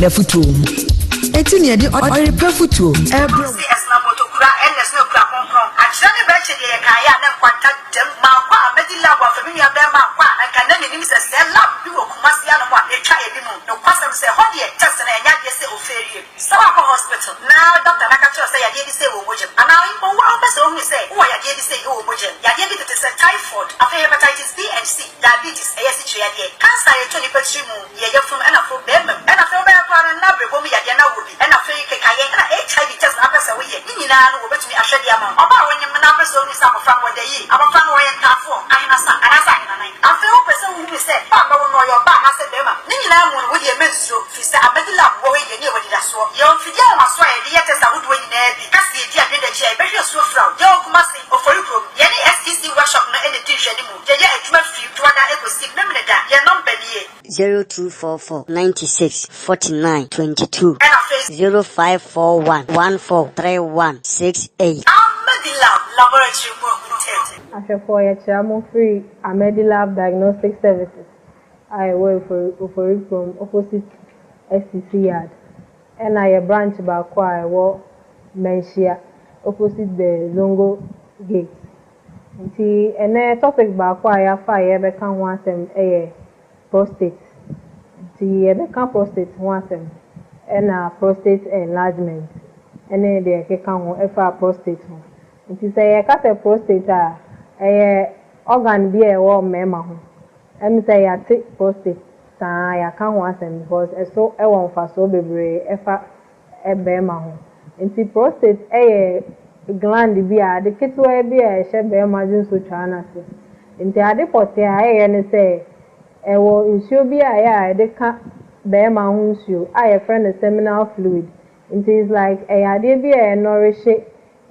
N'afotuo mu. Enti na yɛde Ɔyere Pa Afotuo rebrɛ wo. Ɔse ɛsena motokura ɛna ɛsena okura kronkron akyerɛ ne bɛkye deɛ yɛkaeɛ a na nkwanta dam mankɔ a mɛdi lab afa me nua bɛɛma ankɔ a anka na menim sɛ sɛɛ lab bi wɔ Kumasi anom a ɛtwa anim nokwasɛm sɛ ɛhɔ deɛ test no ɛnyɛ adeɛ sɛ ofeerie sɛ wakɔ hospital na doctor no aka kyerɛ wo sɛ yadeɛ bi sei wɔ wo mogya mu anaa mpo wo a wopɛ sɛ wohunu sɛ wowɔ yadeɛ bi sei wɔ wo mogya mu yadeɛ bi tete sɛ typhoid afei hepatitis B and C diabetes ɛyɛ asikyire yadeɛ cancer a ɛtɔ nipa tiri mu yɛ yafunu ɛna afei bɛɛma mu ɛna afei wobɛyɛ koraa no na abrɛbɔ mu yadeɛ na wowɔ bi ɛna afei kekayɛ ɛna HIV test na apɛ sɛ woyɛ ne nyinaa no wɔbɛtumi ahwɛ de ama wo. Ɔbaa a wonyem no na apɛ sɛ ohunu sɛ abɔfra no ɔda yie, abɔfra no ɔyɛ ntaafoɔ, ahenasa anaasɛ ahenanan. Afei wopɛ sɛ wohunu sɛ ba a bɛwo no ɔyɛ ɔbaa anaasɛ bɛɛma. Ne nyinaa mu no wodeɛ mɛnsuro firi sɛ Amadi lab wɔ hɔ yi yɛne yɛwɔ anidasoɔ. Yɛwɔ mfidie ahomasoɔ a yɛde yɛ test ahodoɔ nyinaa bi. Ka sɛ yɛdi adwene da akyi a yɛbɛhwɛ asuo fira wo. Yɛwɔ Kumasi, Ofori kurom. Yɛne SEC workshop no na ɛdi nhwɛanimu. Yɛyɛ adwuma firi Dwoada kɔsi Memeneda. Yɛn nɔmba nie. 0244 96 49 22. Ɛna afei. 0541 14 31 68. Amedilab Laboratory mu ahuntae. Ahwɛfoɔ, yɛkyerɛ mo firi Amedilab Diagnostic Services a ɛwɔ Ofori Kurom opposite STC Yard, ɛna yɛ branch baako a ɛwɔ Manhyia opposite the Zongo Gate. Nti ɛnɛ topic baako a yɛafa a yɛbɛka ho asɛm yɛ prostate. Nti yɛbɛka prostate ho asɛm ɛna prostate enlargement ɛne deɛ ɛkeka ho ɛfa prostate ho. Nti sɛ yɛka sɛ prostate a, ɛyɛ organ bi a ɛwɔ mmarima ho. Ɛmu sɛ yɛate prostate saa, yɛaka ho asɛm because ɛso ɛwɔ mfasoɔ bebree ɛfa bɛrima ho. Nti prostate ɛyɛ gland bi a ade ketewa bi a ɛhyɛ bɛrima dwonsotwaa no ase. Nti ade pɔtee a ɛyɛ ne sɛ ɛwɔ nsuo bi a ɛyɛ a yɛde ka bɛrima ho nsuo a yɛfrɛ no seminal fluid. Nti it's like ɛyɛ adeɛ bi a ɛnɔrehye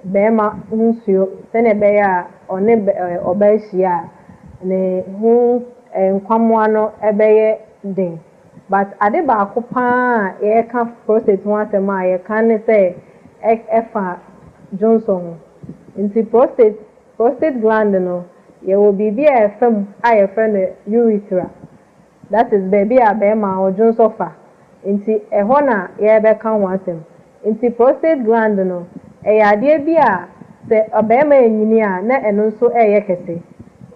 bɛrima ho nsuo sɛnea ɛbɛyɛ a ɔne ɔbaa hyia a, ne ho nkwammoa no ɛbɛyɛ den. But ade baako paa a yɛreka prostate ho asɛm a yɛka ne sɛ ɛfa dwonsɔ ho. Nti prostate gland no, yɛwɔ biribi a ɛfa mu a yɛfrɛ no urethra, that is baabi a bɛrima ɔdwonsɔ fa. Nti ɛhɔ na yɛrebɛka ho asɛm. Nti prostate gland no, ɛyɛ adeɛ bi a sɛ ɔbarima enyini a, na ɛno nso ɛyɛ kɛse.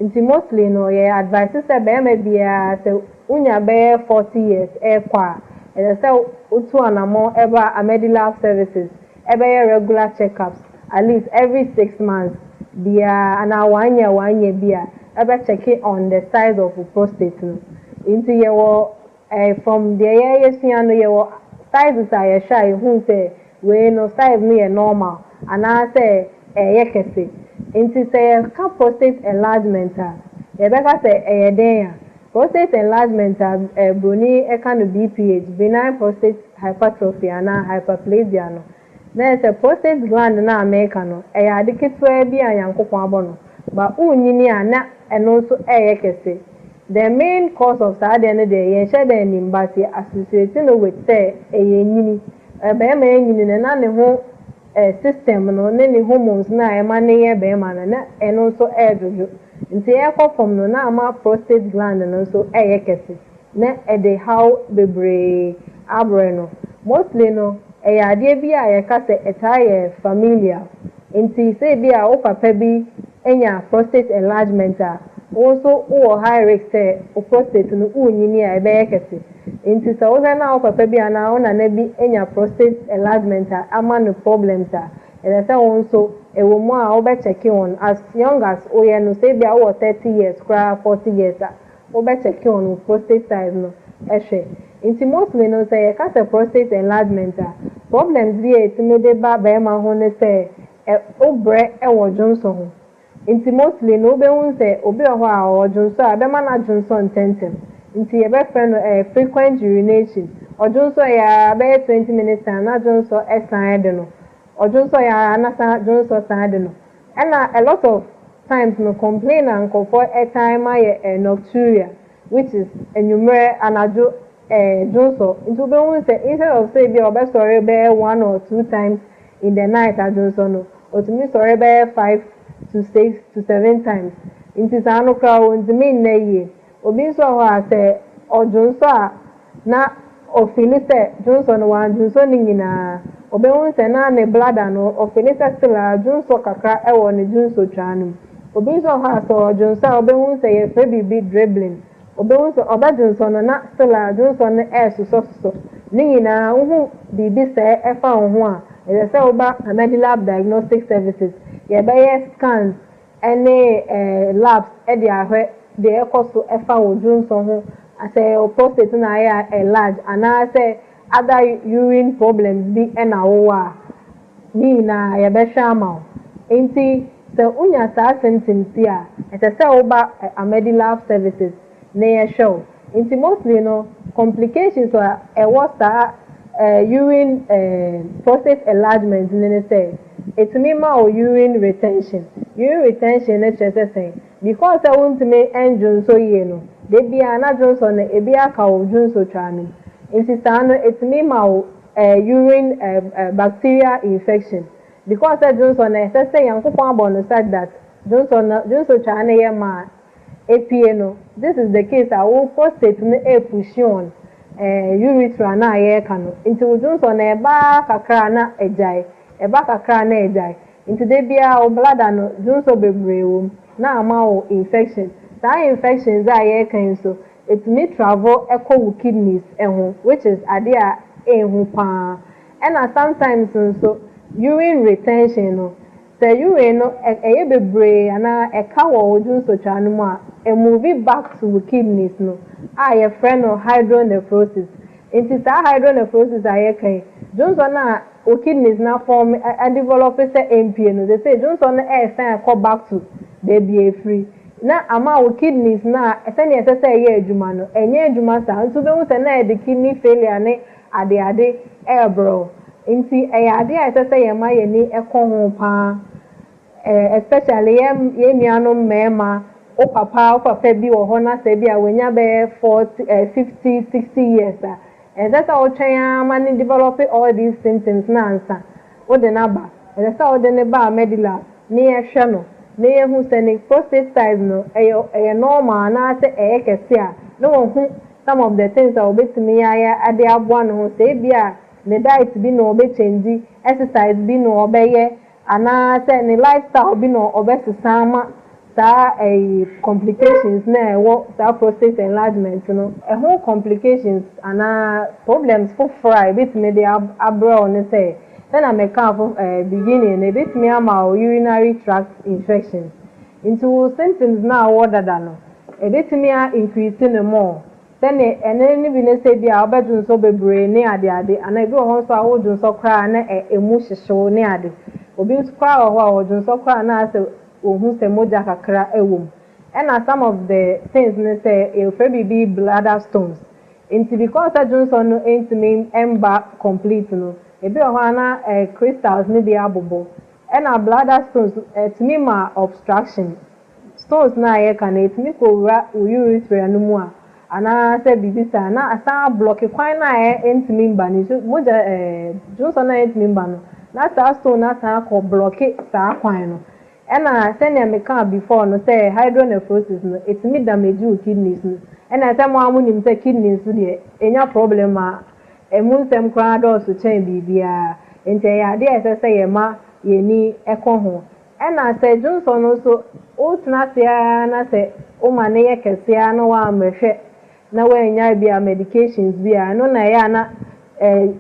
Nti mostly no, yɛ advice sɛ bɛrima biara, sɛ wonya bɛyɛ 40 years ɛrekɔ a, ɛsɛ sɛ wotu anammɔn ɛba Amedilab Services ɛbɛyɛ regular checkups at least every 6 months biara anaa one year one year bi a ɛbɛ check on the size of prostate no. Nti yɛwɔ from deɛ yɛyɛsua no, yɛwɔ sizes a yɛhwɛ a yɛhu sɛ wei no size no yɛ normal anaasɛ ɛyɛ kɛse. Nti sɛ yɛka prostate enlargement a, yɛbɛka sɛ ɛyɛ den a prostate enlargement a broni ɛka no BPH, benign prostate hypertrophy anaa hyperplasia no, na yɛ sɛ prostate gland no a meka no, ɛyɛ ade ketewa bi a Nyankopɔn abɔ no ba wonyini a, na ɛno nso ɛyɛ kɛse. The main cause of saa adeɛ no deɛ, yɛnhyɛ dɛ anim, but yɛ associate no with sɛ ɛyɛ nyini. Bɛrima nyini no, na ne ho system no ne ne hormones na ɛma ne yɛ bɛrima no, na ɛno nso ɛɛdwodwo. Nti ɛkɔ fam no, na ama prostate gland no nso ɛyɛ kɛse na ɛde haw bebree abrɛ no. Mostly no, ɛyɛ adeɛ bi a yɛka sɛ ɛtaa yɛ familial. Nti sɛ ebi a wo papa bi anya prostate enlargement a, wo nso wowɔ high risk sɛ wo prostate no wonyini a ɛbɛyɛ kɛse. Nti sɛ wohwɛ na wo papa bi anaa wo nana bi anya prostate enlargement a ama no problems a, ɛsɛ sɛ wo nso ɛwɔ mu a wobɛkyɛke wɔn as young as woyɛ no. Sɛ ebi a wowɔ 30 years koraa, 40 years a, wobɛkyɛke wɔn wo prostate size no ɛhwɛ. Nti mostly no, sɛ yɛka sɛ prostate enlargement a, problems bi a ɛtumi de ba bɛrima ho ne sɛ wobrɛ ɛwɔ dwonsɔ ho. Nti mostly no, wobɛhu sɛ obi wɔ hɔ a ɔwɔ dwonsɔ a, ɛbɛma no adwonsɔ ntɛmntɛm. Nti yɛbɛfrɛ no frequent urination. Ɔdwonsɔ yɛ a, bɛyɛ 20 minutes time na dwonsɔ ɛsan de no. Ɔdwonsɔ yɛ a, na san dwonsɔ san de no. Ɛna a lot of times no, complain a nkurɔfoɔ ɛtan ma yɛ nocturia, which is enwummerɛ anadwo dwonsɔ. Nti wobɛhu sɛ instead of sɛ ebi a ɔbɛsɔre bɛyɛ one or two times in the night adwonsɔ no, otumi sɔre bɛyɛ five to six to seven times. Nti saa no koraa, wɔntumi nna yie. Obi nso wɔ hɔ a sɛ ɔdwonsɔ a, na Ɔfeeli sɛ dwonsɔ no wandwonsɔ ne nyinaa. Ɔbɛhu sɛ na ne bladder no, ɔfeeli sɛ still a dwonsɔ kakra wɔ ne dwonsɔtwaa no mu. Obi nso wɔ hɔ a, sɛ ɔdwonsɔ a, ɔbɛhu sɛ yɛfrɛ biribi dribbling. Ɔbɛhu sɛ ɔbɛdwonsɔ no na still a dwonsɔ no ɛresosɔsosɔ. Ne nyinaa, wohu biribi sɛɛ ɛfa wo ho a, ɛsɛ sɛ woba Amedilab Diagnostic Services. Yɛbɛyɛ scans ne labs de ahwɛ deɛ ɛkɔ so ɛfa wo dwonsɔ ho, sɛ wo prostate na ayɛ enlarge anaasɛ other urine problems bi ɛna wowɔ a, ne nyinaa yɛbɛhwɛ ama wo. Nti sɛ wonya saa symptoms yi a, ɛsɛ sɛ woba Amedilab Services na yɛhwɛ wo. Nti mostly no, complications a ɛwɔ saa urine prostate enlargement ne sɛ ɛtumi ma wo urine retention. Urine retention no kyerɛ sɛ sɛn? Because sɛ wontumi ndwonsɔ yie no, de bia na dwonsɔ no ebi aka wo dwonsɔtwaa no mu. Nti saa no, ɛtumi ma wo urine bacteria infection, because sɛ dwonsɔ no, ɛsɛ sɛ Nyankopɔn abɔ no such that dwonsɔ no, dwonsɔtwaa no yɛ ma epie no. This is the case a wo prostate no epush on urethra na yɛreka no. Nti wo dwonsɔ no ɛbaa kakra na ɛgyae, ɛba kakra na ɛgyae. Nti de bia wo bladder no, dwonsɔ bebree wɔ mu na ama wo infection. Saa infections a yɛreka yi nso, ɛtumi travel ɛkɔ wo kidneys ɛho, which is adeɛ a ɛnhu paa. Ɛna sometimes nso, urine retention no, sɛ urine no ɛyɛ bebree anaa ɛka wɔ wo dwonsɔtwaa no mu a, ɛmove back to wo kidneys no a yɛfrɛ no hydronephrosis. Nti saa hydronephrosis a yɛka yi, dwonsɔ no a wo kidneys na form ɛdevelop sɛ mpie no, they say dwonsɔ no ɛɛsan ɛkɔ back to beebi efiri na ama wo kidneys na sɛnea ɛsɛ sɛ ɛyɛ adwuma no, ɛnyɛ adwuma saa. Nti wobɛhu sɛ na yɛde kidney failure ne adeade ɛɛbrɛw. Nti ɛyɛ adeɛ a ɛsɛ sɛ yɛma yɛni ɛkɔ ho paa, especially yɛn nuanom mmarima. Wo papa bi wɔ hɔ na sɛ bi a wonya bɛyɛ 40, 50, 60 years a, ɛsɛ sɛ wotwɛn ama ne develop all these symptoms na ansa wode n'aba. Ɛsɛ sɛ wode ne ba Medilab ne yɛhwɛ no na yɛhu sɛ ne prostate size no ɛyɛ normal anaasɛ ɛyɛ kɛse a, na wɔhu some of the things a wɔbɛtumi ayɛ ade aboa ne ho, sɛ ebi a ne diet bi na ɔbɛchange, exercise bi na ɔbɛyɛ, anaasɛ ne lifestyle bi na ɔbɛsesa ama saa ɛyi complications na ɛwɔ saa prostate enlargement no ɛho. Complications anaa problems foforɔ a ebɛtumi de abrɛ wo ne sɛ, sɛna mɛka fo beginning no, ebɛtumi ama wo urinary tract infections. Nti wo symptoms na awɔ dada no, ebɛtumi a increase ne more. Sɛne ɛne ne bi ne sɛ bi a wobɛdwonsɔ bebree ne adeade, anaa ebi wɔ hɔ nso a wodwonsɔ koraa na emu hyehyew ne ade. Obi nso koraa wɔ hɔ a wɔdwonsɔ koraa na asɛ ohun sɛ mogya kakra ɛwɔ mu. Ɛna some of the things ne sɛ yɛfrɛ biribi bladder stones. Nti because sɛ dwonsɔ no ntumi mba complete no, ebi wɔ hɔ a na crystals ne bi abobɔ. Ɛna bladder stones ɛtumi ma obstruction. Stones na yɛka no, ɛtumi kɔwura wo urethra no mu a, anaasɛ biribi saa, na asan ablock kwan na ɛ ntumi mba no nso mogya, dwonsɔ na ɛntumi mba no, na saa stone na asan akɔ block saa kwan no. Ɛna sɛnea meka before no sɛ hydronephrosis no, ɛtumi damage wo kidneys no. Ɛna sɛ mo a monim sɛ kidneys no deɛ, ɛnya problem a, ɛmu nsɛm koraa dɔɔso kyɛn biribiara. Nti ɛyɛ adeɛ a ɛsɛ sɛ yɛma yɛni ɛkɔ ho. Ɛna sɛ dwonsɔ no nso, wotena ase ara na sɛ woma ne yɛ kɛseɛ na woammɛhwɛ na woanya bi a medications bi a, ɛno na ɛyɛ a na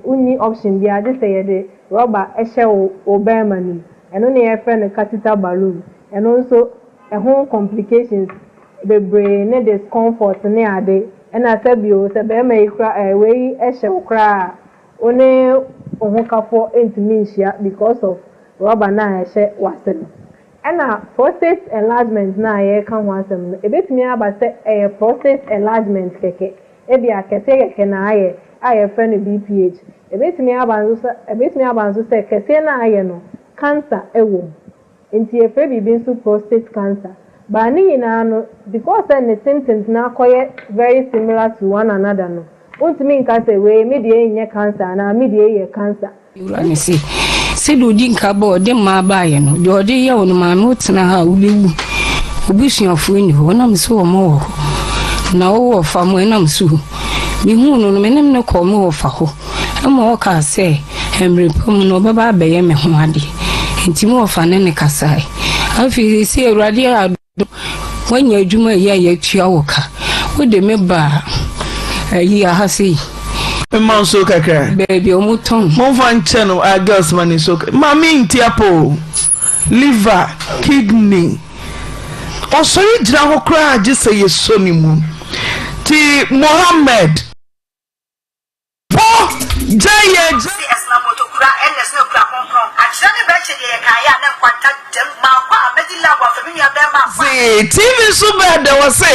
wonni option bi a gye sɛ yɛde rɔba ɛhyɛ wo bɛrima no mu. Ɛno na yɛfrɛ no catheter balloon. Ɛno nso ɛho complications bebree ne discomfort ne ade. Ɛna sɛbio sɛ bɛrima yi kora wei ɛhyɛ wo koraa a, wo ne wo ho kafoɔ ntumi nhyia because of rɔba na ɛhyɛ w'ase no. Ɛna prostate enlargement na yɛreka ho asɛm no, ebetumi aba sɛ ɛyɛ prostate enlargement kɛkɛ, ebi a kɛseɛ kɛkɛ na ayɛ a yɛfrɛ no BPH. Ebetumi aba nso sɛ kɛseɛ na ayɛ no, cancer ɛwɔ mu, nti yɛfrɛ biribi nso prostate cancer. Baa ne nyinaa no, because sɛ ne symptoms na akɔyɛ very similar to one another no, wontumi nka sɛ wei mi deɛ nyɛ cancer anaa mi deɛ yɛ cancer. Wura ne se sɛdeɛ ɔdi nka bɔ ɔde mmaa baeɛ no deɛ, ɔde yɛ wo no, maame, wotena ha a wobɛwu, obusuafoɔ ni hɔ. Ɔnam sɛ wɔma wɔ hɔ na wowɔ fa mu ɛnam so. Mehuu no no, me ne no kɔɔ me wɔfa hɔ ma ɔkaa sɛ mmerɛ pa mu no ɔbɛba abɛyɛ me ho adeɛ. Enti me wɔfa ne no kasae. Afei seesei Awurade adom, woanya adwuma yi a yɛatua wo ka. Wode me baa ayi aha sei. Mma nsuo kakra. Baabi a wɔtɔn. Momfa nkyɛ no ah girls ma ne nsuo kakra. Maame nti apɔ o. Liver, kidney. Ɔsɔre gyina hɔ koraa gye sɛ yɛsɔ ne mu. Nti Mohammed. Pɔ gya yɛ gya. Se ɛsena moto kura ɛna ɛsena kura kronkron akyerɛ ne bɛkye deɛ yɛkaeɛ a na nkwanta dam maakɔ a mɛdi love afa me nua bɛɛma akɔ a. Se TV so bɛɛ dɛ wɔse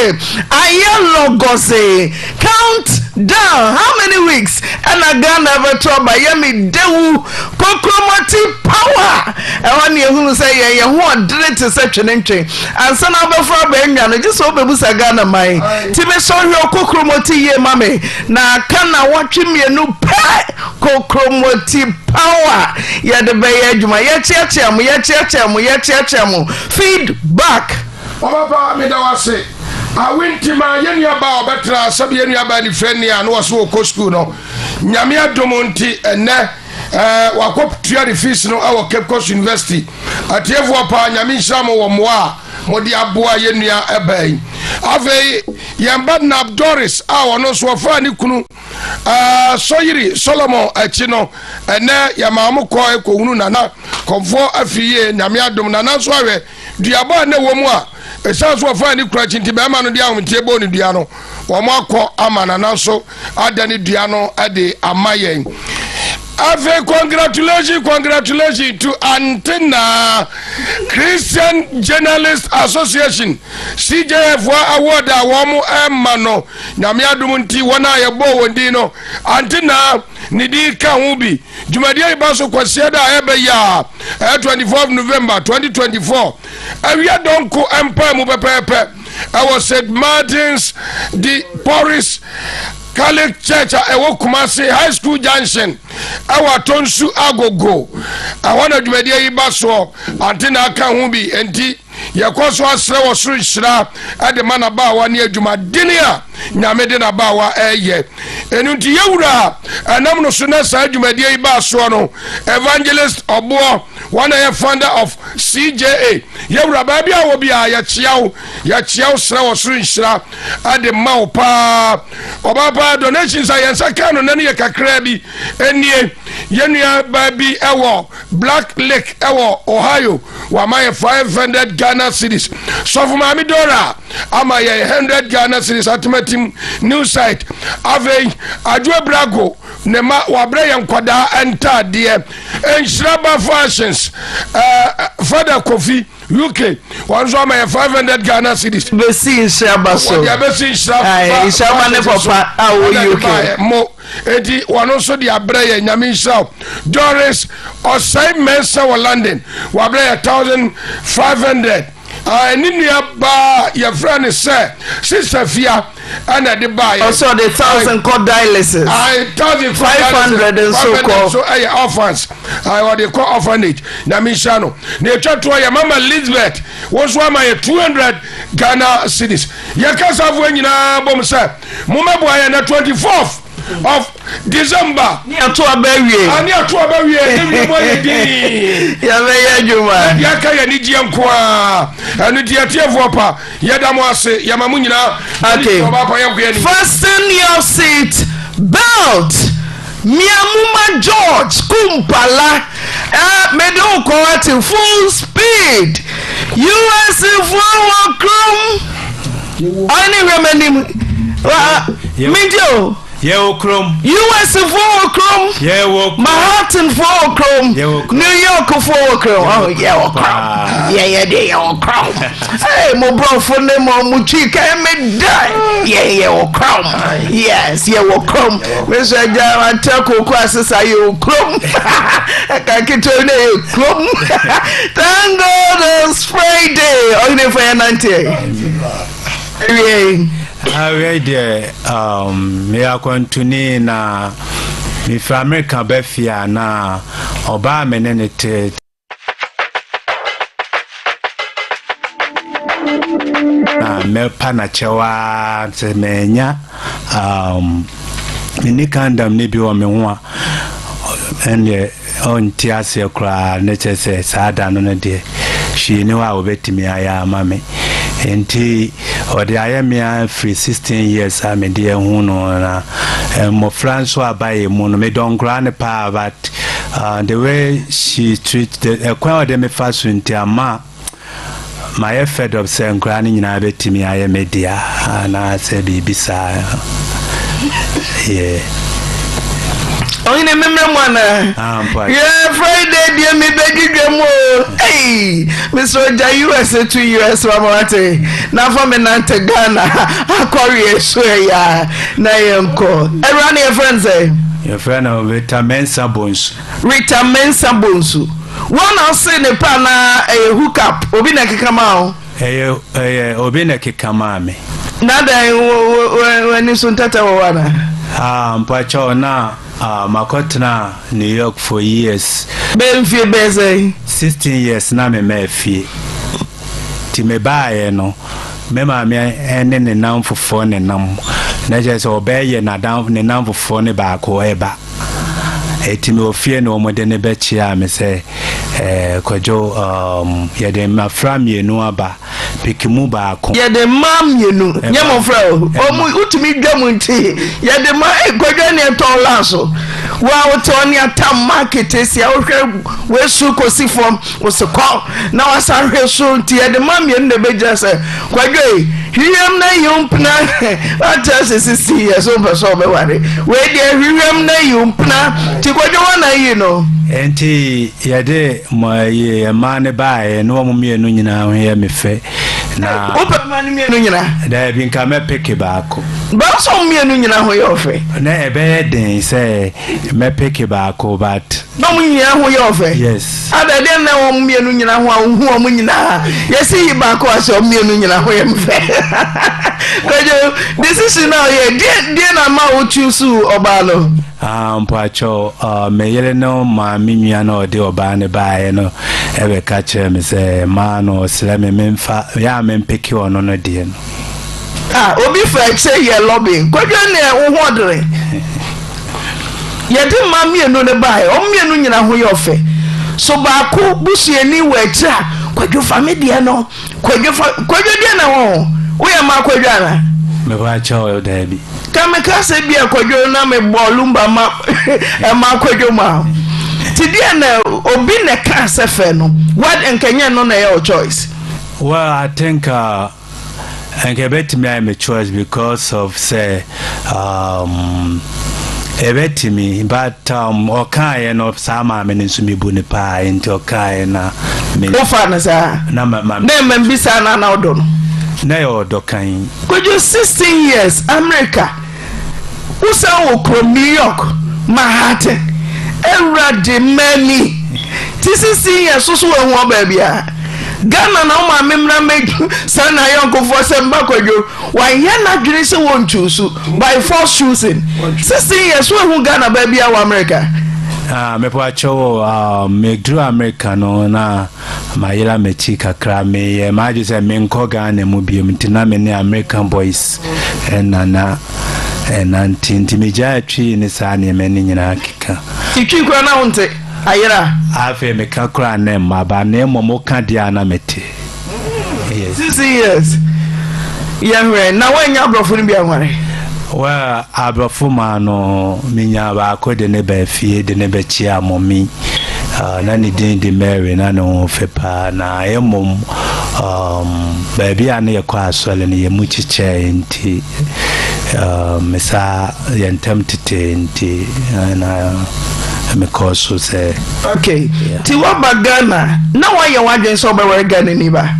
ayɛ lɔgɔse count down how many weeks ɛna Ghana bɛto aba yɛ me dewu kokromoti power ɛhɔ ne yɛhunu sɛ yɛn yɛn ho ɔdene te sɛ twenentwe ansa na wobɛforo aba anwa no gye sɛ wobɛbusa Ghana man nti mesɛ ɔhwɛ kokromoti yie ma me na aka nnawɔtwe mmienu pɛ kokromoti power yɛde bɛyɛ adwuma yɛkyeakyea mo yɛkyeakyea mo yɛkyeakyea mo feedback. Ɔbapa meda wo ase. Awe nti ma yɛn nua baa ɔbɛtra sɛbi yɛn nua baa nifrɛ ni a na wɔso wɔkɔ sukuu no Nyame adom nti ɛnɛ ɛɛ wakɔ tua ne fees no ɛwɔ Cape Coast University. Atiefoɔ paa Nyame nhyira mo wɔ mmoa a mode aboa yɛn nua ɛbaa yi. Afei yɛn ba Nab Doris a ɔno nso ɔfaa ne kunu ɛɛ Sɔyiri Solomon akyi no ɛnɛ yɛmaa mo kɔ ɛkɔhunu Nana Kɔmfoɔ afi yie Nyame adom Nana nso ahwɛ Duabɔ a na ɛwɔ mu a ɛsiane sɛ wɔfaa ne kunu akyi nti barima no de ahometeɛ bɔɔ ne dua no, wɔakɔ ama Nana nso ada ne dua no de ama yɛn. Afei congratulations congratulations to Antenna Christian Journalist Association CJF award a wɔn ɛma no Nyame adom nti wɔn a yɛbɔɔ wɔn din no Antenna ne din ka ho bi. Dwumadie yi ba so Kwasiada a ɛreba yi a ɛyɛ 24 November 2024 awia dɔnko mpae mu pɛpɛɛpɛ ɛwɔ St Martin's de Porris Catholic Church a ɛwɔ Kumasi High School Junction ɛwɔ Atonsu Agogo. Ɛhɔ na dwumadie yi ba soɔ ante na aka ho bi enti Yɛkɔ so asrɛ wɔ soro nhyira de ma n'abaawa ne adwumadene a Nyame de n'abaawa ɛreyɛ. Ɛno nti yɛwura a ɛnam no so na saa dwumadie yi baa soɔ no, Evangelist Ɔboɔ, wɔn na yɛ founder of CJA. Yɛwura baabi a wɔ biara yɛkyea wo, yɛkyea wo srɛ wɔ soro nhyira de ma wo paa. Ɔbaa paa donations a yɛn nsa kaa no nɛ no yɛ kakraa bi. Ɛnie, yɛn nua baa bi ɛwɔ Black Lake ɛwɔ Ohio wama yɛ 500 Ghana cedis. Sɔfo Maame Dora ama yɛ 100 Ghana cedis Atematim new site. Afei Adwoa Brago ne ma wabrɛ yɛ nkwadaa ntaadeɛ. Nhyira Ba Fashions uh, Fada Kofi UK wɔn nso ama yɛ 500 Ghana cedis. Besi nhyira ba so. Wɔde abesi nhyira ba. Nhyira ba ne papa a wɔ UK. Mo. Enti wɔno nso de abrɛ yɛ Nyame nhyira wo Doris Ɔsɛe Mensah wɔ London wabrɛ yɛ 1500 ɛne nua baa yɛfrɛ no sɛ Sister Fia ɛna ɛde baa yɛ ɔsɛ ɔde 1000 kɔ dialysis 500 nso kɔ nso ɛyɛ orphans ɔde kɔ orphanage Nyame nhyira no na ɛtwa toɔ yɛ Mama Elizabeth wo nso ama yɛ 200 Ghana cedis yɛka safoɔ nyinaa bom sɛ Mommɛboa yɛn na 24th of December. Ne ato aba awie. Ah, ne ato aba awie. Ne wie mu ayɛ din. Yɛbɛyɛ adwuma. Na deɛ aka yɛ anigyeɛ nko ara. Ɛno nti atiefoɔ pa, yɛda mo ase. Yɛma mo nyinaa. Okay. Ɔba pa yɛnkɔ yɛn anim. Fasten your seat belt. Mia muma George Kumpala. Eh, mede wo kɔ ate full speed. US foɔ wɔ kurom. Ɔne hwɛ m'anim. Megye o. Yɛwɔ kurom. US foɔ wɔ kurom. Yɛwɔ kurom. Manhattan foɔ wɔ kurom. Yɛwɔ kurom. New York foɔ wɔ kurom. Oh, yɛwɔ kurom. Yɛyɛ de yɛwɔ kurom. Hey, mo brɔfo ne mo mo twi kɛn me da. Yɛ yɛwɔ kurom. Yes, yɛwɔ kurom. Me nso agya atra koko asesa yɛwɔ kurom. Ɛka ketewa bi na yɛ kurom. Thank God it's Friday. Ɔhene fa yɛ nante. Awiei. Awiei deɛ um, meyɛ akwantuni na mefiri Amerika ba fie a na ɔbaa me ne ne te na mɛpa n'akyɛw ara sɛ manya um, Menni kandam no bi wɔ me ho a, ɛndeɛ ɔnte aseɛ koraa, ne kyerɛ sɛ saa da no no deɛ hwee nni hɔ a ɔbɛtumi ayɛ ama me. Nti ɔde ayɛ me ara firi 16 years a mede ahu no, na mmɔfra nso aba yɛn mu no, medɔ nkoraa no paa but uh, the way she treat, the ɛkwan a ɔde me fa so nti ama Mayɛ fed up sɛ nkoraa no nyinaa bɛtumi ayɛ me dea anaasɛ biribi saa. Yeah. Ɔhene memmerɛ mu anaa? Ah, mpo Yeah, Friday deɛ mebɛdwidwa mu o. Ei, mesrɛ gya US to US ma ma wate. Na fa me nante Ghana akɔweɛ so ɛyɛ na yɛnkɔ. Awura no yɛfrɛ no sɛ? Yɛfrɛ no Rita Mensah Bonsu. Rita Mensah Bonsu. Wo na wose ne pɛ anaa ɛyɛ hook up obi na ɛkeka maa wo? Ɛyɛ ɛyɛ obi na ɛkeka maa me. Na dɛn wo wo w'ani so ntɛtɛ wɔ hɔ anaa? Ah mpakyɛw na ah makɔtena New York for years. Bɛyɛ mfie bɛyɛ sɛn? 16 years na me maa fie. Nti me baeɛ no me maame ne ne namfofoɔ nenam na kyerɛ sɛ ɔbɛyɛ n'adamfo ne namfofoɔ no baako ɛba. Enti mewɔ fie na wɔde no bɛkyeaa me sɛ, eh, Kwadwo, um, yɛde mmafra mmienu aba, peke mu baako. Yɛde mmaa mmienu, nyɛ mmɔfra o, wɔn wotumi dwa mu nti, yɛde ma, eh, Kwadwo ɛne ɛtɔn laa so. Wo a wote hɔ ne atam market esi a wohwɛ wei soro kɔsi fam, Ose kɔ na wasan hwɛ soro nti yɛde ma mmienu na ɛbɛgyina sɛ kwadwo yi hwehwɛm na yi wo mpena wakyerɛ sɛ sisi yɛ so mpɛ sɛ ɔbɛware wei deɛ hwehwɛm na yi wo mpena nti kwadwo hɔ na yi no. Enti yɛde mo ayi mmaa no baeɛ na wɔn mmienu nyinaa ho yɛ me fɛ na. Wopɛ mmaa no mmienu nyinaa? Daabi nka mɛpeke baako. Bɛn sɛ wɔn mmienu nyinaa ho yɛ ɔfɛ? Na ɛbɛyɛ den sɛ mɛpeke baako but. Na wɔn nyinaa ho yɛ ɔfɛ? Yes. Ada deɛ na wɔn mmienu nyinaa ho a wohu wɔn nyinaa yɛsi yi baako a sɛ wɔn mmienu nyinaa ho yɛ mfɛ. Kwadwo decision na ɔyɛ deɛ deɛ na ama wo choose ɔbaa no. Ah mpakyɛw ah, me yere no maame nua na ɔde ɔbaa no baeɛ no ɛbɛka kyerɛ me sɛ maa no ɔsrɛ me memfa yɛ a mempeke ɔno no deɛ no. Ah obi fa akyire yɛ lobbying kwadwo neɛ wo ho ɔdene. Yɛde mma mmienu no baeɛ, wɔn mmienu nyina ho yɛ ɔfɛ. So baako busuani wɔ akyire a, Kwadwo fa me deɛ no, Kwadwo fa, Kwadwo deɛ na ɛwɔ ho? Woyɛ mmaa Kwadwo anaa? Mebɔ akyɛ wo daabi. Ka meka sɛ bi a Kwadwo na mebɔ lumba ma ɛma Kwadwo ma. Ti deɛ na obi na ɛka sɛ fɛ no, what nkɛnyɛ no na ɛyɛ wo choice? Well, I think uh, Nka ɛbɛtumi ayɛ me choice because of sɛ um, ɛbɛtumi but um, ɔkaeɛ no saa maame no nso mebu no paa nti ɔkaeɛ na me wofa no saa na ma, ma, na ɛma mbisa na na ɔdɔ no na yɛ ɔdɔ kan. Kwadwo 16 years America Wosan wɔ kurom New York Manhattan Awurade mani ti sisi yɛ so so wahu ɔbaa biara Ghana na wo maame mmra mmɛdu saa na ayɔnkofoɔ sɛ mba kwadwo wayɛ n'adwene sɛ wɔnchuusu by force choosing sisi yɛ so wahu Ghana baa biara wɔ America. Ah, mepɔ akyɛw ah, meduru America no na Mayera m'akyi kakra, meyɛɛ m'adwene sɛ menkɔ Ghana mu biom nti na me ne American boys na na ɛnante nti megyaa twi ne saa nneɛma no nyinaa keka. Nti twi koraa na wonte ayera? Afei meka koraa na ɛmma ba na mmom woka deɛ a na mete. Yes. 16 years yɛhwɛ na woannya aborɔfo no bi anware? Well, aborɔfo maa no menya baako de ne baa fie de ne bɛkyeaa mɔmi. Uh, na ne din de Mary, na ne ho fɛ paa. Na mmom um, baabi a na yɛkɔ asɔre no yɛn mu kyekyɛe nti um, mesaa yɛn ntam tetee nti na mekɔɔ so sɛ. Okay, nti woaba Ghana na woayɛ w'adwene sɛ wobɛware Ghanani ba?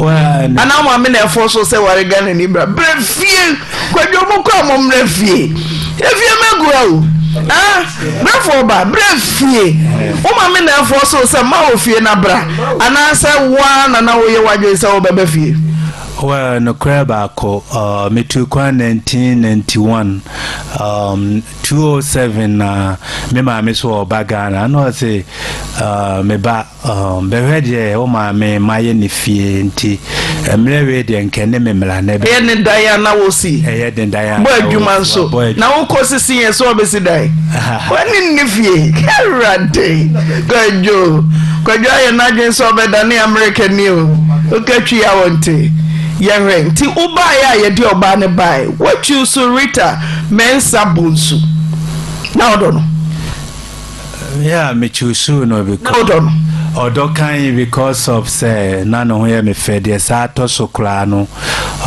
Anaa wo maame na ɛfɔ so sɛ ware Ghanani bra? Brɛ fie kwadwo mo kɔ a mo mmerɛ fie efie mɛgu awo ah brɛfoɔ ba brɛ fie wo maame na ɛfɔ so sɛ ma wɔ fie na bra anaasɛ woa na na woyɛ w'adwene sɛ wobɛba fie? Well, nokorɛ baako, uh, metuu kwan 1991, um, 207 na me maame so ɔba Ghana, na ɔse, uh, me ba, um, bɛhwɛ deɛ wo maame mayɛ ne fie nti, mmerɛ wei deɛ nkɛ ne me mmara na ɛbɛ. Ɛyɛ ne dan a na wosi. Ɛyɛ ne dan a na wosi. Bɔ adwuma nso. Na wokɔ sisi yɛn sɛ ɔbɛsi dan. W'ani nni fie. Awurade. Kwadwo. Kwadwo ayɛ n'adwene sɛ ɔbɛdane Amerikani o. Woka twi a wɔnte. Yɛhwɛ. Nti wobaeɛ a yɛde ɔbaa no baeɛ. Woatwiw so Rita Mensah Bonsu. Na wodɔ no? Yeah, me choosuu no because. Na wodɔ no? Ɔdɔ kan because of sɛ na ne ho yɛ me fɛ deɛ saa tɔ so koraa no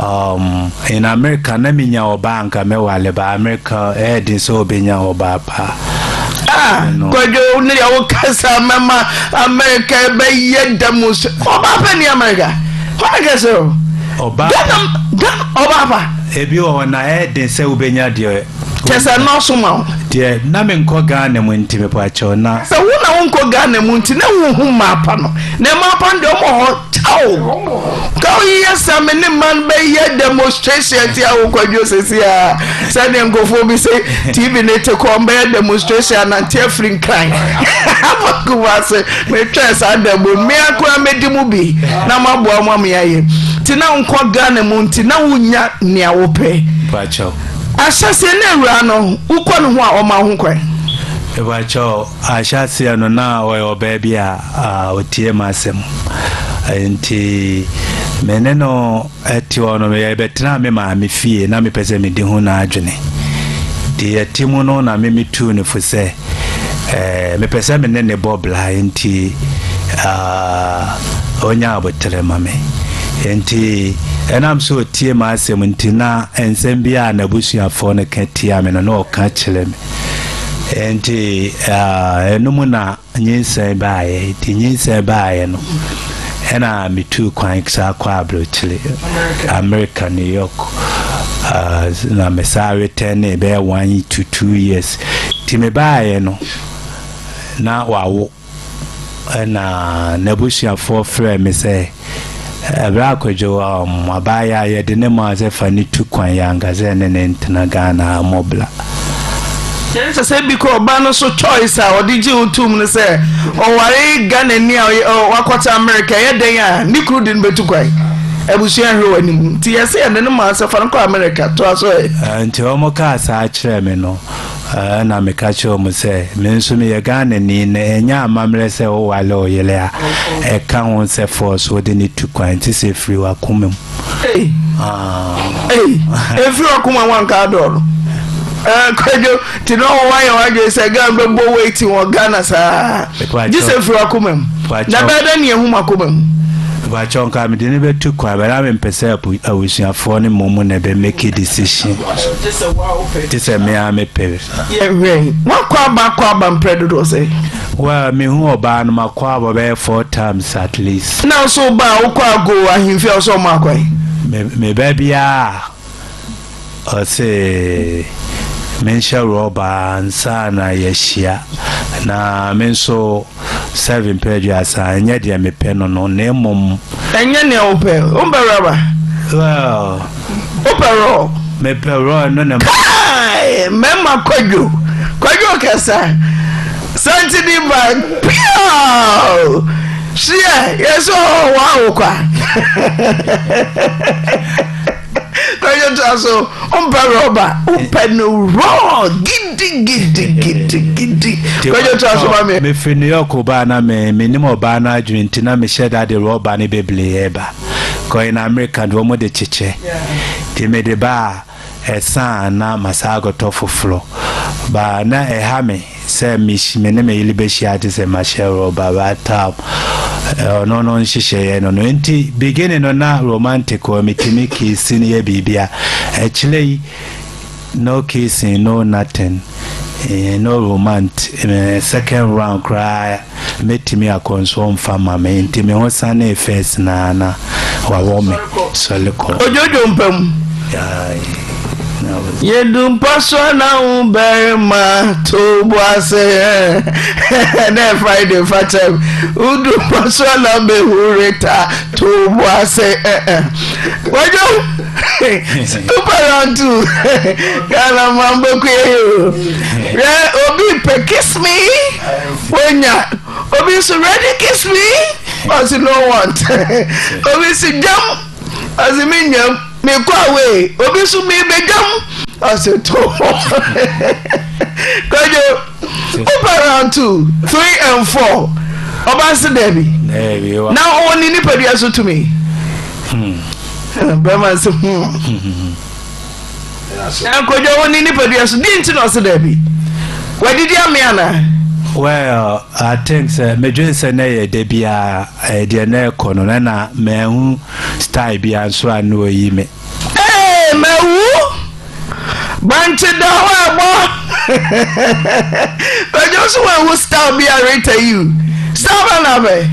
um, in America na menya ɔbaa anka mɛwale ba America ɛyɛ den sɛ ɔbɛnya ɔbaa paa. Ah, Kwadwo ne deɛ wokasa mɛma America bɛyɛ demonstration. Ɔbaa pɛ ni America. Hɔ na kɛsɛ o. Ɔbaa Ghana, Ghana ɔbaa pa. Ebi wɔ hɔ na ɛyɛ den sɛ wobɛnya deɛ. Kyɛ sɛ nɔɔso ma wo. Deɛ na menkɔ Ghana mu nti mepakyɛw na. Sɛ wo na wonkɔ Ghana mu nti na wonhu mmaa pa no. Na mmaa pa no deɛ wɔn wɔ hɔ kyɛw. Ka woyɛ sɛ me ne mma no bɛyɛ demonstration tia wo Kwadwo sɛsi a sɛdeɛ nkurɔfoɔ bi sɛ TV ne te kɔ bɛyɛ demonstration anante afiri Nkran aba Kumase. Metwɛn saa da mu mmea koraa mɛdi mu bi na maboa mo ama yɛayɛ. Nti na wonkɔ Ghana mu nti na wonnya nea wopɛ. Mpakyɛw. Ahyɛseɛ no awuraa no wokɔ ne ho a ɔma wo ho kwan? Mepakyɛw, ahyɛaseɛ no na ɔyɛ ɔbaa bi a ɔtie m'asɛm. Nti me ne no te hɔ no, yɛbɛtenaa me maame fie na mepɛ sɛ medi ho n'adwene. Nti yɛte mu no na me metuu no fo sɛ mepɛ sɛ me ne ne bɔ bra nti ɔnya aboterɛ ma me. Nti ɛnam sɛ ɔtie m'asɛm nti na nsɛm bi a n'abusuafoɔ no ka tia me no na ɔka kyerɛ me. Enti ɛno mu na nyinsɛn baeɛ. Nti nyinsɛn baeɛ no, ɛna metuu kwan saa kɔ aburokyire, America, New York. Na mesaa retɛnee bɛyɛ 1 to 2 years. Nti mebaeɛ no, na wawo. Ɛna n'abusuafoɔ frɛɛ me sɛ, Bra Kwadwo, um, abaayewa a yɛde ne maa sɛ fa no tu kwan, yɛanka sɛ ɛne ne ntena Ghana ha mmɔ bra. Kyerɛ sɛ sɛ bi kɔ ɔbaa no so choice a ɔde gye wo tom no sɛ ɔware Ghanani a wakɔtena America ɛyɛ dɛn a ne kunu de no bɛtu kwan. Abusua nhwɛ w'anim nti yɛsɛ yɛde no maa sɛ fa no kɔ America toa so ɛ. Nti wɔn kaa saa kyerɛɛ me no, Ɛnna meka kyerɛɛ wɔn sɛ, Me nso meyɛ Ghanani, na ɛnyɛ amammerɛ sɛ woware wo yere a, ɛka ho sɛ force wode no tu kwan, gye sɛ ɛfiri w'akoma mu. Ei, ei, ɛfiri w'akoma mu anka adɔɔ no. Eh, Kwadwo, nti na ɔwɔ wayɛ w'adwene sɛ Ghana bɛbɔ waiting wɔ Ghana saa. Gye sɛ ɛfiri w'akoma mu. Na bɛyɛ dɛ ne yɛhu m'akoma mu. Mepakyɛw nka mede no bɛtu kwan but na mempɛ sɛ abusuafoɔ no mmom na ɛbɛ make decision. Gye sɛ me ara mepɛ. Yɛhwɛ wakɔ aba akɔ aba mprɛ dodoɔ sɛ. Well mehu ɔbaa no makɔ aba bɛyɛ four times at least. Na nso ba a wokɔ ago ahemfie a wosɛ ɔmo akwan. Me ba biara. Ɔse menhyɛ rɔba ansa na yɛahyia, na me nso sɛve mpɛ aduasa, ɛnyɛ deɛ mepɛ no no, na mmom. Ɛnyɛ nea wopɛ, wompɛ rɔba? Well. Wopɛ rɔ? Mepɛ rɔ, ɛno na. Kai! Mɛma Kwadwo, Kwadwo kasa, santini ba, piaw! Hyeɛ, yɛsɛ ɔwɔ awo kwa. Kwadwo toa so, wompɛ rɔba, wopɛ no raw gidigidigidigidi. Kwadwo toa so ma me. Mefiri New York baa na me menim ɔbaa no adwene nti na mehyɛ da de rɔba no bebree ɛba. Kɔ in America de wɔn de kyekyɛ. Nti mede ba a ɛsa a na masan akɔtɔ foforɔ. Ba na ɛha me. Sɛ me me ne me yere bɛhyia te sɛ mahyɛ rɔba but um, ɔno no nhyehyɛeɛ no no nti beginning no na romantic wɔ metumi kissing yɛ biribi a akyire yi no kissing no nothing eh, no romant eh, second round koraa mɛtumi akɔ nso ɔmfa ma me nti me ho sanee first naa na wawɔ me sɔle kɔ Ojojo mpa mu. Aye. Yɛdu mpa so a na wo barima to bo ase ɛnɛ Friday fa kyɛm wodu mpa so a na bɛhu Rita to bo ase Kwadwo super round two Ghana man bɛku yɛ o hwɛ obi pɛ kiss me wonya obi nso ready kiss me ɔsi no want obi si dwam ɔsi mi nyam mekɔ away obi nso mebɛdwam ɔsi to kwadwo wopɛ round 2 3 and 4 ɔba nse daabi na ɔwɔ ne nipadua so tumi bɛrima nse hmm Nkwadwo wɔ ne nipadua so deɛ nti na ɔse daabi wadidi ame anaa. Well, I think sɛ medwene sɛ na ɛyɛ da biara ɛyɛ deɛ na ɛkɔ no na na manhu style biara nso a na ɔyi me. Ee mawu bankye da hɔ ɛbɔ kwadwo so wahu style bi a Rita yi style bɛ na abɛ.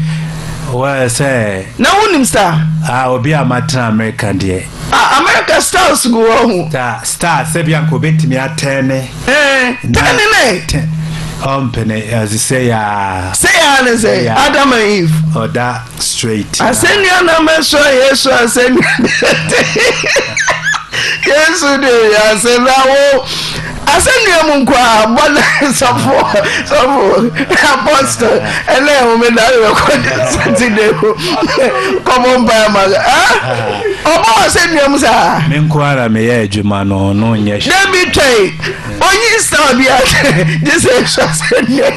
Well sɛ. Na wonim style. Ah obi a matena America deɛ. Ah America styles gu hɔ ho. Star star sɛbi anka obetumi atɛne. Ɛɛ tɛne ne. Tɛ ɔmpene ɛdze sɛ yaa. Sɛ yaa ne sɛ Adam and Eve. Ɔda straight. Asɛnnua na mɛsoa Yesu asɛnnua Yesu de wiase na wo. Asɛnnua mu nko a bɔ na sɔfo sɔfo apostle ɛnna ɛhome da bɛkɔ Saturday o kɔbɔ mpae ma ɔbɔ wɔ asɛnnua mu saa. Me nko ara meyɛ adwuma no ɔno nyɛ hwee. Dabi twɛn onyi style bi a gye sɛ ɛsɔ asɛnnua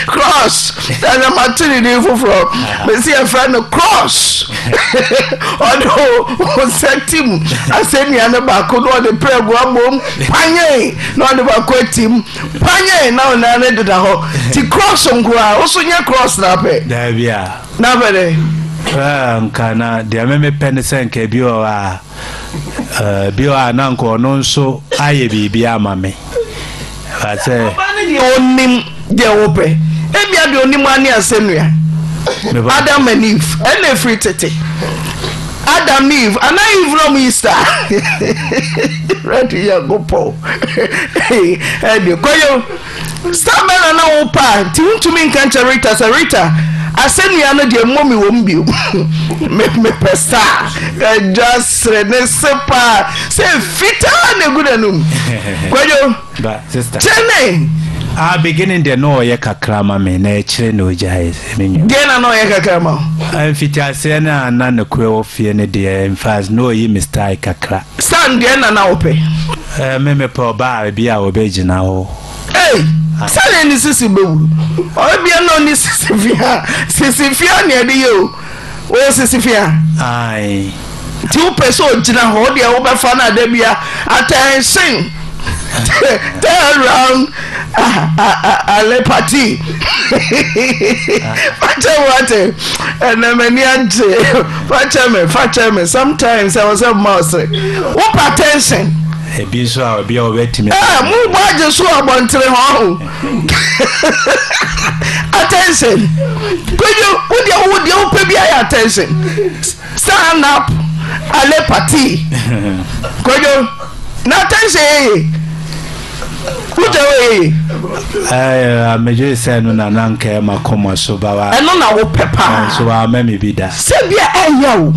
cross ɛna mate ne din foforɔ mesi yɛfrɛ no cross ɔde wo nsa tim asɛnnua no baako na ɔde prɛgo abom panyen na ɔde baako atim panyen na ɔnan no deda hɔ ti cross nko a wo so nyɛ cross na apɛ daabi a na apɛ dɛ nka na deɛ memepɛ ne sɛ nka bi wɔ hɔ a Bi wɔ hɔ a na anka ɔno nso ayɛ biribi ama me. Ba sɛ. Ɔbaa no deɛ ɔnim deɛ wopɛ. Ebia deɛ ɔnim ara ne asɛnnua. Adam and Eve ɛna ɛfiri tete. Adam ne Eve anaa Eve na ɔmo yi star. Ready Nyankopɔn. Ɛdeɛ kɔyɛ. Star bɛn na na wopɛ a nti wontumi nka nkyerɛ Rita sɛ Rita asɛnnua no deɛ mmɔ me wɔ mu bio mepɛ star adwa sere ne se paa sɛ fitaa na egu n'anum kwadwo kyɛne Ah, beginning deɛ na ɔyɛ kakra ma me na ɛkyerɛ na ɔgyae me nua. Deɛ na na ɔyɛ kakra ma wo? Mfitiaseɛ no a na nokorɛ wɔ fie no deɛ in fact na ɔyi me style kakra. Star deɛ na na wopɛ? Eh, me mepɛ ɔbaa bi a ɔbɛgyina hɔ. Ei, sɛdeɛ ne sisi bɛwu. Ɔbia na ɔne sisi fia. Sisi fia ne ɛde yɛ o. Ɔwɔ sisi fia. Ae. Nti wopɛ sɛ ɔgyina hɔ, wodeɛ wobɛfa no ada bia attention. Turn round ale party. Fakyɛ wate. Ɛnɛ m'ani agye. Fakyɛ me, fakyɛ me. Sometimes ɛwɔ sɛ mma ɔsere. Wopɛ attention. Ebi nso a obi a ɔbɛtumi. Ɛɛ mo bɔ agye so abɔntere hɔ ho. Attention. Kwadwo wo deɛ wo deɛ wopɛ bi ayɛ attention. Stand up ale party. Kwadwo na attention yɛ ye. Wogya wo yɛ ye. Ɛɛ megye sɛ no na na nka ɛma kɔma so ba wa. Ɛno na wopɛ paa. Nso wa ama mi bi da. Sɛ bi a ɛyɛ o.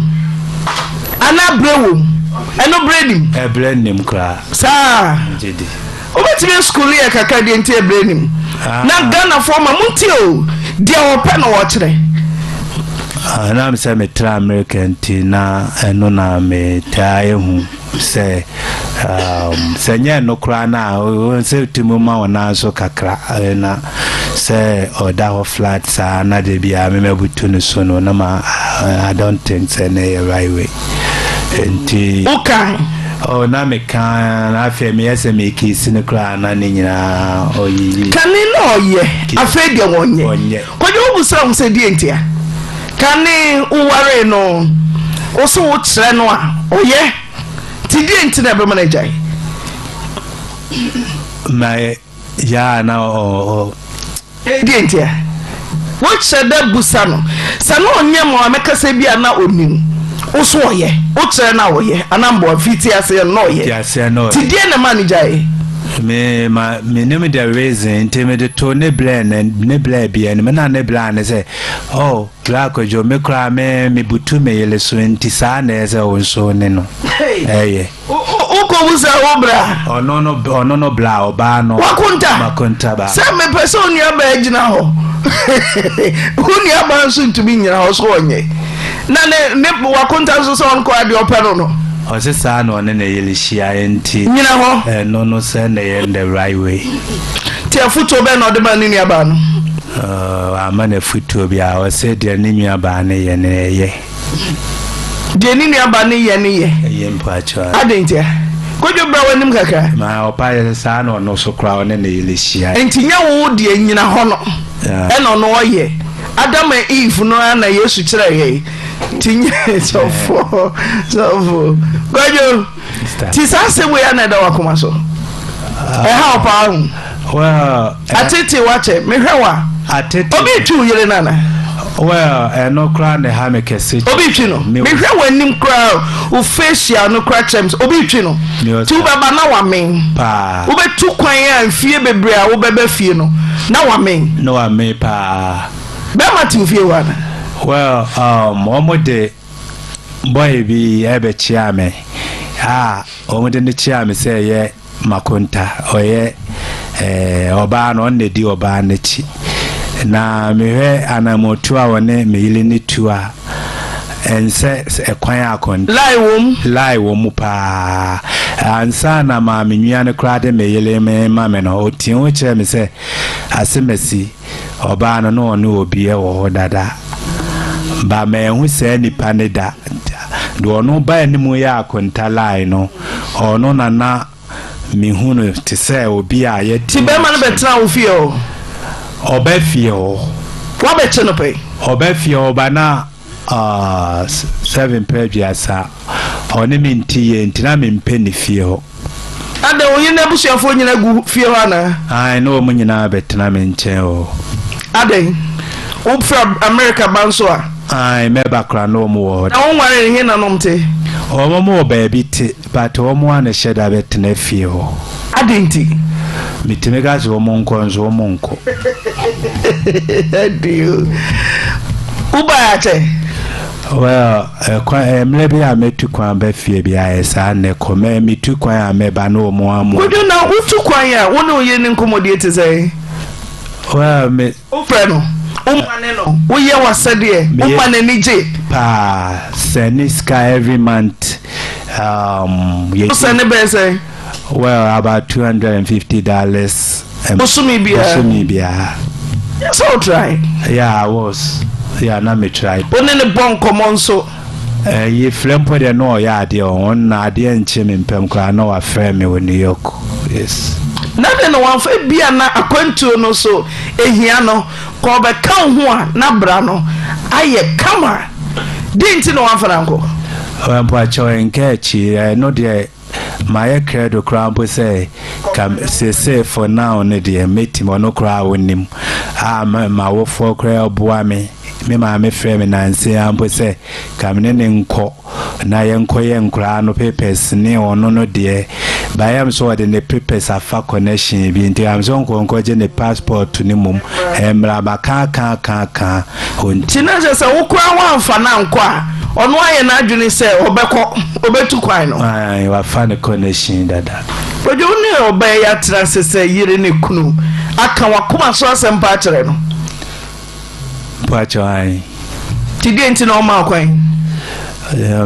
Anaa brɛ wom. Ɛno brɛ nim. Ɛbrɛ nim koraa. Saa. Gye di. Wobɛtumi asukuu yɛ kakra deɛ nti ɛbrɛ nim. Ah. Na Ghanafoɔ ma montie o deɛ wɔpɛ na wɔkyerɛ. Ah, na sɛ metra Amerika nti na ɛno na metaa ehu sɛ um, sɛ nyɛ ɛno koraa no a sɛ tumi ma wo nan so kakra eh, na sɛ ɔda hɔ flat saa na de biara memɛbutu no so no na ma I don't think sɛ na ɛyɛ right way nti woka oh na meka na afei meyɛ sɛ mekisi no koraa na ne nyinaa ɔyiyi kane na ɔyɛ afei deɛ wɔnyɛ ɔnyɛ kwadwo wobusa ho sɛ deɛ ntia kane wowaree no wo so wokyerɛ no a ɔyɛ nti deɛ nti na ɛbɛma no agyae ma yɛ a na ɔ Deɛ nti a wohyɛ da busa no, sɛ na ɔnyɛ ma wamɛkasa bi a na ɔnim. Wo so ɔyɛ? Wo kyerɛ no a ɔyɛ anaa mboa? Mfiti aseɛ no na ɔyɛ. Mfiti aseɛ no ɔyɛ. Nti deɛn na ɛmaa no gyaeɛ? Me ma menim the reason nti mede too ne blɛ ne ne blɛ bi anim na ne blɛ ne sɛ oh bra Kwadwo me koraa me mebutu me yere so nti saa na ɛyɛ sɛ wo nso ne no ɛyɛ. Wokɔbu sɛ wo bra. Ɔno no ɔno no bra ɔbaa no. Wakonta. Makonta ba. Sɛ mepɛ sɛ onua baa gyina hɔ. Wo nua baa nso ntumi nyina hɔ so ɔnyɛ. Na ne ne wakonta nso sɛ ɔnkɔ adeɛ ɔpɛ no no. Ɔse saa na ɔne ne yere hyia nti. Nyina hɔ. Ɛno no sɛ na ɛyɛ the right way. Nti afutuo bɛn na ɔde maa ne nua baa no? Wamma no afutuo biara ɔse deɛ ne nua baa no yɛ no ɛyɛ. Deɛ ne nua ba no yɛ no yɛ. Ɛyɛ mpo akyɛ. Adɛn ntia? Kwadwo bra w'anim kakra. Ma ɔpa yɛ sɛ saa na ɔno so koraa ɔne ne yere hyia. Nti nyɛ wo deɛ nyina hɔ no ɛna ɔno ɔyɛ. Adam and Eve no ara na Yesu kyerɛɛ yɛn. Nti nyɛ sɔfo sɔfo. Kwadwo. Ti saa asɛm wei ana ɛda w'akoma so? Ɛha wo paa ho? Well, atete wakyɛ mehwɛ wa. Atete. Obi twi wo yere no ana? Well, ɛno koraa na ɛha me kɛse. Obi twi no. Mehwɛ w'anim koraa wo facial no koraa kyerɛ me sɛ obi twi no. Ti wobɛba na wamen. Paa. Wobɛtu kwan a mfie bebree a wobɛba fie no na wamen. Na wamen paa. Bɛrima te wo fie hɔ ana? Well, wɔn de Boy bi bɛkyeaa me a wɔde no kyeaa me sɛ ɛyɛ Makonta. Ɔyɛ eh, ɔbaa no, ɔno na ɛdi ɔbaa no akyi. Na mehwɛ anammɔtu a ɔne me yere no tu a, ɛnsɛ ɛkwan a akɔnta. Lie wɔ mu. Lie wɔ mu paa. Ansa na maame nwia no koraa de me yere me ma me no, ɔtii ho kyerɛɛ me sɛ asemasi. Ɔbaa no na ɔne obi wɔ hɔ dada but manhu saa nipa no da. Deɛ ɔno baa anim yɛ akonta line no, ɔno na na mehu no te sɛ obi a yɛte. Nti bɛrima no bɛtena wo fie hɔ? Ɔba fie hɔ. Woabɛkye no pɛn? Ɔba fie hɔ but na Ah, sɛ mempɛ aduasa, ɔne me nte yie nti na mempɛ ne fie hɔ. Adɛn, wo yere n'abusuafoɔ nyina gu fie hɔ anaa? Ae, na wɔn nyinaa bɛtena me nkyɛn hɔ. Adɛn, wofiri Amerika ba nso a? Ae, mɛba koraa na wɔn wɔ hɔ. Na wonwaree no, he na nom te? Wɔn wɔ baabi te. But wɔn a na hyɛ da bɛ tena fie hɔ. Adɛn nti? Metumi ka sɛ wɔn nkɔ nso wɔn nkɔ. Adio. Wobae akyɛ? Well, ɛkwan eh, mmerɛ bi a mɛtu kwan ba fie bi ayɛ saa nnɛ kɔ mɛ metu kwan a mɛba ne wɔn amu. Kojo na wotu kwan a wo ne wo yere ne nkɔmmɔdie te sɛn? Well, me. Wofrɛ no, womane no, woyɛ w'asɛdeɛ, woma n'ani gye. Paa, sɛne sika every month. Um, Wo sɛne bɛyɛ sɛn? Well, about $250. Bosome biara. Bosome biara. Yɛ sɛ wo try. Yeah, I was. Yeah, na me try. Wo ne ne bɔ nkɔmmɔ nso. Ɛyi frɛ mpo deɛ na ɔyɛ adeɛ ɔn na adeɛ nkye me mpɛm koraa na wafrɛ me wɔ New York yes. Na dɛn na wamfa ebia na akwantuo no so ehia no kɔ ɔbɛka wo ho a na bra no ayɛ kama deɛ nti na wamfa no ankɔ. Mpakyɛw nka akyi ɛno deɛ Mayɛ krado koraa mpo sɛ ka seesei for now no deɛ mɛtumi, ɔno koraa ɔnim a m'awofoɔ koraa boa me, me maame frɛɛ me nansa yi ara mpo sɛ ka me ne no nkɔ na yɛnkɔyɛ nkoraa no papers ne ɔno no deɛ, but ɛyɛ me sɛ ɔde ne papers afa connection bi nti am sɛ ɔnkɔ nkɔgye ne passport no mmom mmra, maka aka aka aka. Ɔnti. Nti na kyerɛ sɛ wo koraa woamfa no ankɔ a, ɔno ayɛ n'adwene sɛ ɔbɛkɔ, ɔbɛtu kwan no. Ae, wafa ne connection dada. Kwadwo, wo ne ɔbaa yi atena ase sɛ yere ne kunu, aka w'akoma so asɛm paa akyerɛ no? Mpakyɛw, ae. Nti deɛ nti na ɔmmaa kwan?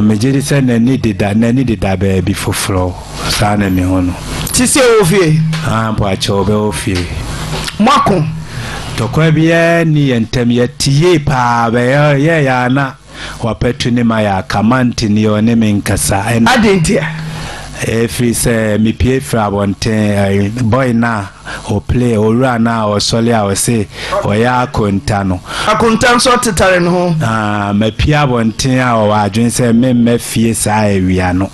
Megye di sɛ n'ani deda, n'ani deda baabi foforɔ. Saa na mehu no. Te sɛ ɔwɔ fie? Ah, mpakyɛw, ɔbɛwɔ fie. Moako? Tɔkwa biara nni yɛn ntam. Yɛte yie paa, bɛyɛ yɛɛyɛ ara na wapatu ne ma yɛ aka. Mante nie, ɔne me nkasa. Ɛna. Adɛn ntia? Ɛfiri sɛ mepue firi abɔnten, ɛɛ, boy no a ɔplay, owura no a ɔsɔre a ɔse ɔyɛ akonta no. Akonta nso ɔtetare ne ho. Ah, mapue abɔnten a ɔwɔ adwene sɛ memma fie saa awia no.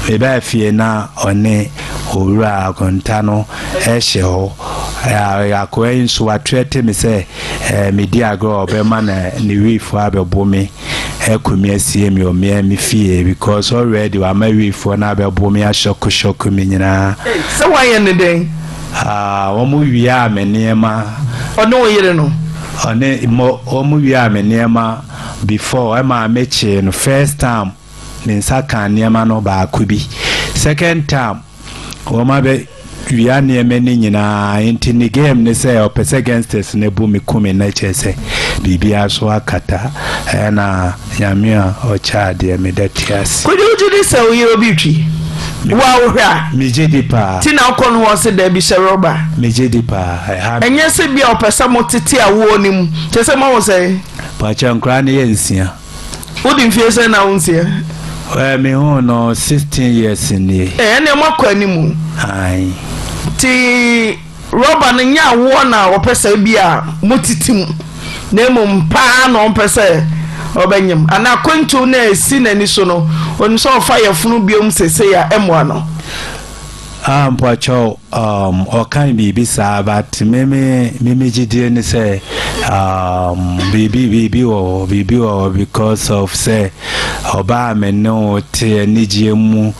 Mebaa fie na ɔne owura akonta no hyɛ hɔ. Akoa yi nso watrɛte me sɛ medi agorɔ a ɔbɛma ne weefoɔ abɛbo me. Aku me asie me wɔ mea me fie because already wama wifoɔ no abɛbo me ahyɔko hyɔko me nyinaa. Ei, sɛ woayɛ no dɛn? Ah, wɔn wiaa me nneɛma. Ɔne wo yere no? Ɔne, mo, wɔn wiaa me nneɛma before ɛmaa me kyee no first time me nsa kaa nneɛma no baako bi second time. Wɔn abɛ wia nneɛma no nyinaa nti ne game ne sɛ ɔpɛ sɛ gangsters no bu me ku me na kyerɛ sɛ biribiara so akata ɛna Nyame a ɔkyɛ adeɛ meda ti ase. Kwadwo wogye di sɛ wo yere obi retwi wo a wohwɛ a? Megye di paa. Ti na wokɔ no hɔ ɔse daabi hyɛ rɔba. Megye di paa ɛha me. Ɛnyɛ sɛ bia ɔpɛ sɛ mo tete awoɔ no mu kyerɛ sɛ moawo sɛn? Pakyɛ nkoraa no yɛ nsia. Wodi mfie sɛn na wo nsia? Ɛɛ me huu no 16 years nie. Ɛɛ ɛnneɛ mo akɔ anim. Ae. Nti rɔba no nyɛ awoɔ na ɔpɛ sɛ ebi a mo tete mu na mmom paa na ɔmpɛ sɛ ɔbɛnyem anaa akwantuo no a ɛsi n'ani so no onim sɛ ɔfa yafunu biom seesei a ɛmmoa no. Ah mpakyɛw um ɔkan biribi saa but me me me me gyidie ne sɛ um biribi biribi wɔ hɔ biribi wɔ hɔ because of sɛ ɔbaa me ne wo te anigyeɛ mu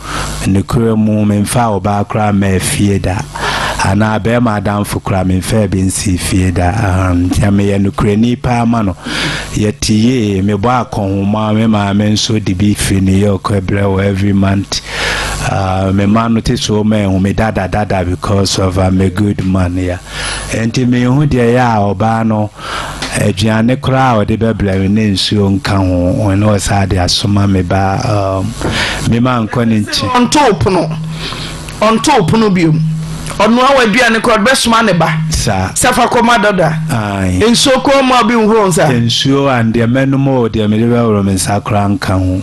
nokorɛ mu memfa ɔbaa koraa mmaa fie da anaa bɛrima adamfo koraa memfaa bi nsii fie da um nti meyɛ nokorɛni paa ma no. Yɛte yie, mebɔ akɔnhoma, me maame nso de bi firi New York brɛ wɔ every month. Uh, me ma no te so ma ehu me dada dada because of I'm a good man ya. Enti me hu deɛ yɛ a ɔbaa no aduane koraa a ɔde bɛbrɛ me ne nsuo nka ho ɔne ɔsaa de asoma me ba um, me ma nkɔ ne nkyɛn. Ɔnto pono. Ɔnto pono biom. Ɔnoa w'aduane koraa ɔde bɛsoma ne ba Saa. sɛ fa kɔma dada. Ae. Nsuo koraa ɔmma obi nhohoro nsa. Nsuo a deɛ mɛnom o, deɛ mede bɛhoro me nsa koraa nka ho.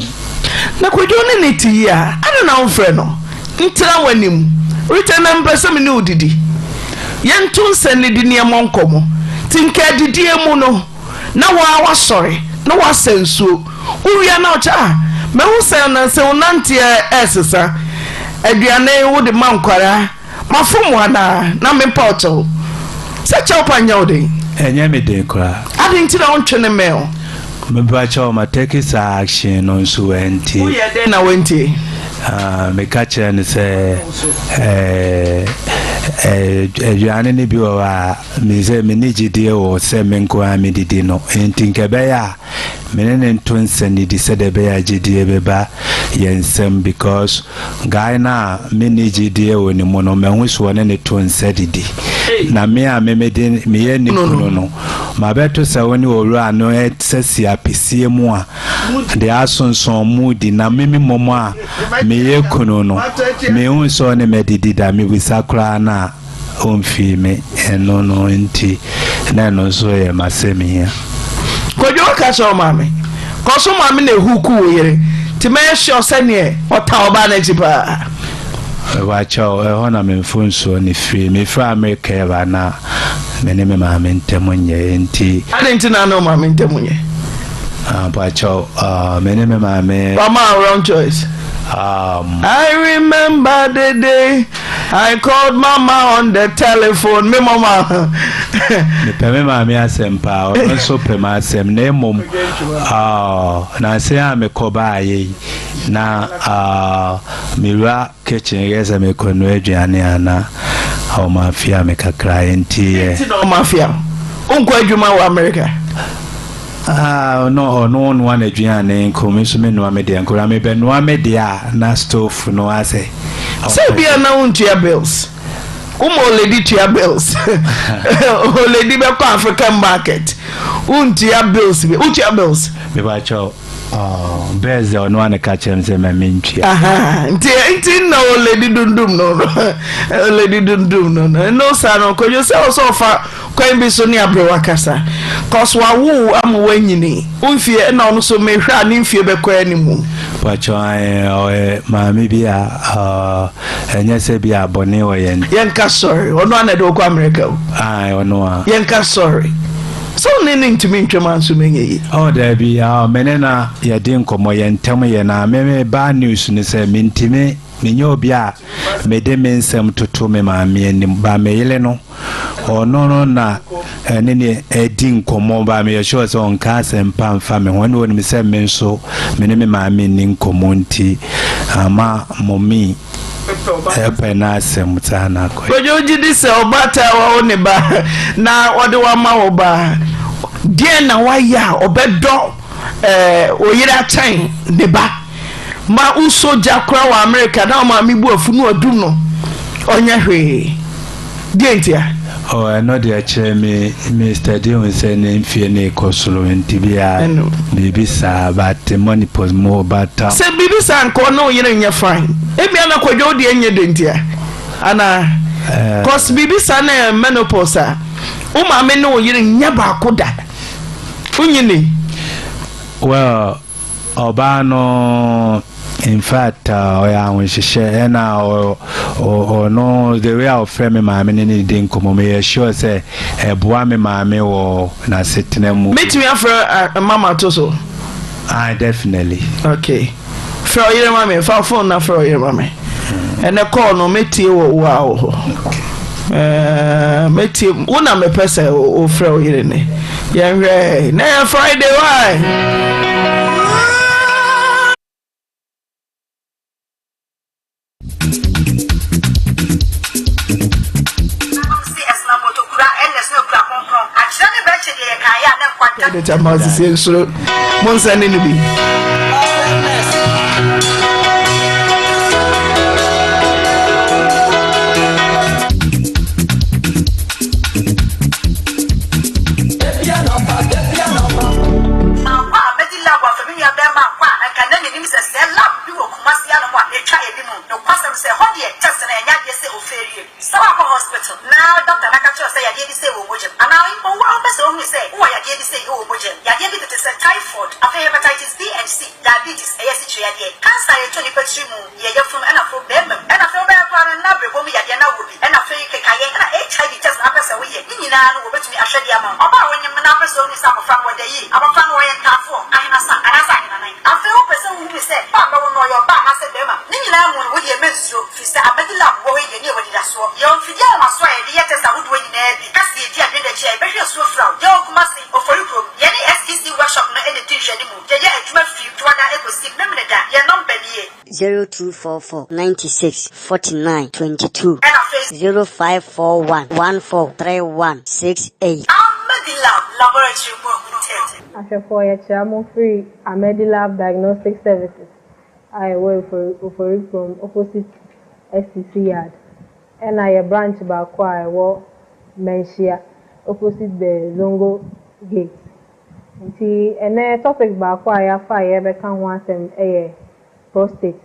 Na Kwadwo ne no te yie a, adɛn na womfrɛ no ntena w'anim? Rita, na mepɛ sɛ me ne wo didi. Yɛnto nsa nnidi na yɛmmɔ nkɔmmɔ. Nti nka adidie mu no, na wo ara woasɔre na woasa nsuo. Wowie a na wokyɛ ah, mahu sɛ nnansa yi wo nanteɛ resesa. Aduane wode ma nkwadaa. Mafom wo anaa? Na mempa wo kyɛw. Sɛ kyɛw pa nyɛ wo den? Ɛnyɛ me den koraa. Adɛn nti na wontwe ne mmɛn wo? Mepakyɛw ma take saa action no nso wantie. Woyɛɛ dɛn na wantie? Ah, meka kyerɛɛ no sɛ eh, eh, aduane no bi wɔ hɔ a, me sɛ menni gyidie wɔ sɛ me nko ara medidi no, enti nka ɛbɛyɛ a me ne no nto nsa nnidi sɛdeɛ ɛbɛyɛ a gyidie bɛba yɛn nsam because guy no a menni gyidie wɔ ne mu no mahu so ɔne no to nsa didi na me a me mede meyɛ ne kunu no mabɛto sɛ wo ne owura no sɛ si apesie mu a deɛ asonsɔn mu di na me me mmom a meyɛ kunu no mehu sɛ ɔne madidi da mebisa koraa no a Ɔmfii me, ɛno no nti na ɛno nso yɛ m'asɛm hia. Kwadwo ka kyerɛ wo maame cos wo maame na ehuku wo yere nti mɛyɛ sure sɛ neɛ ɔtaa ɔbaa no akyi paa. Mepakyɛw, ɛhɔ na me mfomsoɔ no firi. Mefiri Amerika reba na me ne me maame ntam nyɛ, enti. Adɛn nti na ne wo maame ntam nyɛ? Ah, mpakyɛw, ah, me ne me maame. Wama wo wrong choice. I remember the day I called mama on the telephone me mama. Mepɛ me maame asɛm paa, ɔno nso pɛ m'asɛm na mmom nansa yi a mekɔ baayɛ yi na mewura kitchen yɛ sɛ mekɔnoa aduane a na ɔmafia me kakra nti yɛ. Nti na ɔmafia wo? Wonkɔ adwuma wɔ America? Ah, no, ɔno noa n'aduane nko, me nso menoa me deɛ nko. Na mebɛnoa me deɛ a, na stove no asɛ. Sɛ bia na wontua bills. Woma oledi tua bills. Oledi bɛkɔ African market. Wontua bills bi. Wotua bills? Mebakyɛw, oh, bills deɛ ɔno a na ka kyerɛ me sɛ ma mentua. Aha, nti nti na oledi dundum no no. Oledi dundum no no. Ɛno saa no, kwadwo sɛ ɔsɛ ɔfa Kwan bi so ne aberewa kasa cos wawo wo ama wanyini wo mfie ɛna ɔno so mehwɛ a ne mfie bɛkɔ animu. Pakyɛ ae ɔyɛ maame bi a ɛnyɛ sɛ bi a bɔne wɔ yɛn. Yɛnka sorry ɔno a na ɛde wo kɔ America o. Ae ɔno a. Yɛnka sorry sɛ wo ne no ntumi ntwam anso menyɛ yie. Oh daabi ah me ne no yɛdi nkɔmmɔ yɛn ntɛm yɛ na me me bad news ne sɛ mentumi menyɛ obi a mede me nsɛm toto me maame anim but me yere no Ɔno no na Ɛne ne adi nkɔmmɔ ba meyɛ sure sɛ ɔnka asɛmpa mfa me ho ɛna ɔnim sɛ me nso me ne me maame nni nkɔmmɔ nti ama mɔmi ɛpɛ n'asɛm saa na akɔ. Kwadwo wogye di sɛ ɔbaatan a wawo ne ba na ɔde wo ama wo ba deɛn na wayɛ a ɔbɛdɔ eh, wo yere akyɛn ne ba ma wosɔ gya koraa wɔ Amerika na wo maame bu afu no adum no ɔnyɛ hwee deɛ ntia? Oh, ɛno deɛ kyerɛ me Mister Dehun sɛ ne mfie no rekɔ soro nti bia biribi saa but money pos mo but. Sɛ biribi saa nka ɔne wo yere nyɛ fine ebia na kwadwo wo deɛ nyɛ dɛ ntia anaa cause biribi saa na ɛyɛ menopause a wo maame ne wo yere nyɛ baako da wonyi ni. Well ɔbaa no infact ɔyɛ ahohyehyɛ ɛna ɔno the way a ɔfrɛ me maame ne ne di nkɔmmɔ meyɛ sure sɛ ɛboa me maame wɔ n'asetena mu. Mɛtumi afrɛ mama to so? Ah definitely. Okay. Frɛ ɔyere ma me, fa phone na frɛ ɔyere ma me. Ɛnɛ call no mɛtie wɔ wo a wɔ hɔ. Mɛtie wo na mepɛ sɛ wofrɛ wo yere ne. Yɛnhwɛ na yɛ Friday why? Credit ama sisi nsoro mo nsa ne no bi. Sɛ woakɔ hospital na doctor no aka kyerɛ wo sɛ yadeɛ bi sei wɔ wo mogya mu anaa mpo wo ara wopɛ sɛ wohunu sɛ wowɔ yadeɛ bi sei wɔ wo mogya mu, yadeɛ bi tete sɛ typhoid, afei hepatitis B and C, diabetes, ɛyɛ asikyire yadeɛ, cancer a ɛtɔ nipa tiri mu, yɛ yafunu ɛna afei barima mu, ɛna afei wobɛyɛ koraa no na berɛboɔ mu yadeɛ na wowɔ bi, ɛna afei kekaeɛ, ɛna HIV test na wopɛ sɛ woyɛ, ne nyinaa no wɔbɛtumi ahwɛ de ama wo. Ɔbaa a wonyem na wopɛ sɛ wohunu sɛ abɔfra no wɔda yie, abɔfra no ɔyɛ ntaafoɔ, ahenasa anaasɛ ahenanan, afei wopɛ sɛ wohunu sɛ ba a bɛwo no ɔyɛ ɔbaa anaasɛ barima, ne nyinaa mu no wodeɛ mɛnsuro. Firi sɛ Amadi Lab wɔ hɔ yi deɛ ne yɛwɔ anidasoɔ. Yɛwɔ mfidie ahomasoɔ a yɛde yɛ test ahodoɔ nyinaa bi. Ka sɛ yɛdi adwene da akyi a yɛbɛhwɛ asuo fra wo. Yɛwɔ Kumasi, Ofori kurom. Yɛne SEC workshop no na ɛdi nhwɛanimu. Yɛyɛ adwuma firi Dwoada kɔsi Memeneda. Yɛn nɔmba nie. 0244 96 49 22. Ɛna afei. 0541 14 31 68. Amadi Lab Laboratory mu ntɛm. Ahwɛfoɔ yɛkyea mo firi Amadi Lab Diagnostic Services. a ɛwɔ Ofori Ofori kurom opposite STC yard ɛna yɛ branch baako a ɛwɔ Manhyia opposite the Zongo gate. Nti ɛnɛ topic baako a yɛafa a yɛrebɛka ho asɛm yɛ prostate.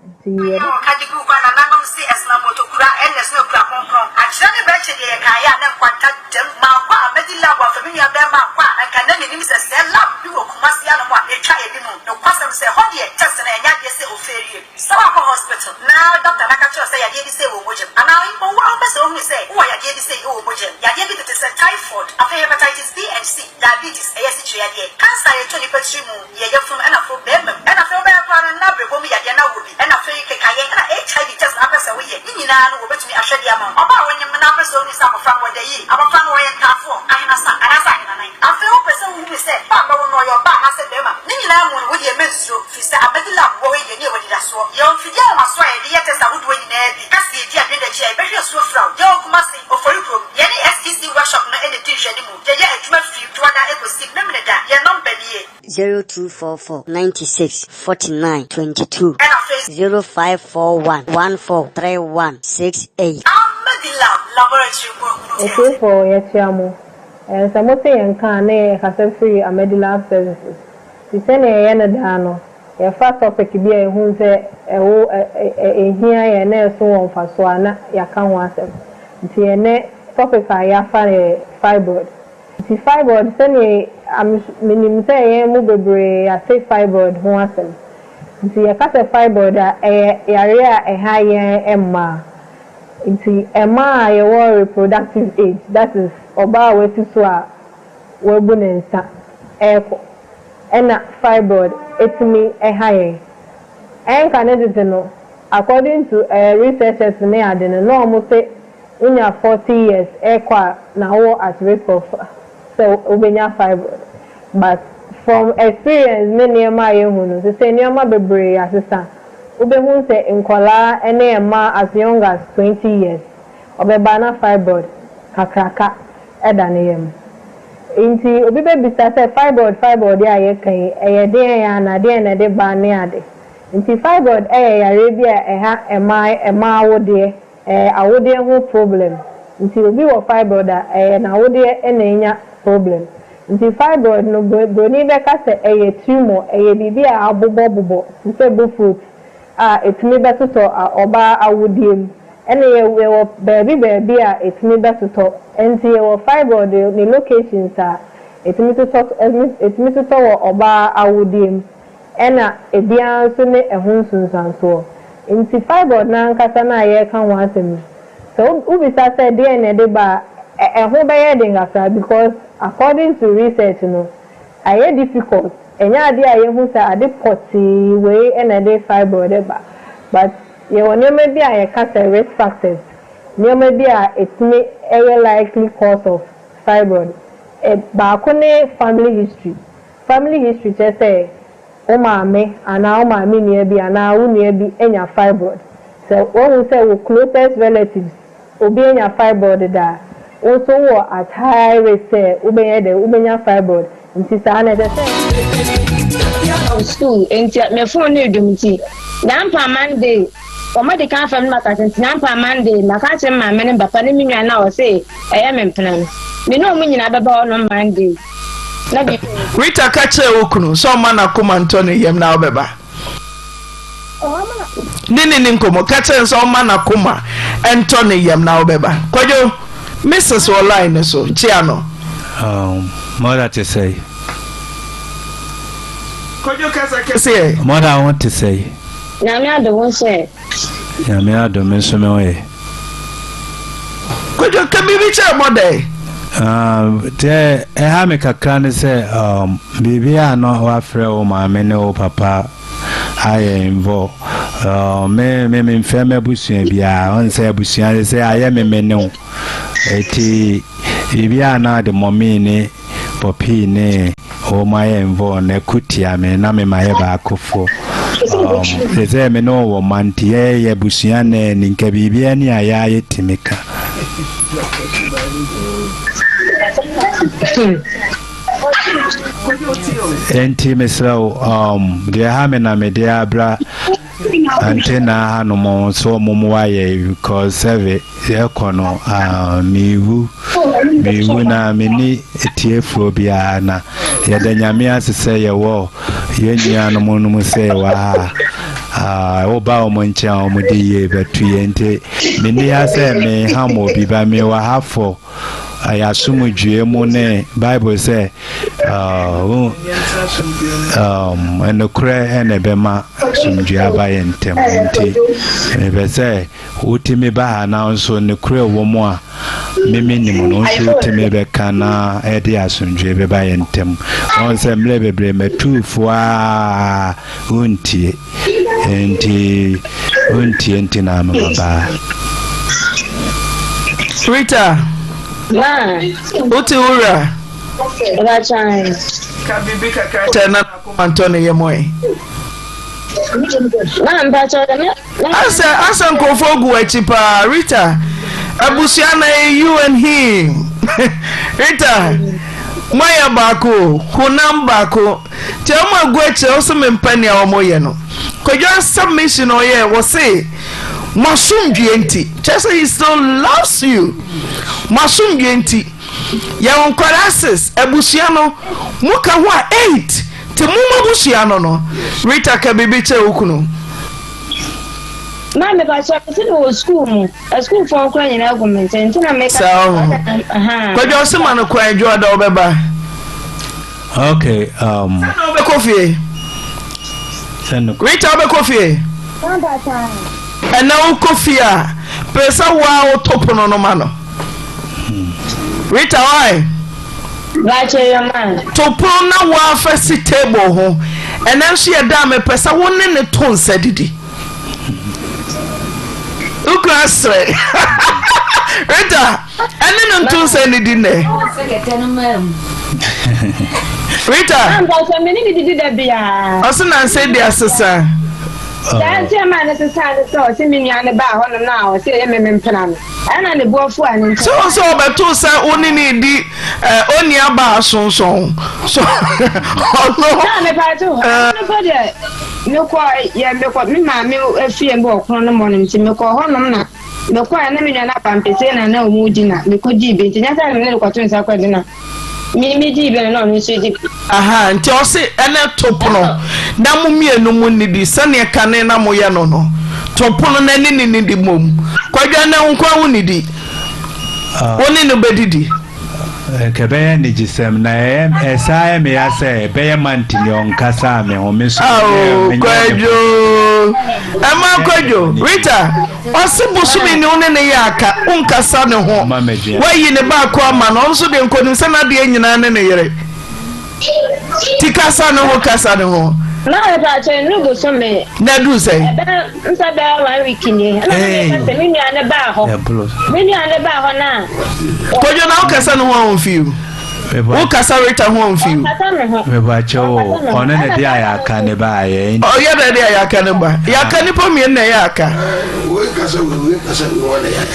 Nti Yɛ ɔka de guu kwa nananom se ɛsena motokura ɛna ɛsena okura kronkron akyerɛ ne bɛkye deɛ yɛkaeɛ a na nkwanta dam mankɔ a mɛdi lab afa me nua bɛɛma ankɔ a anka na menim sɛ sɛɛ lab bi wɔ Kumasi anom a ɛtwa anim nokwasɛm sɛ ɛhɔ deɛ test no ɛnyɛ adeɛ sɛ ofeerie sɛ woakɔ hospital na doctor no aka kyerɛ wo sɛ yadeɛ bi sei wɔ wo mogya mu anaa mpo wo ara wopɛ sɛ wohunu sɛ wowɔ yadeɛ bi sei wɔ wo mogya mu yadeɛ bi tete sɛ typhoid afei hepatitis B and C diabetes ɛyɛ asikyire yadeɛ cancer a ɛtɔ nipa tiri mu yɛ yafunu ɛna afei bɛɛma mu ɛna afei wobɛyɛ koraa no na abrɛbɔ mu yadeɛ na wowɔ bi ɛna afei kekayɛ ɛna HIV test na wopɛ sɛ woyɛ ne nyinaa no wɔbɛtumi ahwɛ de ama wo. Ɔbaa a wonyem na wopɛ sɛ wohunu sɛ abɔfra no wɔda yie, abɔfra no ɔyɛ ntaafoɔ, ahenasa anaasɛ ahenanan, afei wopɛ sɛ wohunu sɛ ba a bɛwo no ɔyɛ ɔbaa anaasɛ bɛɛma, ne nyinaa mu no wodeɛ mɛnsuro firi sɛ Amadi lab wɔ hɔ yi yɛne yɛwɔ anidasoɔ. Yɛwɔ mfidie ahomasoɔ a yɛde yɛ test ahodoɔ nyinaa bi, ka sɛ yɛdi adwene da akyi a yɛbɛhwɛ asuo fra wo. Yɛwɔ Kumasi, Ofori kurom, yɛne SEC workshop no na ɛdi nhwɛanimu, yɛyɛ adwuma firi Dwoada kɔsi Memeneda, yɛn nɔmba nie. 0244 96 49 22. Ɛna afei. 0541 14 31 68. Ahmadilab Laboratory mu ntɛm. Atiefo yɛkyea mo. Ɛɛ sɛ mote yɛn nka a na yɛkasa firi Ahmadilab Services. Nti sɛnea yɛyɛ no daa no, yɛfa topic bi a yɛhu sɛ ɛwo ɛ ɛ ɛhia yɛn na ɛso wɔ mfasoɔ a na yɛaka ho asɛm. Nti ɛnnɛ topic a yɛafa yɛ fibroid. Nti fibroid sɛdeɛ am menim sɛ yɛn mu bebree ate fibroid ho asɛm. Nti yɛka sɛ fibroid a ɛyɛ yareɛ a ɛha yɛn mmaa. Nti mmaa a yɛwɔ reproductive age that is ɔbaa a wasi so a wabu ne nsa ɛrekɔ ɛna fibroid ɛtumi ɛha yɛn. Ɛnka ne tete no according to researchers ne ade no na wɔn se. Wonya 40 years ɛrekɔ a na wowɔ at risk of sɛ wobɛnya fibroid. But from experience ne nneɛma a yɛhu no, sesei nneɛma bebree asesa. Wobɛhu sɛ nkwadaa ne mmaa as young as 20 years, ɔbɛba na fibroid kakraka da ne yam. Nti obi bɛbisa sɛ fibroid fibroid yi a yɛka yi, ɛyɛ deɛn anaa deɛn na ɛde ba ne ade. Nti fibroid yɛ yareɛ bi a ɛha mmaa mmaa awodeɛ, ɛyɛ awodeɛ ho problem. Nti obi wɔ fibroid a, ɛyɛ n'awodeɛ na anya problem. Nti fibroid no, broni bɛka sɛ ɛyɛ tumor, ɛyɛ biribi a abobɔbobɔ te sɛ bofrot a ɛtumi bɛtotɔ ɔbaa awodeɛ mu. Ɛna yɛwɔ baabi baabi a ɛtumi bɛtotɔ. Nti yɛwɔ fibroid ne locations a ɛtumi totɔ ɛtumi totɔ wɔ ɔbaa awodeɛ mu. Ɛna ebiara nso ne ɛho nsunsuansoɔ. Nti fibroid no ankasa no a yɛreka ho asɛm yi, sɛ wobisa sɛ deɛn na ɛde ba a, ɛho bɛyɛ den kakra because according to research no, ayɛ difficult. Ɛnyɛ adeɛ a yɛhu sɛ ade pɔtee wei na ɛde fibroid ba. But yɛwɔ nneɛma bi a yɛka sɛ risk factors, nneɛma bi a ɛtumi yɛ likely cause of fibroid. Baako ne family history. Family history kyerɛ sɛ wo maame anaa wo maame nua bi anaa wo nua bi anya fibroid. Sɛ woahu sɛ wo closest relatives obi anya fibroid da a, wo nso wowɔ at high risk sɛ wobɛyɛ dɛn, wobɛnya fibroid. Nti saa no ɛsɛ sɛ. Wɔ school nti me phone no redum nti Nyampa Monday wɔn adi kan afrɛ me na maka sɛ nti Nyampa Monday maka akyerɛ me maame ne me papa ne me nua no a ɔse ɛyɛ me mpena no me ne wɔn nyinaa bɛba hɔ nom Monday na biribi. Rita ka kyerɛɛ wo kunu sɛ ɔmma n'akoma ntɔ ne yam na wobɛba. Ne ne ni nkɔmmɔ. Ka kyerɛ no sɛ ɔmma n'akoma ntɔ ne yam na wobɛba. Kwadwo, Mrs. wɔ line no so. Kyia no. Um, mother te sɛe? Kwadwo kasa kɛseɛ. Mother ho te sɛe? Nyame adom wo nso ɛ? Nyame adom me nso me ho yɛ. Kwadwo ka biribi kyerɛ mother ɛ. Um, deɛ ɛha me kakra ne sɛ um, biribi a na wafrɛ wo maame ne wo papa ayɛ involve. Uh, me me memfrɛ m'abusua biara ɔn sɛ abusua de sɛ ayɛ me me ne wo ɛti biribi a na de mɔmee ne pɔpii ne wɔn ayɛ involve na ɛko tia me na me ma yɛ baakofo um, sɛ sɛ me ne wɔ ma nti yɛyɛ abusua na ni nka biribi ani a yɛayɛ tumi ka. Enti mesrɛ wo, um, deɛ ɛha me na mede abra ante na ha no mo so ɔmo mmoa yɛ because sɛve yɛkɔ no uh, mewu mewu na menni tiefoɔ biara na yɛda Nyame ase sɛ yɛwɔ yɛn nuanom no mu sɛ yɛwɔ ha uh, woba wɔn nkyɛn a wɔn de yie bɛto yɛn nti menni ha sɛ meham obi ba mewɔ ha for Ɛyɛ asomdwoeɛ mu ne Bible sɛ nokorɛ na ɛbɛma asomdwoeɛ aba yɛn ntam. Nti mepɛ sɛ wotumi ba ha na nso nokorɛ wɔ mu a me menim no nso wotumi bɛka na ɛde asomdwoeɛ bɛba yɛn ntam. Wɔn sɛ mmerɛ bebree matuufoɔ a wontie. Nti wontie nti na ama mabaa. Rita. Ma. Wote wo wura? Ɛbɛkyan. Ka biribi kakra kyerɛ na n'akoma ntɔ ne yam ɛ. Ma mpakyɛ na. Asɛ asɛ nkurɔfoɔ gu w'akyi paa Rita. Abusua na yɛ you and him. Rita, moayɛ baako honam baako. Nti ɔmo agu akyire ɔse mempɛ nea ɔmo yɛ no. Kwadwo submission a ɔyɛɛ wɔse mo asomdwie nti kyerɛ sɛ he still loves you mo asomdwie nti yɛwɔ nkwadaa sis abusua no mo ka ho a eight nti mo mo abusua no no Rita ka biribi kyerɛ wo kunu. Maame pakyɛ mese mewɔ sukuu mu asukuufoɔ nkora nyinaa gu me nkyɛn nti na meka. Saa o Kwadwo ɔse ma no kwan adwo ada ɔbɛba. Okay. Um. Sɛ na wobɛkɔ fie. Rita wobɛkɔ fie. Ɛnɛ wokɔ fie a pere sɛ wo a woto pono no ma no. Rita why? To pono na woafa si table ho. Ɛnɛ nso yɛ da a mepɛ sɛ wo ne ne to nsa didi. Wokura serɛ. Rita, ɛne no nto nsa nidi nnɛ. Rita. Ɔse nansa di asesa. Saa nti ɛma ne sesa ne sɛ ɔse me nua no baa hɔnom na ɔse ɛyɛ me me mpena no ɛna ne bo afu a ne nkyɛn. Sɛ ɔsɛ ɔbɛto sɛ wo ne ne di ɔni aba asonsɔn so ɔno. Naa mepa to ɛno po deɛ mekɔ yɛ mekɔ me maame afie mbɔ ɔkono no mɔ no nti mekɔ hɔnom na Mekɔe na me nua no apampese na na ɔmo di na mekɔ dii bi nti nyɛ sɛ me ne no kɔto nsa kɔ di na me me dii bi na na ɔno nso di bi. Ahaa nti ɔse ɛnɛ to pono na mo mmienu mo nnidi sɛdeɛ kane na moyɛ no no to pono na ɛne ne nnidi mmom Kwadwo ɛnɛ wo nkoa wo nnidi wo ne no bɛdidi. Nka ɛbɛyɛ anigyesɛm, na ɛyɛ ɛsaa yɛ me ya sɛ ɛbɛyɛ month ni ɔnkasaa me ho, me nso Ao Kwadwo, ɛma Kwadwo, Rita, ɔse bosome ni wo ne ne yɛ aka, wonkasa ne ho, woayi ne baako ama no, ɔno nso deɛ nkonim sɛ n'adeɛ nyinaa ne ne yere. Ti kasa ne ho kasa ne ho. Na mepa kyɛ nnuru bosome. Na aduru sɛn? Ɛbɛ nsa bɛyɛ one week nie. Ɛna na meka sɛ me nua ne baa hɔ. Me nua ne baa hɔ na. Kwadwo na wokasa ne ho a ɔmfi o. Wokasa Rita ho a ɔmfi o. Ɔnkasa me ho. Mepa kyɛ o ɔno na de ayaka ne ba ayɛ. Ɔyɛ dɛ de ayaka ne ba. Yaka nipa mmienu na ɛyɛ aka.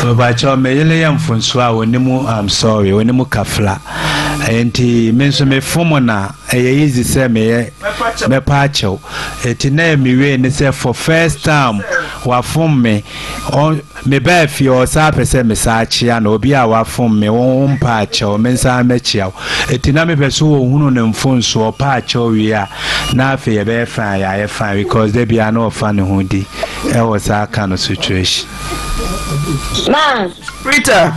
Mepa kyɛ me yere yɛ mfonso a ɔnim I'm sorry ɔnim kafla. Enti me nso me fom na ɛyɛ easy sɛ meyɛ mɛpa akyɛw. Eti na ɛyɛ me way ne sɛ for first time wafom me ɔ me baa fie ɔsaa pɛ sɛ me saa kyea no obi a wafom me wo mpa akyɛw me nsan mɛkyea wo. Eti na me pɛ sɛ ɔhunu ne mfonsoɔ ɔpa akyɛw wie a na afei yɛbɛyɛ fine a yɛayɛ fine because da biara na ɔfa ne ho di ɛwɔ saa kind of situation. Ma. Rita.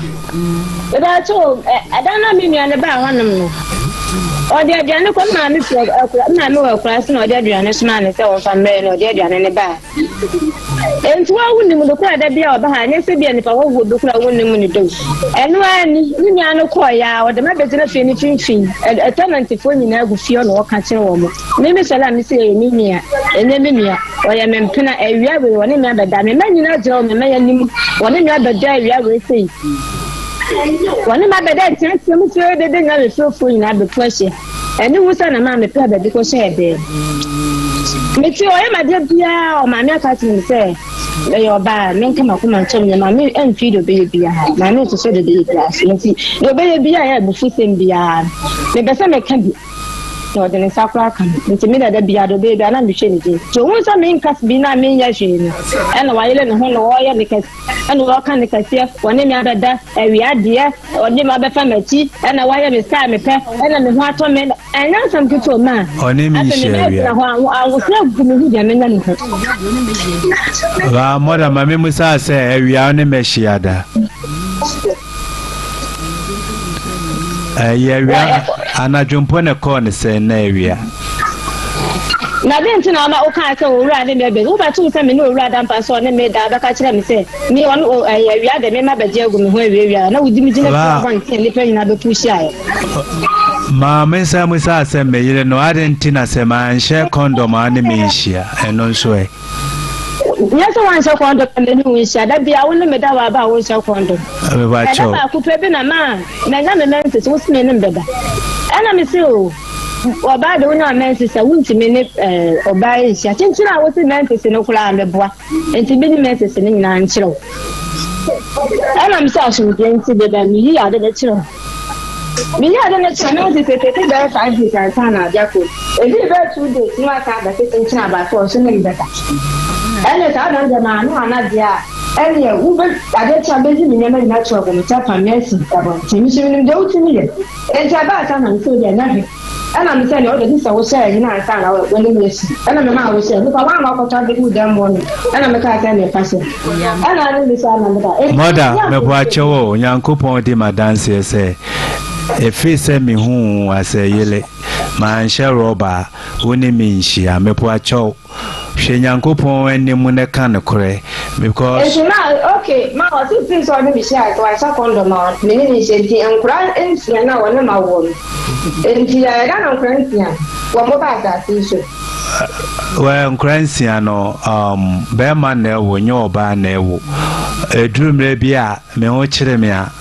Mebakyɛ o, ɛda no a me nua no baa hɔnom no, ɔde aduane kɔ maame fi akura maame wɔ akura so na ɔde aduane somaa no sɛ wɔmfa mmrɛ na ɔde aduane no baa. Enti wo a wonim no koraa da bi a ɔba ha nyɛ sɛ bi a nipa hɔhoɔ bi koraa wonim no dom. Ɛno ara ni, ne nua no kɔɔ ya a ɔde ma bɛgyina fie no mfimfini. Ɛtɛnantifoɔ nyinaa gu fie hɔ na ɔka kyerɛ wɔn. Me me sɔre a mese ɛyɛ me nua, ɛnyɛ me nua, ɔyɛ me mpena, awia wei ɔne me abɛda, me mma nyinaa gyina wɔ me mma anim, wɔne me abɛda awia wei sei, wɔne me abɛda nteatea mu fie dede nyinaa me fiefoɔ nyinaa bɛpu ahyia, ɛne wu sɛ na maa mepɛ baabi kɔhyɛɛ dɛm. Mete ɔyɛ m'adeɛ biara ɔmaame aka kyerɛ me sɛ mɛyɛ ɔbaa menka m'akoma nkyɛm nyɛ maame ɛmfii deɛ ɔbɛyɛ biara maame nsoso deɛ ɔbɛyɛ biara so nti deɛ ɔbɛyɛ biara yɛ abufu sɛm biara mepɛ sɛ meka bi na ɔde ne nsa koraa ka me nti me dada biara de ɔbɛyɛ biara na mehwɛ ne din nti ohun sɛ menka bi na menyɛ hwee no ɛna wayere ne ho na ɔyɛ ne kɛse ɛna ɔka ne kɛseɛ wɔne me abɛda awia deɛ ɔde me abɛfa m'akyi ɛna wayɛ me saa mepɛ ɛna me ho atɔ me ɛnyɛ nsɛm ketewa ma ɔne me afei me nhyia bɛɛ awia gyina hɔ ahosrɛ gu me ho deɛ menya ne ho Ba mɔda ma me musa sɛ awia ɔne mɛhyia da. Ɛyɛ awia anadwo mpo na ɛkɔɔ ne sɛn na awia. Na dɛn nti na ama wokaa sɛ owura ne me abɛn? Wobɛtoo sɛ me ne owura da mpa sɛ ɔne me da bɛka kyerɛ me sɛ me ɔno ɛyɛ awia de me ma bɛgye agu me ho awiawia na wodi me gyina fie abɔnten nnipa nyinaa bɛpu hyiaeɛ. Maa me nsa mu saa sɛ me yere no adɛn nti na sɛ manhyɛ kɔndɔm a ne me nhyia ɛno nso ɛ. Nyɛ sɛ woanhyɛ kɔndɔm na me ne wo nhyia. Da biara wo ne me da wɔ aba a wonhyɛ kɔndɔm. Ɛda baako pɛ bi na ma manya me menses wo se me ne me bɛda. Ɛna me se o ɔbaa de wonya menses a wontumi ne ɔbaa nhyia. Kyenkyen a wo se menses no koraa meboa. Nti me ne menses no nyinaa nkyerɛ wo. Ɛna me sɛ asomdwoe nti bɛda meyi ade no kyerɛ wo. Meyɛɛ ade no kyerɛ no nti tete bɛyɛ 5 days ansa na ade akɔ. Edii bɛyɛ 2 days na wasan aba sɛ kyenkyen aba sɛ ɔso ne me bɛda. Ɛnne saa da no deɛ maa no ana deɛ a ɛnneɛ wobɛ ade kye a bɛyi me nneɛma nyinaa to agu me nsa pam me asi abɔnten. Me nso menim deɛ wotumi yɛ. Enti ɛbaa saa na mesɛ wodeɛ nyɛ hwee. Ɛna mesɛ nea wode gye sɛ wohyɛ ɛnyina ansa na w'anim asi. Ɛna memaa wohyɛɛ. Nipa woanka wokɔtɔ ade guu dan mu hɔ no. Ɛna mekaa sɛ ɛnneɛ fa hyɛ. Ɛna ne me saa na meda. Enti Mother, mehyia meboakyɛw o, Onyankopɔn di m'adanseɛ sɛ, ɛfiri sɛ mehuu wo asɛyele, manhyɛ rɔba a, wo ne me nhyia. Meboakyɛw, hwɛ Nyankopɔn anim na ka nokorɛ, because. Nti na ok ma ɔse firi sɛ ɔne me hyiae sɛ wanhyɛ kɔndɔm a me ne no nhyia nti nkora nsia no a wɔne ma woɔ no nti yɛayɛ da na nkora nsia wɔn mo ba asase yi so. Well, nkora nsia no, um, bɛrima na ɛwo, nyɛ ɔbaa na ɛwo. Ɛduru mmerɛ bi a me ho kyere me a,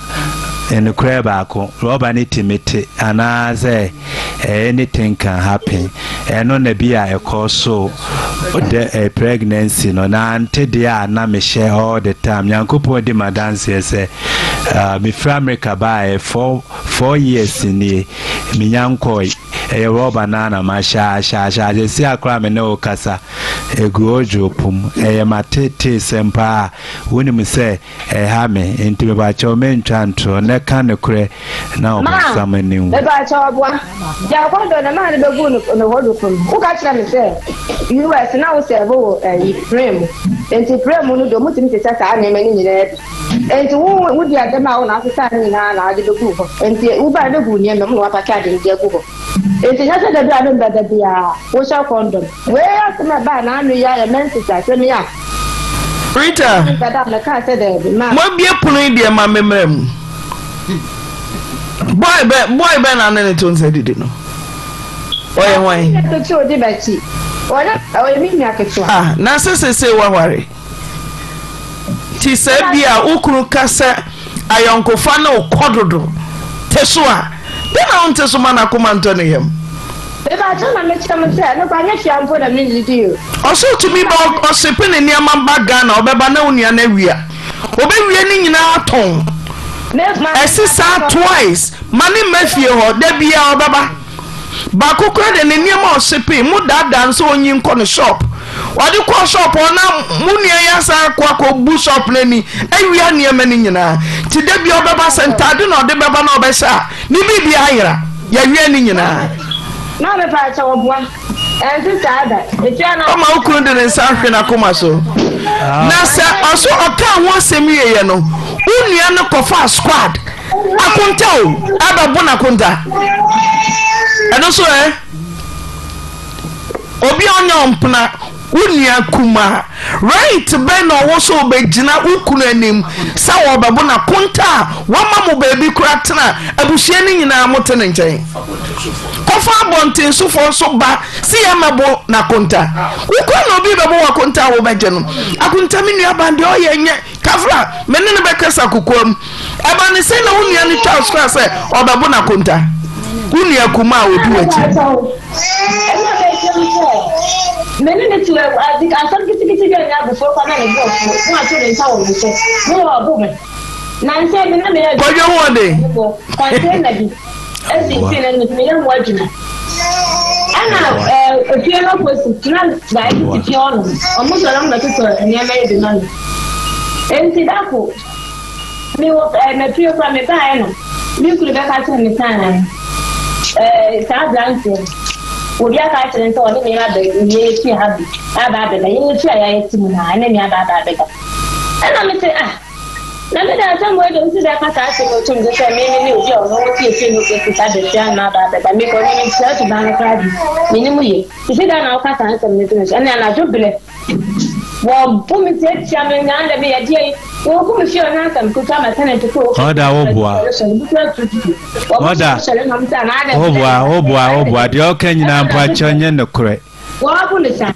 nokorɛ baako, rɔba no tumi te anaasɛ anything can happen. Ɛno na bi a ɛkɔ so the pregnancy no. Na ante deɛ a na mehyɛ all the time. Nyankopɔn di m'adanseɛ sɛ uh, mefiri America baeɛ four years nie, menya nkɔe. Ɛyɛ rɔba no ara na mahyɛ ahyɛ ahyɛ ahyɛ. Seesei ara koraa a me ne wo kasa, ɛgu wardrobe mu. Ɛyɛ m'ateeteesɛm paa a wonim sɛ ɛha me. Enti mepakyɛw mentwa ntorɔ na ka nokorɛ na Maa, ɔbonsam ani nwu. mepakyɛw boa. Gya kɔndɔm na maa no bɛguu ne ne wardrobe mu. Woka kyerɛ me sɛ US na wo sɛɛvo wɔ ɛyi plane mu. Enti plane mu no deɛ wɔtumi sesa saa nneɛma no nyinaa bi. Enti wo wo di adɛm a wo na asesa ne nyinaa na ade bɛgu hɔ. Enti wo ba bɛgu nneɛma mu na wapake ade no de agu hɔ. Enti nyɛ sɛ da bi a ne mba da biara wohyɛ kɔndɔm. Wei asɛm a ɛbaa n'ano yi ayɛ menses asɛm yi a. Rita, Dada mekaa sɛ daabi ma. Moabue pono yi deɛ ma me mmra mu. Boy bɛ boy bɛ na ne ne to nsa didi no. Ɔyɛ hwan? Ɔyɛ ketewa odi m'akyi. Ɔyɛ ɔyɛ me nua ketewa. Ah, na sɛ sese waware. Nti sɛ ebia wo kunu ka sɛ ayɔnkofa ne wo kɔ dodo te so a, dɛn na wonte so ma n'akoma ntɔ ne yam? Mepakyɛw na mekyerɛ mo sɛ ɛno koraa nyɛ hwee mpo na mennidi o. Ɔsɛ otumi ba ɔsepe ne nneɛma ba Ghana ɔbɛba na wo nua no awia. Ɔbɛwia ne nyinaa atɔn. Ɛse saa twice ma ne mma fie hɔ da biara ɔbɛba. Baako koraa deɛ ne nneɛma a ɔsepee mo daadaa no sɛ ɔnyi nkɔ ne shop. Ɔde kɔɔ shop hɔ na mo nua yi asan akɔ akɔbu shop no ani awia nneɛma no nyinaa. Nti da biara ɔbɛba sɛ ntaade na ɔde bɛba na ɔbɛhyɛ a ne biribiara ayera. Yɛawia ne nyinaa. Maame paakyɛw ɔboa. Ɛnte saa da. Etua na. Ɔma wo kunu de ne nsa hwe n'akoma so. Na sɛ ɔso ɔkaa ho asɛm wieɛ no, wo nua no kɔfaa squad akonta o, ɛbɛbo n'akonta. Ɛno nso ɛ? Obi a ɔnyɛ ɔmpena wo nua kumaa, right bɛn na ɔwɔ sɛ ɔbɛgyina wo kunu anim sɛ ɔbɛbo n'akonta a wama mo baabi koraa tena, abusua no nyinaa mote ne nkyɛn? Kɔfa abɔntensofoɔ nso ba se yɛmmɛbo n'akonta. Wo kora na obi rebɛbo w'akonta a wobɛgye no. Akonta me nua ban deɛ ɔyɛ nyɛ kafra me ne no bɛkasa kokoam. Ɛba ne sɛn na wo nua no twa so koraa sɛ ɔbɛbo n'akonta? Wo nua kumaa a ɔdi w'akyi. Ɛna bɛkyerɛ me sɛ me ne no te asɛm ketekete bi a ɛnyɛ abufuo koraa na ne bo afu na wato ne nsa wɔ me so na ɔrebo me. Nansa yi me na meyɛ Kwadwo ho ɔden. Container bi esi fie no anim meyɛ ho adwuma. Ɛna efie no opposite na guy bi te fie hɔ nom. Ɔmo sɔrɔ ɔmo bɛtotɔ nneɛma yi bi ma me. Enti dako me wɔ ɛɛ mapue kora me baeɛ no me kunu bɛka kyerɛ me sɛ ɛɛ saa aberanteɛ no obi aka akyerɛ no sɛ ɔne me aba yɛ fie ha bi aba abɛda yɛ fie a yɛayɛ te mu na ɛne me aba aba abɛda. Ɛna me se ah Na me de asɛm wei de wosi dɛ ka saa asɛm yi otum dze sɛ me me ne obi a ɔno wo tsie fie no kesi saa basia no aba abɛda me kɔ me saa suban no koraa de mennim ye sisi dɛn na woka saa nsɛm no to me so ɛne anadwo berɛ wɔbo me tiatia me nyaa dɛ meyɛ deɛ yi wɔku me fie ɔnyɛ asɛm ketewa ma tenant kɔ Ɔda wo boa. Ɔda wo boa wo boa wo boa deɛ ɔka nyinaa mpo akyɛ nyɛ nokorɛ. Wɔapo no saa.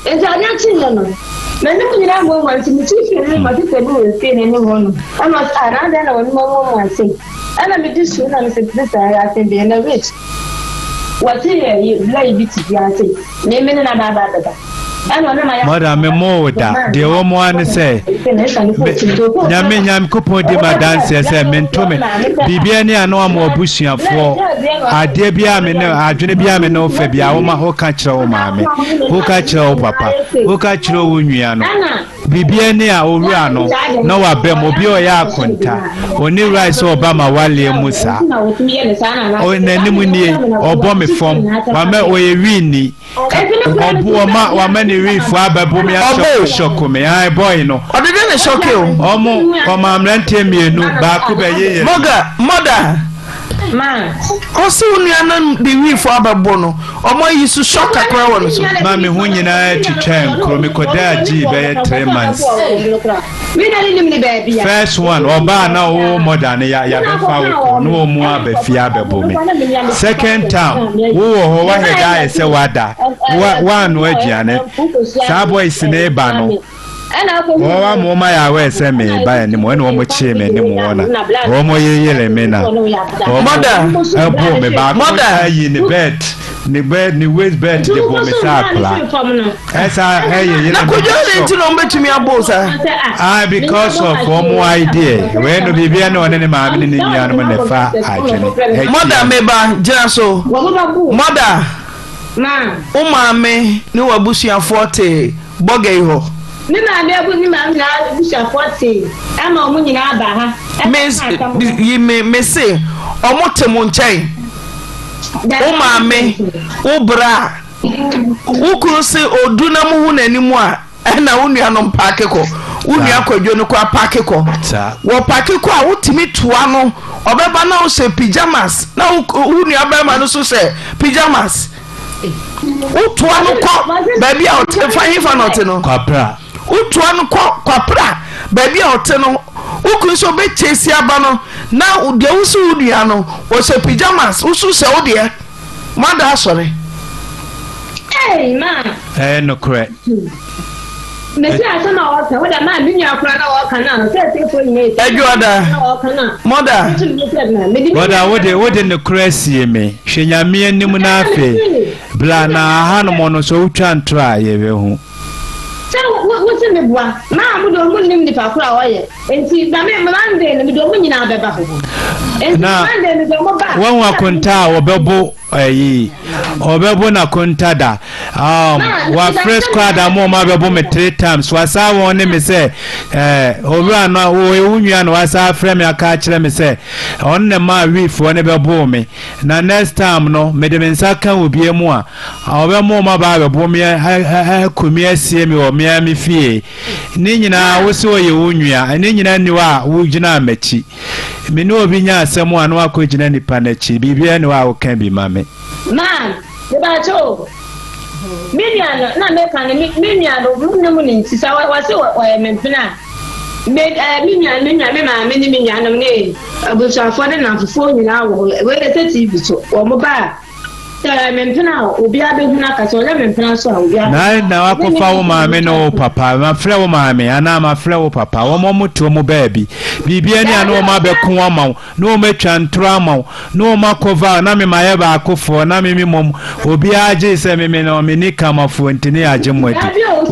Enti ade kyeeɛ no, m'anim nyinaa muamua nti metu fii no ma sista bi wɔ efie no anim hɔ no. Ɛna ɔse, ah, na adɛn na w'anim amuamua sei? Ɛna mede suu na mese, sista, ɛyɛ asɛm bi, ɛnɛ Rich, wɔte yɛ yi, bla yi bi te bi ase, me me ne no aba aba abɛda. Ɛna ɔne ma yɛ. Mother me mo wo da deɛ wɔ mu ara ne sɛ me nyame nyankopɔn di ma danseɛ sɛ mento me biribia ni a na wama abusuafoɔ adeɛ biara me ne adwene biara me ne wo fɛ biara woma woka kyerɛ wo maame woka kyerɛ wo papa woka kyerɛ wo nua no biribia ni a owura no na wabɛm obi a ɔyɛ akonta ɔni right sɛ ɔba ma waleɛ mu saa n'anim nie ɔbɔ me fam wama ɔyɛ wii Ɔbo ɔma wama ne wifo abɛbo me ahyɛ hyɔko me ae boy no. Ɔde de ne hyɔke o. Ɔmo ɔma mmeranteɛ mmienu baako bɛye yɛ. Mɔga mɔda. Ma. Ɔse wo nua no de wifo abɛbo no ɔmo ayi so shock kakra wɔ ne so. Ma me ho nyinaa twitwaa nkuro mekɔdaa gyii bɛyɛ 3 months. First one ɔbaa na wo mother no ya yabɛfa wo kɔ na wɔn mu aba fie abɛbo me. Second time wo wɔ hɔ wahwɛ da ayɛ sɛ wada wa waano aduane saa boys ne ba no. Wɔn a wɔn ayɛ aware sɛ meba anim ɛna wɔn kyee me anim hɔ na wɔn yeyere me na wɔn ɛbo me baako ayi ne bɛt ne bɛt ne waist bɛt de bɔ me sɛ akora ɛsa ɛyɛ yere na kodwo ne nti na wɔn bɛtumi abo saa. Ah because of wɔn idea wei no biribi ɛna ɔne ne maame ne ne nuanom na ɛfa adwene. Mɔda meba gyina so mɔda. Wo maame ne w'abusuafoɔ te bɔga yi hɔ? Me maame abu ne maame nyinaa abusuafoɔ te ama wɔn nyinaa ba ha. Me yi me me se wɔn te mo nkyɛn. Wo maame, wo bra, wo kunu se odu na mo hu n'anim a. Ɛna wo nuanom paake kɔ. Wo nua Kwadwo no koraa paake kɔ. Wɔ paake kɔ a wotumi toa no ɔbɛba na wohyɛ pyjamas na wo wo nua bɛrima no nso hyɛ pyjamas. Wotoa no kɔ baabi a ɔte fa hefa na ɔte no. Kwapra. Wotoa no kɔ Kwapra baabi a ɔte no. Wo kunu nso ɔbɛkyesi aba no na deɛ wosi wo nua no ɔhyɛ pyjamas woso hyɛ wo deɛ. Moada asɔre. Ei ma. Ɛyɛ nokorɛ. Mesi asɛm a wɔka wo da maa me nua koraa na wɔka no a sɛ atiefoɔ nyinaa ɛtie Adwoada mɔda. Mɔda wode wode nokorɛ sie me hwɛ Nyame anim na afei bla na ahanom no sɛ wotwa ntorɔ a yɛbɛhu. Sɛ wo wo se me boa maa mo de ɔmo nnim nipa koro a ɔyɛ nti na me Monday no mede ɔmo nyinaa bɛba nti Na Monday mede ɔmo ba wahu akonta a wɔbɛbo ayi ɔbɛbo n'akonta da um, wafrɛ squad ama ɔmo abɛbo me three times wasa wɔn ne me sɛ ɛɛ owura no wo wo nua no wasa afrɛ me aka akyerɛ me sɛ ɔno na maa wiifoɔ no bɛboo me na next time no mede me nsa ka obi mu a Wɔbɛma wɔn aba abɛbɔ me aku me asie me wɔ me ara me fie. Ne nyinaa wo se ɔyɛ wo nua. Ne nyinaa nni hɔ a wogyinaa m'akyi. Me ne obi nya asɛm a na wakɔgyina nipa no akyi. Biribiara nni hɔ a woka bi ma me. Ma, mebakyɛ o, me nua no, na meka no, me nua no, mo ne mo ne nti, sɛ wɔse wɔyɛ me mpena a, me, eh, me nua, me nua, me maame ne me nuanom ne abusuafoɔ ne nnamfofoɔ nyinaa wɔ hɔ. Wei de sɛ TV so, wɔn ba a, Sɛ ɔyɛ me mpena a, obiara bɛhunu aka, sɛ ɔnyɛ me mpena nso a, obiara Na bɛhunu. na wakɔfa wo maame ne wo papa, mafrɛ wo maame anaa mafrɛ wo papa, wɔn wɔn te wɔn baabi, biribi ani a na wɔn abɛko ama wo, na wɔn atwa ntoro ama wo, na wɔn akɔva wo, na me mayɛ baakofoɔ, na me me mmom, obiara gyee sɛ me me no, me ni kamafoɔ nti ne yɛagye mo adi.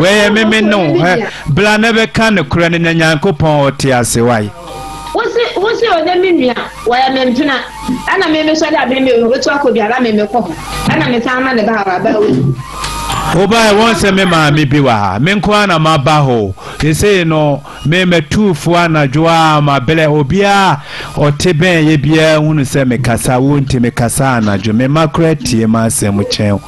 Wei yɛ me me ne wo, ɛ, bra na bɛka nokorɛ no na Nyankopɔn ɔte ase, wai. Wose wose ɔnyɛ me nua, ɔyɛ me mpena. Ɛna me mesɔre a me me obetu akɔ biara me mekɔ hɔ. Ɛna mesan ma ne ba a waba awu. Wobae wɔn sɛ me maame bi wɔ ha. Me nko ara na maba hɔ o. Seesei no me matu fo anadwo a mabrɛ. Obiara a ɔte bɛn yɛ biara hunu sɛ mekasa. Wo nti mekasa anadwo. Me mma koraa tie m'asɛm kyɛn wo.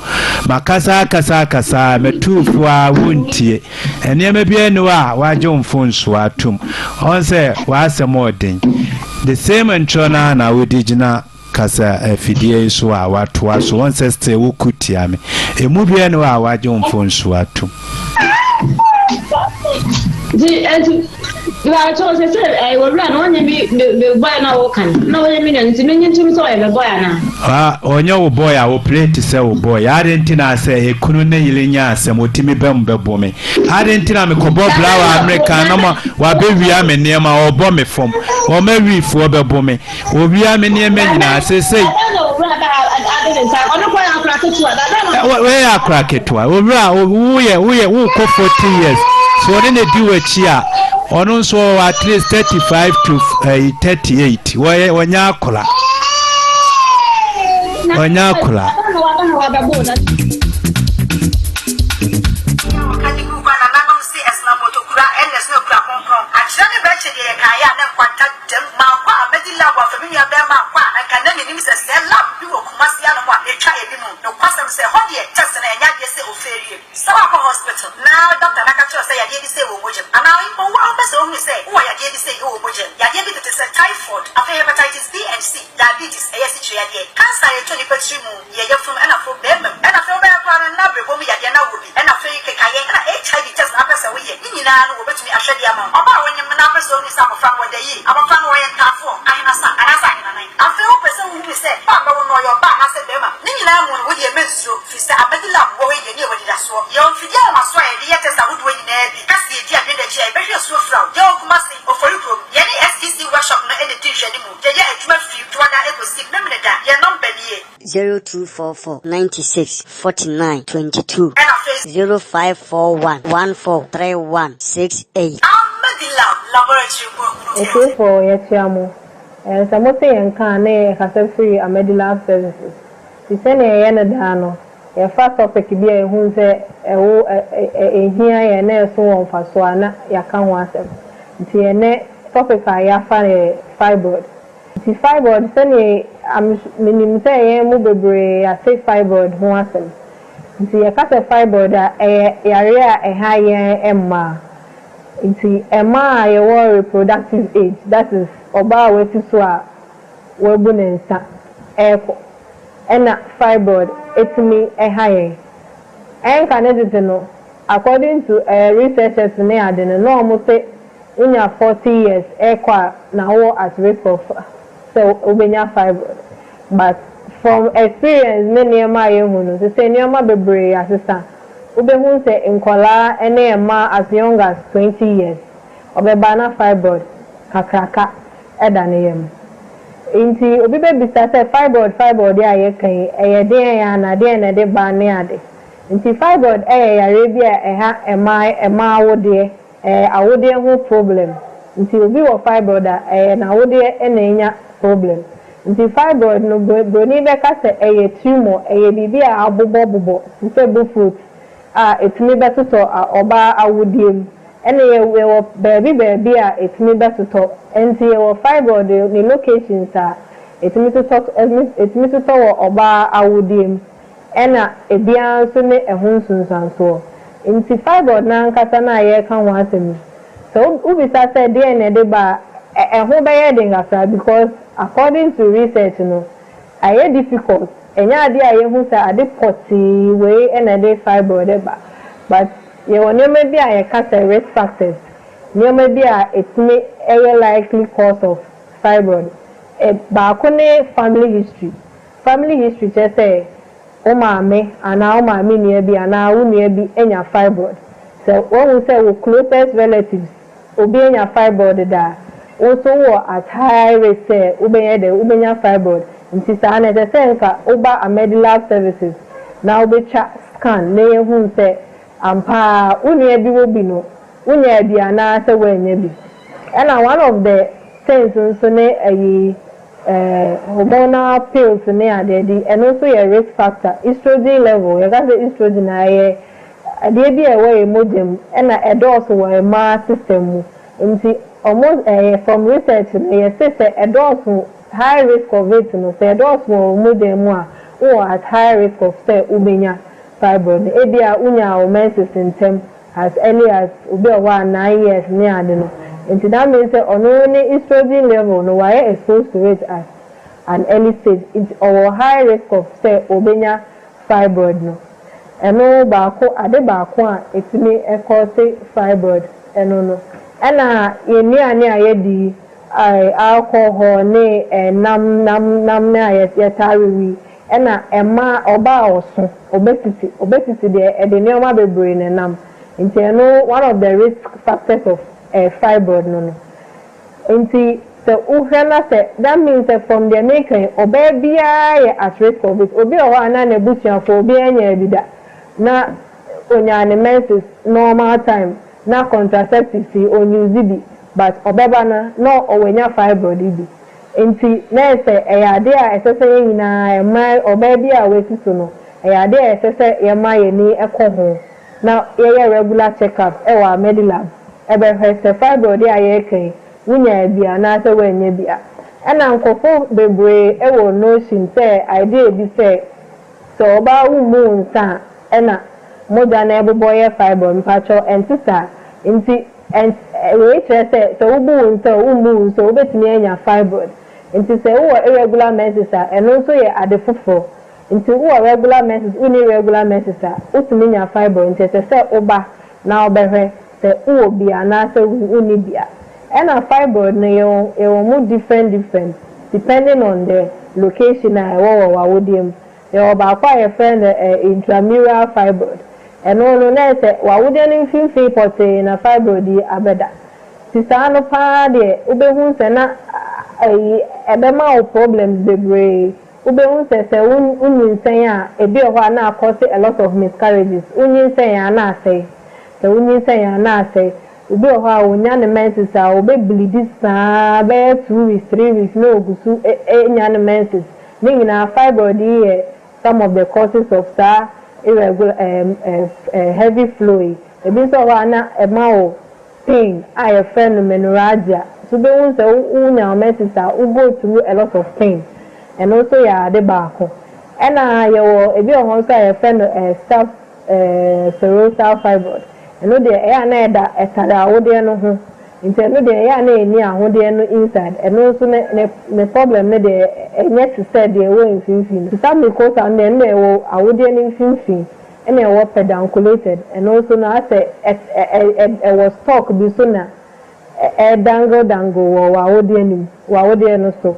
Makasa akasa akasa matu fo a wontie. Nneɛma biara nni hɔ a wagye wo mfomsoɔ atom. Ɔn sɛ w'asɛm ɔɔden. The same ntorɔ no ara na wode gyina kasa afidie yi so a watoa so. Ɔn sɛ still wo ko tia me. Emu biara nni hɔ a wagye wo mfomsoɔ atom. Nti nti mepakyɛw sɛ sɛ ɛyɛ owura no ɔnyɛ me me me boy na ɔka no na ɔyɛ me nua nti menye ntom sɛ ɔyɛ me boy anaa. Ah ɔnyɛ wo boy a wo play te sɛ wo boy adɛn nti na sɛ ekunu ne yere nya asɛm otumi ba mu bɛbo me adɛn nti na mekɔbɔ bra wɔ America na ma wabɛwia me nneɛma ɔbɔ me fam ɔma wifoɔ bɛbo me owia me nneɛma nyinaa seesei Wei yɛ akora ketewa. Owura, woyɛ woyɛ wokɔ 40 years. So ɔne na di w'akyi a, ɔno nso ɔwɔ at least 35 to 38. Wɔyɛ wɔnyɛ akora. Wɔnyɛ akora. Kumasi anom a etwa anim. Nokwasɛm sɛ, ɛhɔ deɛ test no ɛnyɛ adeɛ sɛ ofeerie. Sɛ woakɔ hospital na doctor no aka kyerɛ wo sɛ yadeɛ bi sei wɔ wo mogya mu anaa mpo wo ara wopɛ sɛ wohunu sɛ wowɔ yadeɛ bi sei wɔ wo mogya mu, yadeɛ bi tete sɛ typhoid, afei hepatitis B and C, diabetes, ɛyɛ asikyire yadeɛ, cancer a ɛtɔ nipa tiri mu, yɛ yafunu ɛna afei barima mu, ɛna afei wobɛyɛ koraa no na abrɛbɔ mu yadeɛ na wowɔ bi, ɛna afei kekayɛ ɛna HIV test na wopɛ sɛ woyɛ, ne nyinaa no wɔbɛtumi ahwɛ de ama wo. Ɔbaa a wonyem na wopɛ sɛ wohunu sɛ abɔfra no wɔda yie, abɔfra no ɔyɛ ntaafoɔ, ahenasa anaasɛ ahenanan. Afei wopɛ sɛ wohunu sɛ ba a bɛwo no ɔyɛ ɔbaa anaasɛ barima. Ne nyinaa mu no, wo deɛ mensuro, firi sɛ Amadi Lab wɔ hɔ yi deɛ ne yɛwɔ anidasoɔ. Yɛwɔ mfidie ahomasoɔ a yɛde yɛ test ahodoɔ nyinaa bi, ka sɛ yɛdi adwene da akyi. bɛkyɛ a, yɛbɛhwɛ asuo fra wo. Yɛwɔ Kumasi, Ofori kurom. Yɛne SEC Workshop no na ɛdi nhwɛanimu. Yɛyɛ adwuma firi Dwoada kɔsi Memeneda. Yɛn nɔmba nie. 0244 96 49 22. Ɛna afei. 0541 14 31 68. Ahmedilab Laboratory mu ahunu tɛɛtɛɛ. Atiefoɔ yɛkyea mo. Ɛɛ sɛ mote yɛn nka a na yɛkasa firi Ahmedilab Services. Nti sɛdeɛ yɛyɛ no daa no, yɛfa topic bi a yɛhu sɛ ɛwo ɛ ɛ ɛhia yɛn na ɛso wɔ mfasoɔ a na yɛaka ho asɛm. Nti ɛnnɛ topic a yɛafa yɛ fibroid. Nti fibroid sɛdeɛ am menim sɛ yɛn mu bebree ate fibroid ho asɛm. Nti yɛka sɛ fibroid a, ɛyɛ yareɛ a ɛha yɛn mmaa. Nti mmaa a yɛwɔ reproductive age, that is ɔbaa a wasi so a wabu ne nsa ɛrekɔ, ɛna fibroid ɛtumi ɛha yɛn. Ɛnka ne tete no, according to researchers ne ade no, na wɔn se wonya 40 years ɛrekɔ a na wowɔ at risk of sɛ wobɛnya fibroid. But from experience ne nneɛma a yɛhu no, sɛ nneɛma bebree asesa. Wobɛhu sɛ nkɔlaa ne mmaa as young as 20 years, ɔbɛba na fibroid kakraka ɛda ne yam. Nti obi bɛbisa sɛ fibroid a yɛka yi, ɛyɛ deɛn ana deɛn na ɛde ba ne ade. Nti fibroid ɛyɛ yareɛ bi a ɛha mmaa awodeɛ, ɛyɛ awodeɛ ho problem. Nti obi wɔ fibroid a, ɛyɛ n'awodeɛ ɛna enya problem. Nti fibroid no, broni bɛka sɛ ɛyɛ tumor, ɛyɛ biribi a abobɔbobɔ te sɛ bofrot a ɛtumi bɛtotɔ ɔbaa awodeɛ mu. Ɛna yɛwɔ baabi a ɛtumi bɛtotɔ. Nti yɛwɔ fibroid ne locations a ɛtumi totɔ wɔ ɔbaa awodeɛ mu. Ɛna ebiara nso ne ɛho nsunsuansoɔ. Nti fibroid n'ankasa no a yɛreka ho asɛm yi, sɛ wobisa sɛ deɛn na ɛde ba a, ɛho bɛyɛ den kakra because according to research no, ɛyɛ difficult. Ɛnyɛ adeɛ a yɛhu sɛ ade pɔtee wei ɛna ɛde fibroid ba. But yɛwɔ nneɛma bi a yɛka sɛ risk factors, nneɛma bi a ɛtumi ɛyɛ likely cause of fibroid. Baako ne family history. Family history kyerɛ sɛ wo maame anaa wo maame nua bi anaa wo nua bi anya fibroid. Sɛ wɔhu sɛ wo closest relatives obi anya fibroid da a, wo nso wɔ at high risk sɛ wobɛnya dɛ wobɛnya fibroid. Nti saa na ɛsɛ sɛ nka woba Ahmedilab Services na wobɛtwa scan na yɛhu sɛ ampa wo nua bi wɔ bi no, wonya bi anaasɛ woanya bi. Ɛna one of the things nso ne ɛyi hormonal pills ne adeɛ de, ɛno nso yɛ risk factor. Estrogen level, yɛka sɛ estrogen a, ɛyɛ adeɛ bi a ɛwɔ yɛn mogya mu ɛna ɛdɔɔso wɔ mmaa system mu. Nti ɔmo ɛyɛ from research no, yɛse sɛ ɛdɔɔso, high risk of it no, sɛ ɛdɔɔso wɔ mogya mu a, wowɔ at high risk of sɛ wobɛnya fibroid no. Ebi a wonya wo menses ntɛm as early as obi a ɔwɔ a 9 years ne ade no, nti that means sɛ ɔno ne estrogen level no, wayɛ exposed to it at an early stage, nti ɔwɔ high risk of sɛ obenya fibroid no. Ɛno baako, ade baako a etumi ɛcause fibroid ɛno no. Ɛna yɛn nnuane a yɛdi, alcohol ne ɛnam nam ne a yɛtaa wewi, ɛna ɛma ɔbaa a ɔso obesity deɛ, ɛde nneɛma bebree na ɛnam. Nti ɛno one of the risk factors of fibroid no. Nti sɛ wohwɛ na sɛ that means sɛ from deɛ meka yi, ɔbaa biara yɛ at risk of it. Obi wɔ hɔ a na n'abusuafo obi anya bi da na onya ne menses normal time na contraceptives yi onuse bi, but ɔbɛba no na ɔwɔnya fibroid bi. Nti na ɛsɛ ɛyɛ adeɛ a ɛsɛ sɛ yɛn nyinaa mmaa, ɔbaa bi a wasi so no, ɛyɛ adeɛ a ɛsɛ sɛ yɛma yɛn ani kɔ ho na yɛyɛ regular check up ɛwɔ Ahmedilab, ɛbɛhwɛ sɛ fibroid a yɛreka yi, wonya bi anaasɛ woanya bi a. Ɛna nkurɔfo bebree ɛwɔ notion sɛ idea bi sɛ sɛ ɔbaa wommu wo nsa a, ɛna mogya na ɛbobɔ yɛ fibroid. Mpakyɛw, ɛnte saa. Nti wei kyerɛ sɛ sɛ wobu wo nsa o, wommu wo nsa o, wobɛtumi anya fibroid. Nti sɛ wowɔ irregular menses a, ɛno nso yɛ ade foforɔ. Nti wowɔ regular menses, wonni regular menses a, wotumi nya fibroid. Nti ɛsɛ sɛ woba na wobɛhwɛ sɛ wowɔ bi anaasɛ wonni bi a. Ɛna fibroid no, yɛwɔ mu different different depending on the location a ɛwɔ wɔ w'awodeɛ mu. Yɛwɔ baako a yɛfrɛ no intramural fibroid. Ɛno no, na ɛyɛ sɛ w'awodeɛ no mfimfini pɔtee na fibroid yi abɛda. Nti saa no paa deɛ, wobɛhu sɛ na ɛyi ɛbɛma wo problems bebree. Wobɛhu sɛ sɛ wonyinsɛn a, ebi wɔ hɔ a na akɔse a lot of miscarriages. Wonyinsɛn a na asɛe. Sɛ wonyinsɛn a na asɛe. Obi wɔ hɔ a onya ne menses a, ɔbɛbleedi saa bɛyɛ 2 weeks, 3 weeks na ogu so enya ne menses. Ne nyinaa, fibroid yi yɛ some of the causes of saa irregular heavy flow yi. Ebi nso wɔ hɔ a na ɛma wo pain a yɛfrɛ no menorrhagia. So wobɛhu sɛ wonya wo menses a, wo go through a lot of pain. Ɛno nso yɛ ade baako. Ɛna yɛwɔ ebi wɔ hɔ nso a yɛfrɛ no sub serosal fibroid. Ɛno deɛ, ɛyɛ a na ɛda ɛtare awodeɛ no ho, nti ɛno deɛ, ɛyɛ a na ɛni ahodeɛ no inside. Ɛno nso ne problem no deɛ, ɛnyɛ te sɛ deɛ ɛwɔ mfimfini no. Submucosa no deɛ, ɛno deɛ ɛwɔ awodeɛ no mfimfini. Ɛna ɛwɔ pedunculated. Ɛno nso no, asɛ ɛ ɛ ɛwɔ stalk bi so na ɛdangle dangle wɔ w'awodeɛ no mu, w'awodeɛ no so.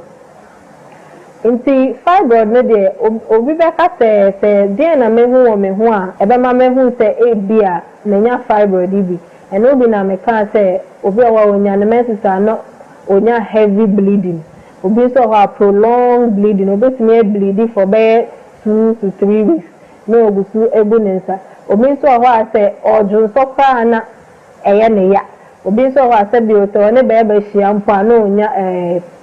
Nti fibroid no deɛ, obi bɛka sɛ deɛ na mehu wɔ me ho a ɛbɛma mehu sɛ ebi a menya fibroid yi bi. Ɛno bi na meka sɛ obi a wɔ onya ne menses a no onya heavy bleeding. Obi nso wɔ hɔ a, prolonged bleeding, obetumi ableedi for bɛyɛ 2 to 3 weeks na ogu so egu ne nsa. Obi nso wɔ hɔ a, sɛ ɔdwo koraa na ɛyɛ ne ya. Obi nso wɔ hɔ a, sɛbi sɛ ɔne bɛrima hyia mpo a, na onya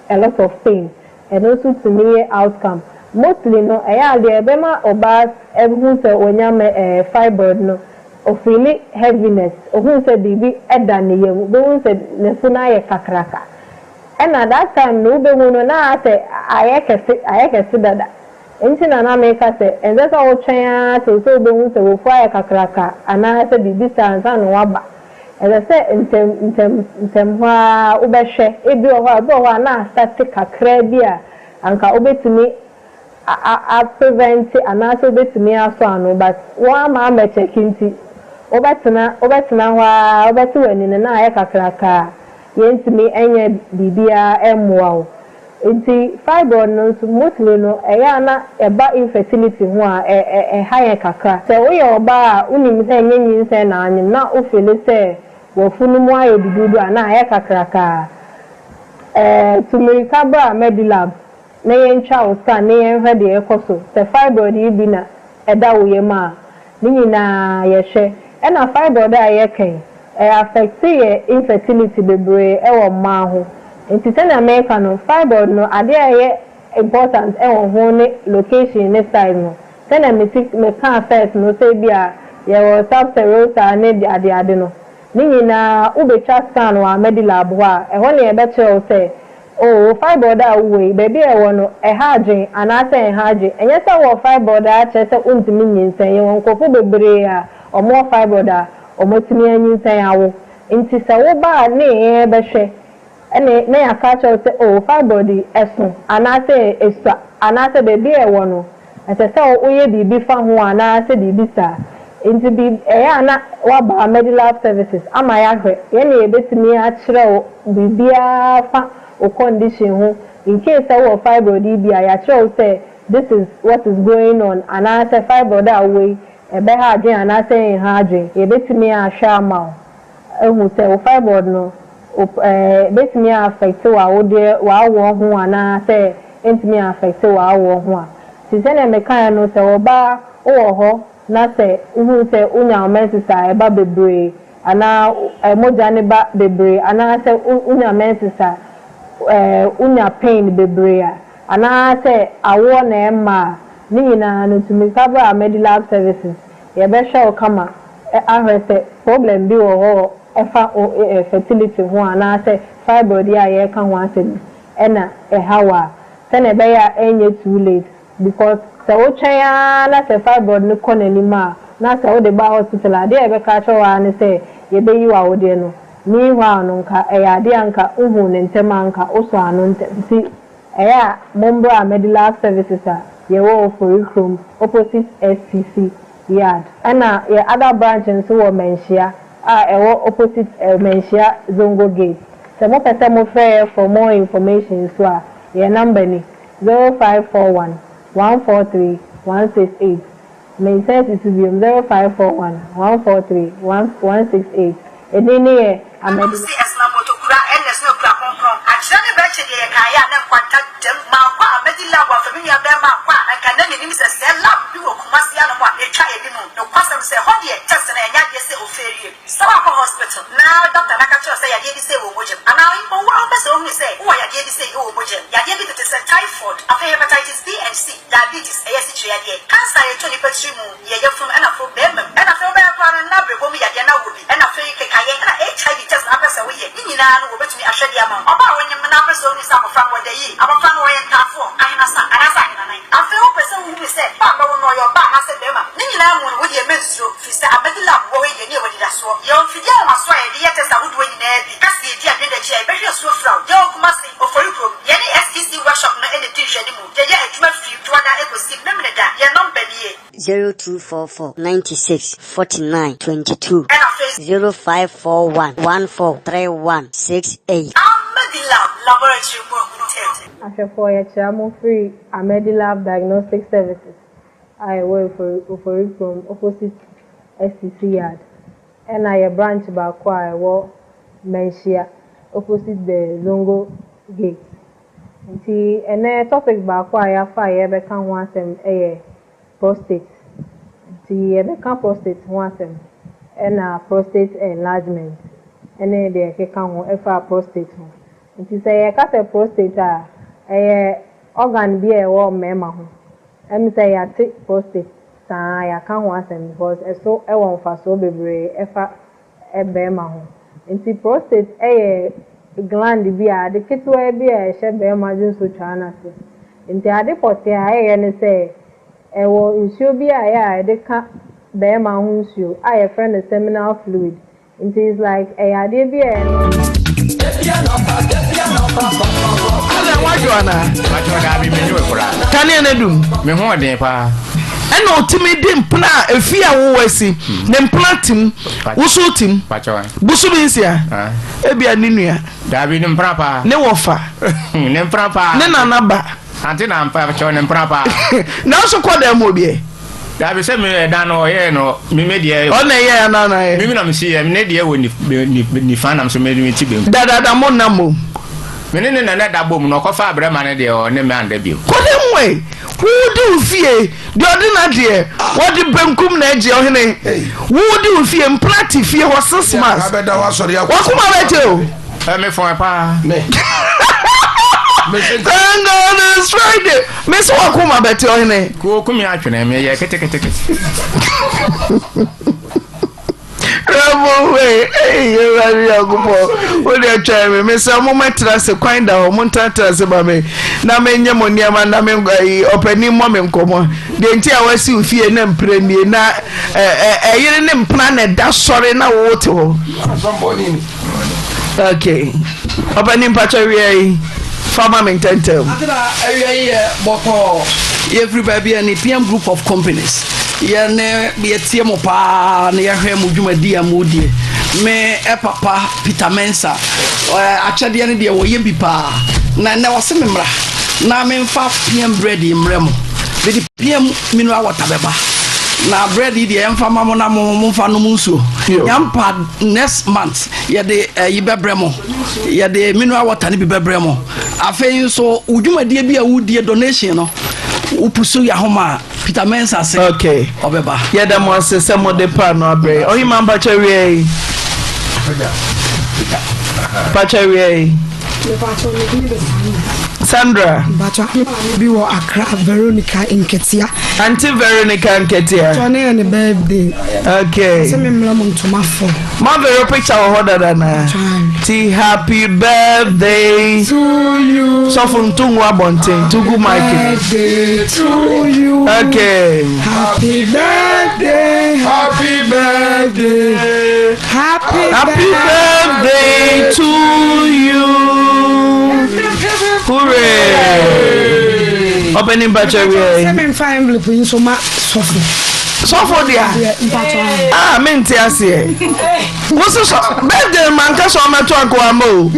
a lot of pain. Ɛno nso tumi yɛ outcome. Mostly no, ɛyɛ adeɛ ɛbɛma ɔbaa ɛhu sɛ onya mɛ fibroid no, ofeeli heaviness, ohun sɛ biribi ɛda ne yam, obehu sɛ ne funu ayɛ kakraka. Ɛna that time no, wobɛhu no na asɛ ayɛ kɛse, ayɛ kɛse dada. Nti na meka sɛ ɛnsɛ sɛ wotwɛn ara till sɛ wobɛhu sɛ wofu ayɛ kakraka anaasɛ biribi saa ansa na waba. Ɛsɛ sɛ ntɛm ntɛm ntɛm hɔ ara wobɛhwɛ. Ebi wɔ hɔ a, ebi wɔ hɔ a na asate kakra bi a anka wobɛtumi a aprevent anaasɛ wobɛtumi asɔ ano, but wɔn ama amɛkyɛki nti wobɛtena hɔ ara, wobɛte w'ani no na ayɛ kakraka a yɛntumi nyɛ biribiara mmoa wo. Nti fibroid no nso, mostly no, ɛyɛ a na ɛba infertility ho a ɛ ɛ ɛha yɛn kakra. Sɛ woyɛ ɔbaa a wonim sɛ ɛnyɛ nyinsɛn na anyim na wofeeli sɛ w'afunu mu ayɛ duduudu a na ayɛ kakraka a, tumirika bra Medilab na yɛntwa wo scan na yɛnhwɛ deɛ ɛkɔ so. Sɛ fibroid yi bi na ɛda wo yam a, ne nyinaa yɛhwɛ. Ɛna fibroid a yɛka yi, ɛyɛ affect yɛ infertility bebree ɛwɔ mmaa ho. Nti sɛnea mɛka no, fibroid no, adeɛ a ɛyɛ important ɛwɔ ho ne location ne size no. Sɛnea mesi meka first no, sɛ bi a yɛwɔ subserosa ne adeade no, ne nyinaa wobɛtwa scan wɔ Amedilab hɔ a, ɛhɔ ne yɛbɛkyerɛ wo sɛ, oh, fibroid a wowɔ yi, baabi a ɛwɔ no, ɛha adwen anaasɛ ɛha adwen. Ɛnyɛ sɛ wɔ fibroid a kyerɛ sɛ wontumi nyinsɛn. Yɛwɔ nkurɔfoɔ bebree a ɔmo fibroid a ɔmotumi anyinsɛn awo. Nti sɛ woba a ne yɛn bɛhwɛ ɛne na yɛaka kyerɛ wo sɛ, oh, fibroid yi ɛso anaasɛ esua anaasɛ baabi a ɛwɔ no, ɛsɛ sɛ woyɛ biribi fa ho anaasɛ biribi saa. Nti bi ɛyɛ a na waba Medilab Services ama yɛahwɛ yɛn na yɛbɛtumi akyerɛ wo biribiara fa wo condition ho. In case sɛ wowɔ fibroid yi bi a, yɛakyerɛ wo sɛ this is what is going on, anaasɛ fibroid a wowɔ yi, ɛbɛha adwen anaasɛ ɛnha adwen. Yɛbɛtumi ahwɛ ama wo ehu sɛ wo fibroid no bɛtumi affect w'awodeɛ, w'awoɔ ho anaasɛ ntumi affect w'awoɔ ho a. Nti sɛnea mekaeɛ no, sɛ ɔbaa wowɔ hɔ na sɛ wohu sɛ wonya wo menses a ɛba bebree anaa mogya ne ba bebree, anaasɛ wonya menses a wonya pain bebree a, anaasɛ awoɔ na ɛmma a, ne nyinaa no, tumi ka bra Medilab Services. Yɛbɛhwɛ wo kama ahwɛ sɛ problem bi wɔ hɔ ɛfa fertility ho anaasɛ fibroid yi a yɛreka ho asɛm ɛna ɛha wɔ a, sɛnea ɛbɛyɛ a ɛnyɛ too late, because sɛ wotwɛn ara na sɛ fibroid no kɔ n'anim a, na sɛ wode ba hospital a, adeɛ a yɛbɛka akyerɛ wo ara ne sɛ yɛbɛyi wo awodeɛ no. Meanwhile no, nka ɛyɛ adeɛ a nka wohu ne ntɛm a nka wosɔ ano ntɛm. Nti ɛyɛ a mombra Medilab Services a yɛwɔ Ofori Kurom, opposite STC yard. Ɛna yɛ other branch nso wɔ Manhyia a ɛwɔ opposite Manhyia Zongo Gate. Sɛ mopɛ sɛ mofrɛ yɛ for more information nso a, yɛ number ni: 0541 143 168. Mensan si so biom, 0541 143 168. Edin no yɛ Amadi. Ɔse ɛsena moto kura ɛna ɛsena okura kronkron akyerɛ ne bɛkyɛ deɛ yɛkaeɛ a na nkwanta dam mankɔ a mɛdi lab afa me nua bɛɛma ankɔ a anka na menim sɛ sɛɛ lab bi wɔ Kumasi anom a ɛtwa anim nokwasɛm sɛ ɛhɔ deɛ test no ɛnyɛ adeɛ sɛ ofeerie Sɛ woakɔ hospital na doctor no aka kyerɛ wo sɛ yadeɛ bi sei wɔ wo mogya mu anaa mpo wo ara wopɛ sɛ wohunu sɛ wowɔ yadeɛ bi sei wɔ wo mogya mu, yadeɛ bi tete sɛ typhoid, afei hepatitis B and C, diabetes, ɛyɛ asikyire yadeɛ, cancer a ɛtɔ nipa tiri mu, yɛ yafunu ɛna afei barima mu, ɛna afei wobɛyɛ koraa no na abrɛbɔ mu yadeɛ na wowɔ bi, ɛna afei kekayɛ, ɛna HIV test na wopɛ sɛ woyɛ, ne nyinaa no wɔbɛtumi ahwɛ de ama wo. Ɔbaa a wonyem na wopɛ sɛ wohunu sɛ abɔfra no wɔda yie, abɔfra no ɔyɛ ntaafoɔ, ahenasa, anaasɛ ahenanan, afei wopɛ sɛ wohunu sɛ ba a bɛwo no ɔyɛ ɔbaa anaasɛ barima, ne nyinaa mu no wodeɛ mɛnsuro. Firi sɛ Amadi Lab wɔ hɔ yi yɛne yɛwɔ anidasoɔ. Yɛwɔ mfidie ahomasoɔ a yɛde yɛ test ahodoɔ nyinaa bi. Ka sɛ yɛdi adwene akyi a yɛbɛhwɛ asuo fira wo. Yɛwɔ Kumasi, Ofori kurom. Yɛne STC Workshop no na ɛdi nhwɛanimu. Yɛyɛ adwuma firi Dwoada kɔsi Memeneda. Yɛn nɔmba nie. 0244 96 49 22. Ɛna afei. 0541 14 31 68. Amadi Lab Laboratory mu ahunu test. Ahwɛfoɔ yɛkyea mo firi Amadi Lab Diagnostic Services. a ɛwɔ Ofori Kurom opposite STC yard ɛna yɛ branch baako a ɛwɔ Manhyia opposite the Zongo gate. Nti ɛnɛ topic baako a yɛafa a yɛrebɛka ho asɛm yɛ prostate. Nti yɛbɛka prostate ho asɛm ɛna prostate enlargement ɛne deɛ ɛkeka ho ɛfa prostate ho. Nti sɛ yɛka sɛ prostate a ɛyɛ organ bi a ɛwɔ mmarima ho. Ɛm sɛ yɛate prostate saa yɛaka ho asɛm because ɛso wɔ mfasoɔ bebree ɛfa bɛɛma ho. Nti prostate yɛ gland bi a ade ketewa bi a ɛhyɛ bɛɛma dwonsotwaa no ase. Nti ade pɔtee a ɛyɛ ne sɛ ɛwɔ nsuo bi a ɛyɛ a yɛde ka bɛɛma ho nsuo a yɛfrɛ no seminal fluid. Nti it's like ɛyɛ adeɛ bi a ɛno. Alan wadwo anaa? Wadwo daabi me nyoe koraa. Kanea no adum. Me ho ɔden paa. Ɛna ɔtumi de mpena a efi a wowɔ asi hmm. ne mpena tim woso tim bosomi nsia ebia ne nua. Daabi ne mpena paa. Ne wɔfa. Ne mpena paa. Ne nana ba. Ante na mpa kyɛw ne mpena paa. Nanso kɔ dan mu obi ɛ. Dabi sɛ me ɛdan no ɔyɛɛ no me me deɛ. Ɔna ɛyɛ anaa na ayɛ. Me na me si yɛ ne deɛ wɔ nifa nam so me me ti benkum. Dadada mo nna mmom. Me ne ne na na da bom na ɔkɔfa abrɛma no deɛ ɔne me anda bio. Kɔ dɛm wɛ wo de wo fie deɛ ɔde n'adeɛ wɔde benkum na ɛgye ɔhene wo de wo fie mpena te fie hɔ six months wakoma bɛgye o. Ɛ me fɔn paa. Thank God it's Friday. Me sɛ wakoma bɛte ɔhene. Kuo kumi atwene me yɛ ketekete. Rɛbo wei ei Awurade Nyankopɔn wo deɛ twɛn me mesrɛ mo mɛtena ase kwan da hɔ mo ntenatena ase ma me na menyɛ mo nneɛma na me ayi ɔpanin mmɔ me nkɔmmɔ deɛ nti a wasi wo fie na mpira nie na ɛyere ne mpena na ɛda sɔre na wowo te hɔ okay ɔpanin mpakyɛ wia yi fa ma me ntɛntɛm. Atena awia yi yɛ bɔkɔɔ yɛfiri baabi a ne PM group of companies Yɛne yɛtie mo paa na yɛhwɛ mo dwumadi a modie. Me papa Peter Mensah akyɛdeɛ no deɛ wɔyɛ bi paa. Na ɛnɛ wɔse me mmra na memfa PM bread yi mmerɛ mo. Mede PM mineral water bɛba. Na bread yi deɛ yɛmfa ma mo na mo momfa nom nsuo. Nyampa next month yɛde ɛyi bɛbrɛ mo. Yɛde mineral water no bi bɛbrɛ mo. Afei nso wo dwumadie bi a wodie donation no wopusu yɛ ahoma a Peter Mensah se okay. ɔbɛba. Yɛda mo ase sɛ mode paano abrɛ yɛn. Ɔhema mpakyɛ wia yi. Mpakyɛ wia yi. Sandra. Mpakyɛ me maame bi wɔ Accra Veronica Nketia. Auntie Veronica Nketia. Mpakyɛ ne yɛ ne birthday. Okay. Sɛ me mmerɛ mo ntoma fo. Ma Vero picture wɔ hɔ dada na. Ti happy birthday to you. Sɔfo nto ngu abɔnten to gu mic. Birthday to you. Okay. Happy birthday. Happy birthday. Happy, happy birthday to you. Hooray. Ɔbɛni mpakyɛ wiɛ. Sɛ mi nfa envelope yi nso ma sɔfo. Sɔfo dea? Ah, mente aseɛ. Wo se sɔ birthday ma nka sɛ ɔmɛto anka wama o.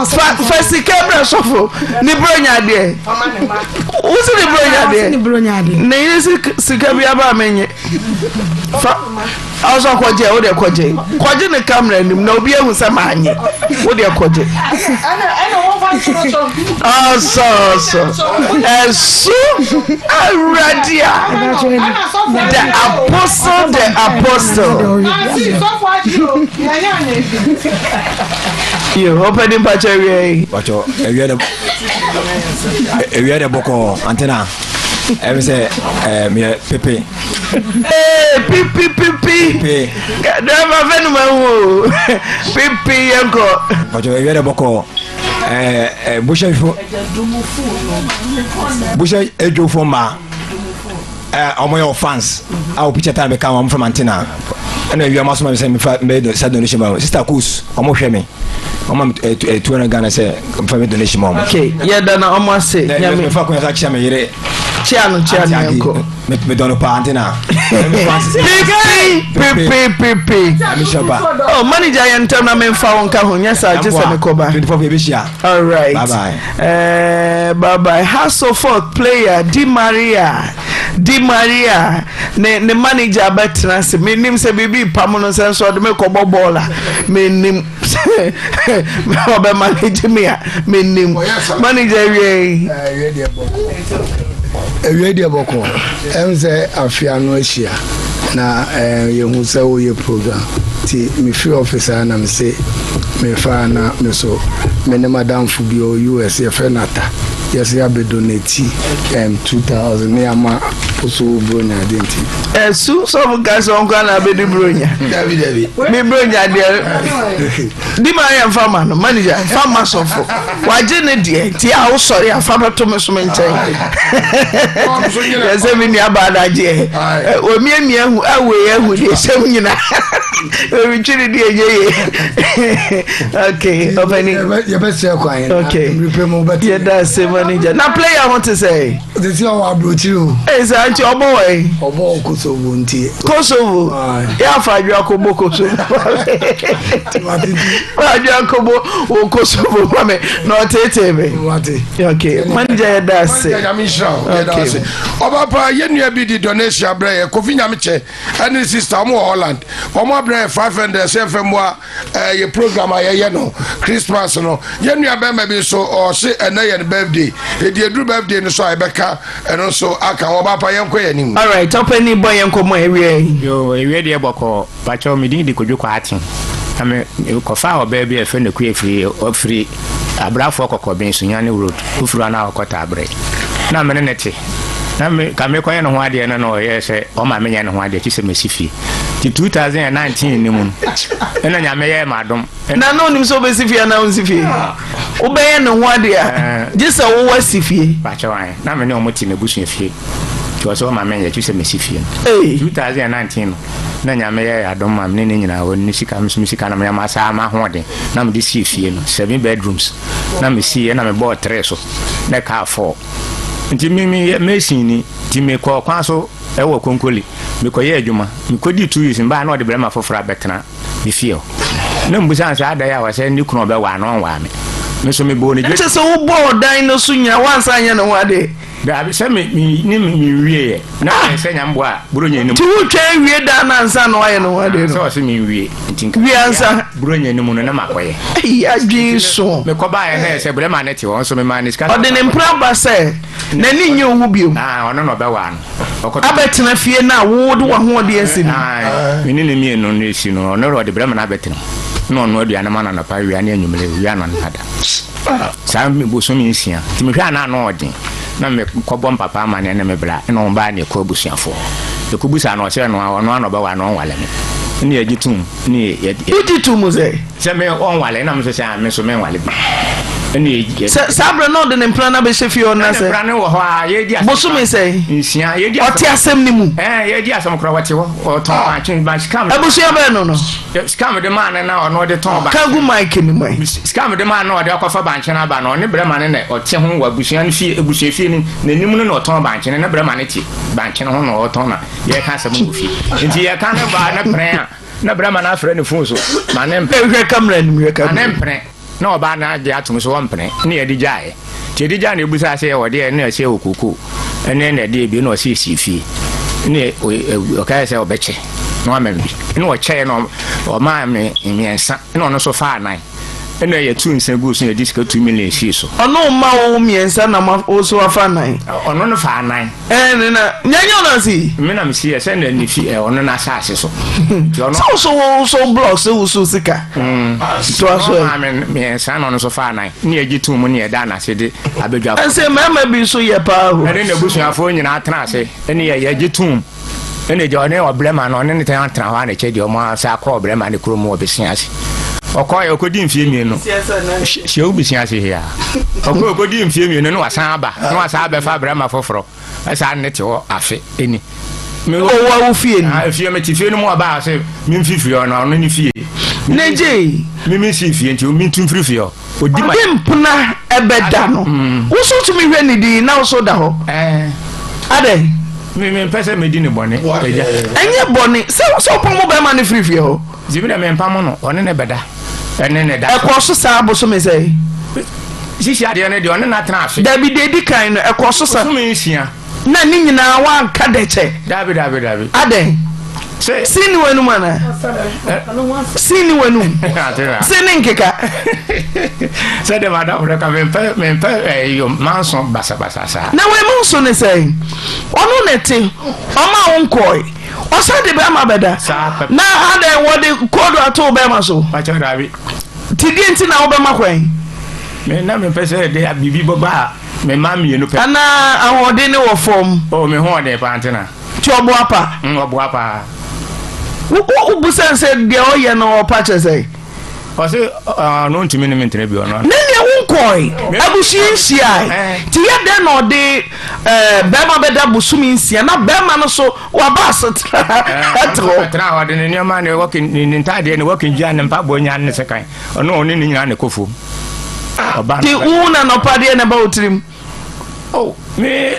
Fa fa sika brɛ sɔfo ne bronya adeɛ. Wo se ne bronya adeɛ. Ne yere sika bi aba a menye. Fa. Ɔsɔ kɔgye wo deɛ kɔgye kɔgye ne camera anim na obi ahu sɛ maanye wo deɛ kɔgye. Ɔsɔ ɔsɔ ɛso awurade a the apostle the apostle. Yo ɔpɛ ni mpakyɛ awia yi. Mpakyɛ awia de awia de bɔkɔ antena ɛmi sɛ ɛɛ meyɛ pepe. Ee pipi pipi. Driver fɛ no ma hu o. Pipi yɛn kɔ. Pàtó ewia dɛ bɔkɔ ɛɛ ɛɛ buhyɛ fo buhyɛ edwofo mmaa ɛɛ ɔmo yɛ fans a o picture tan bɛ kan ɔmo fɛ mantina ɛna ewia ɔmo asoma mi sɛ mi fa mbɛ sɛ donation ma sister kus ɔmo hwɛ mi ɔmo ma ɛɛ 200 Ghana sɛ nfa mi donation ma ɔmo. Okay yɛ da na ɔmo ase. Nyame fa kɔn yɛ sɛ akyia mi yere. Kyia no kyia no yɛn kɔ. Medɔ no paa nti na. Pipi pipi pipi. Oh manager yɛn ntɛm na menfa wo nka ho nyɛ saa gye sɛ mekɔba. 24 yɛbɛhyia. All right. Bye bye. Uh, bye bye. House of Folk player Di Maria. Di Maria ne ne manager bɛtena ase. Menim sɛ biribi pam no sɛ nso ɔde me kɔbɔ bɔɔl a. Menim sɛ ɔbɛ manage me a. Menim. Manager wie. Awiei deɛ bɔkɔ. Ɛm sɛ afe ano ahyia na yɛhu sɛ woyɛ program nti mefiri office a na mese mefa na me so me ne madamfo bi ɔwɔ US yɛfrɛ no Ata yɛso yɛabɛ donate 2000 ne yɛama wo so wo bronya adeɛ nti. Ɛsu sɔfo ka sɛ ɔnkɔ na abɛdi bronya. Dabi dabi. Me bronya deɛ. Di ma yɛ nfa ma no manager nfa ma sɔfo wagye ne deɛ nti a wosɔre afa bɛto me so me nkyɛn yɛ sɛ me nua baa adagyeɛ omiamia ahu awei ahu deɛ hyɛm nyina ɛretwi ne deɛ ɛnyɛ ye ok ɔpani yɛbɛsrɛ kwan ok yɛda ase manager na player ho te sɛ Sisi ɔwɔ aburokyiri o. Ee saa nti ɔbɔ wɔ yi. Ɔbɔ wɔ Kosovo nti. Kosovo yɛ afa adwo akɔbɔ Kosovo. Adwo akɔbɔ wɔ Kosovo ma mi na ɔteetee mi. Ok manager yɛ da ase. Manager nyame nhyira o yɛ da ase. Ɔba pa yɛ nua bi di donation abrɛ yɛ Kofi nyame kyɛ ɛne sister ɔmo wɔ Holland ɔmo abrɛ yɛ 500 sɛ ɛfɛ mmoa. Eh, yɛ program a yɛyɛ no Christmas no yɛn nua bɛrima bi nso ɔse ɛnɛ yɛ no birthday edi eduru birthday no so a yɛbɛka ɛno nso aka ho ɔbaapa yɛn kɔ yɛn anim. Alright, ɔpɛni bɔ yɛn nkɔmɔ ɛwiɛ yi. Yoo, ewie deɛ bɔkɔɔ. Pakyɛw, me din de Kojo Kwarteng. Na me kɔfaa ɔbaa bi a yɛfrɛ no Akua firi ɔfiri Abrafoɔ Kɔkɔben, Sunyani Road, wofiri hɔ a na ɔkɔ Taberɛ. Na me ne no te. Na me ka mekɔyɛ ne ho adeɛ no na ɔyɛɛ sɛ ɔma menyɛ ne ho adeɛ kye sɛ masi fie. Nti 2019 no mu no ɛna Nyame yɛɛ me adom. Na na onim sɛ wobɛsi fie anaa wonsi fie? Wobɛyɛ ne ho adeɛ a, gye sɛ wowɔ asi fie. Pakyɛw ae, na me ne ɔmo te m'abusua fie nti ɔsɛ ɔma menyɛ kye sɛ masi fie no. 2019 no na Nyame yɛɛ adom ma me ne ne nyinaa, ɔno ne sika me nso me sika na meyɛ masaa m'ahoɔden na mede sii fie no, 7 bedrooms na mesiiɛ na mebɔɔ 3 so na ɛkaa 4. Nti me meyɛ mason ni nti mekɔɔ kwan so wɔ Konkoli mekɔyɛɛ adwuma. Mekɔdii 2 weeks mebaa na ɔde barima foforɔ abɛtena me fie hɔ. Na mebusaa no sɛ adɛn a ɔsɛ ne kunu a ɔbɛwaa no ɔnwaa me. Me nso mebɔɔ ne dwa. Kyerɛ sɛ wobɔɔ dan no so nyinaa woansan anyɛ ne ho adeɛ? Daabi, sɛ me me ne me menwieɛ na ayɛ sɛ Nyame boa a Buronya no mu. Nti wotwɛn wie dan no ansa na woayɛ ne ho adeɛ no? Sɛ ɔse menwie nti nka Wie ansa. Buronya no mu no na makɔyɛ. Ei adwene so. Mekɔbaeɛ na ɛyɛ sɛ brɛma no te hɔ nso memaa no sika sɛ Ɔde ne mpena ba sɛ n'ani nnye wo ho bio. Ah, ɔno na ɔbɛwaa no. Ɔkɔtɔ. Abɛtena fie no a wo de w'ahoɔden asi no. Ah, me ne no mmienu no asi no, ɔno ɔde brɛma no abɛtena mu. Na ɔnoa aduane ma no anɔpa, awia ne anwummere, owia na ɔne no da. Saa bosome nsia. Nti mehwɛ a na ano ɔden. Na mekɔbɔ me papa amanneɛ ne me bra, ɛna wɔn baa ne ɛkɔ abusuafoɔ. Yɛkɔbusaa no ɔsɛ ɛno a, ɔno ara na ɔbɛwaa no, ɔnwale me. Ɛna yɛgye toom. Ne yɛ. Wogye to mu sɛ. Sɛ me ɔnwale na me nso sɛ me nso menwale bi. Ɛna yɛ. Sɛ saa berɛ na ɔde ne mpena no abɛhyɛ fie hɔ no Ɛna sɛ. mpena no wɔ hɔ a yɛdi asɛm. Bosome sɛn? Nsia yɛdi asɛm. Ɔte asɛm no mu. Ɛɛ yɛdi asɛm koraa wɔte hɔ ɔtɔn bankye ba sika mi. Abusua bɛn no no? Sika mi de maa no na ɔno ɔde tɔn bankye. Ka gu mic no mu ɛ. Sika mi de maa no na ɔde akɔfa bankye no aba no ɔne brɛma no na ɔte ho wɔ abusua no fie abusua fie no n'anim no na ɔtɔn bankye no ne brɛma no te bankye no ho na ɔtɔn na yɛka asɛm wɔ fie nti yɛka ne baa ne pere a na brɛma no afrɛ ne fon so ma ne mpene. Hwɛ kamera no mu hwɛ kamera. Ma ne mpene. Na ɔbaa no agye atom so ɔmpene ne yɛde gyaeɛ. Nti yɛde gyae na yɛbisaa sɛ yɛwɔ deɛ na ɛsɛ wɔ kookoo ne na ɛdeɛ bio na ɔsɛ yɛsi fie ne ɔkaeɛ sɛ ɔbɛkyɛ na wama me bi na ɔkyɛeɛ na ɔmaa me mmiɛnsa na ɔno nso faa nan ɛna yɛtu nsa guu so na yɛde sika 2 million sii so. Ɔno mma wo mmiɛnsa na wo nso wafa nan? Ɔno no faa nan. Ɛɛ na nyɛ ɔno ase. Me na me si yɛ sɛ na ne fi ɛ ɔno n'asase so. Sɛ woso wo so blɔk sɛ woso sika. To aso ɛ. Ɔmaa me mmiɛnsa na ɔno nso faa nan ne yɛgye tum mu ne yɛda n'ase de abɛdwa. Ɛsɛ mmarima bi nso yɛ paa o. Ɛne n'abusuafoɔ nyinaa tena ase ɛne yɛ yɛgye tum ɛne gya ɔne ɔbrɛma no ɔne ne tɛn atena hɔ a ne kyɛ deɛ ɔmo asa akɔ ɔbrɛma ne kurom wɔ besia ase. Ɔkɔɛ ɔkɔdi mfie mmienu hyɛ wo besia ase hia ɔkɔɛ ɔkɔdi mfie mmienu ne wasan aba ne wasan abɛfa brɛma foforɔ ɛsaa ne te hɔ afe ɛni. Ɔwɔ wo fie ni. Efie me te fie no mu ɔbaa sɛ me mfifiri hɔ no ɔno ne fie. Ne gye. Me me si fie nti me ntu mfiri fie hɔ. Odi ma. Ɔde mpena ɛbɛda no. Wo so tumi hwɛ ne din na wo so da hɔ. Adɛn. Me me mpɛ sɛ medi ne bɔne. Agya. Ɛnyɛ bɔne sɛ sɛ ɔpam wo bɛrima no firi fie hɔ. Zibi na me mpam no ɔne ne bɛda ɛne ne da. Ɛkɔ so saa bosome sɛn. Sisi adeɛ no deɛ ɔne na tena ase. Dabi deɛ edi kan no ɛkɔ so sa. Bosome nsia. Na ne nyinaa woanka dɛkyɛ. Dabi dabi dabi. Adɛn? Sɛ. Sin ni w'anum anaa? Sin ni w'anum. Sin ne nkeka. Sɛ de madam no ka mempɛ mempɛ ɛyɔ eh, manso basabasa saa. Na wei manso ne sɛn? Ɔno na ɛte ɔma wo nkɔe. Ɔsan de bɛrima bɛda. Na adɛn wɔde koodu ato wo bɛrima so? Pakyɛ dabi. Ti deɛ nti na wobɛma kwan? Me na mempɛ sɛ de biribi bɛba a Me mma mmienu pɛ. Anaa ahoɔden no wɔ fam. Oh, me ho ɔden paa ntena. Nti ɔboa pa? Mm, ɔboa paa. Wo wo wobu sɛ sɛ deɛ ɔyɛ no ɔpa kyerɛ sɛ? Ɔse ɔno ntumi ne me ntena bio ɔno. Ne deɛ wo nkɔe, abusua nhyiae. Nti yɛ dɛn na ɔde ɛɛ bɛrima bɛda bosome nsia na bɛrima no so waba asetena ɛte hɔ. Ɔtena hɔ ɔde ne nneɛma ne wɔke ne ntaadeɛ ne wɔke dua ne mpaboa nyinaa ne sekan. Ɔno ɔne ne nyinaa na ɛkɔ fam. Ɔba Ti wo na nɔpa deɛ na ɛba wo tirim. Oh, me.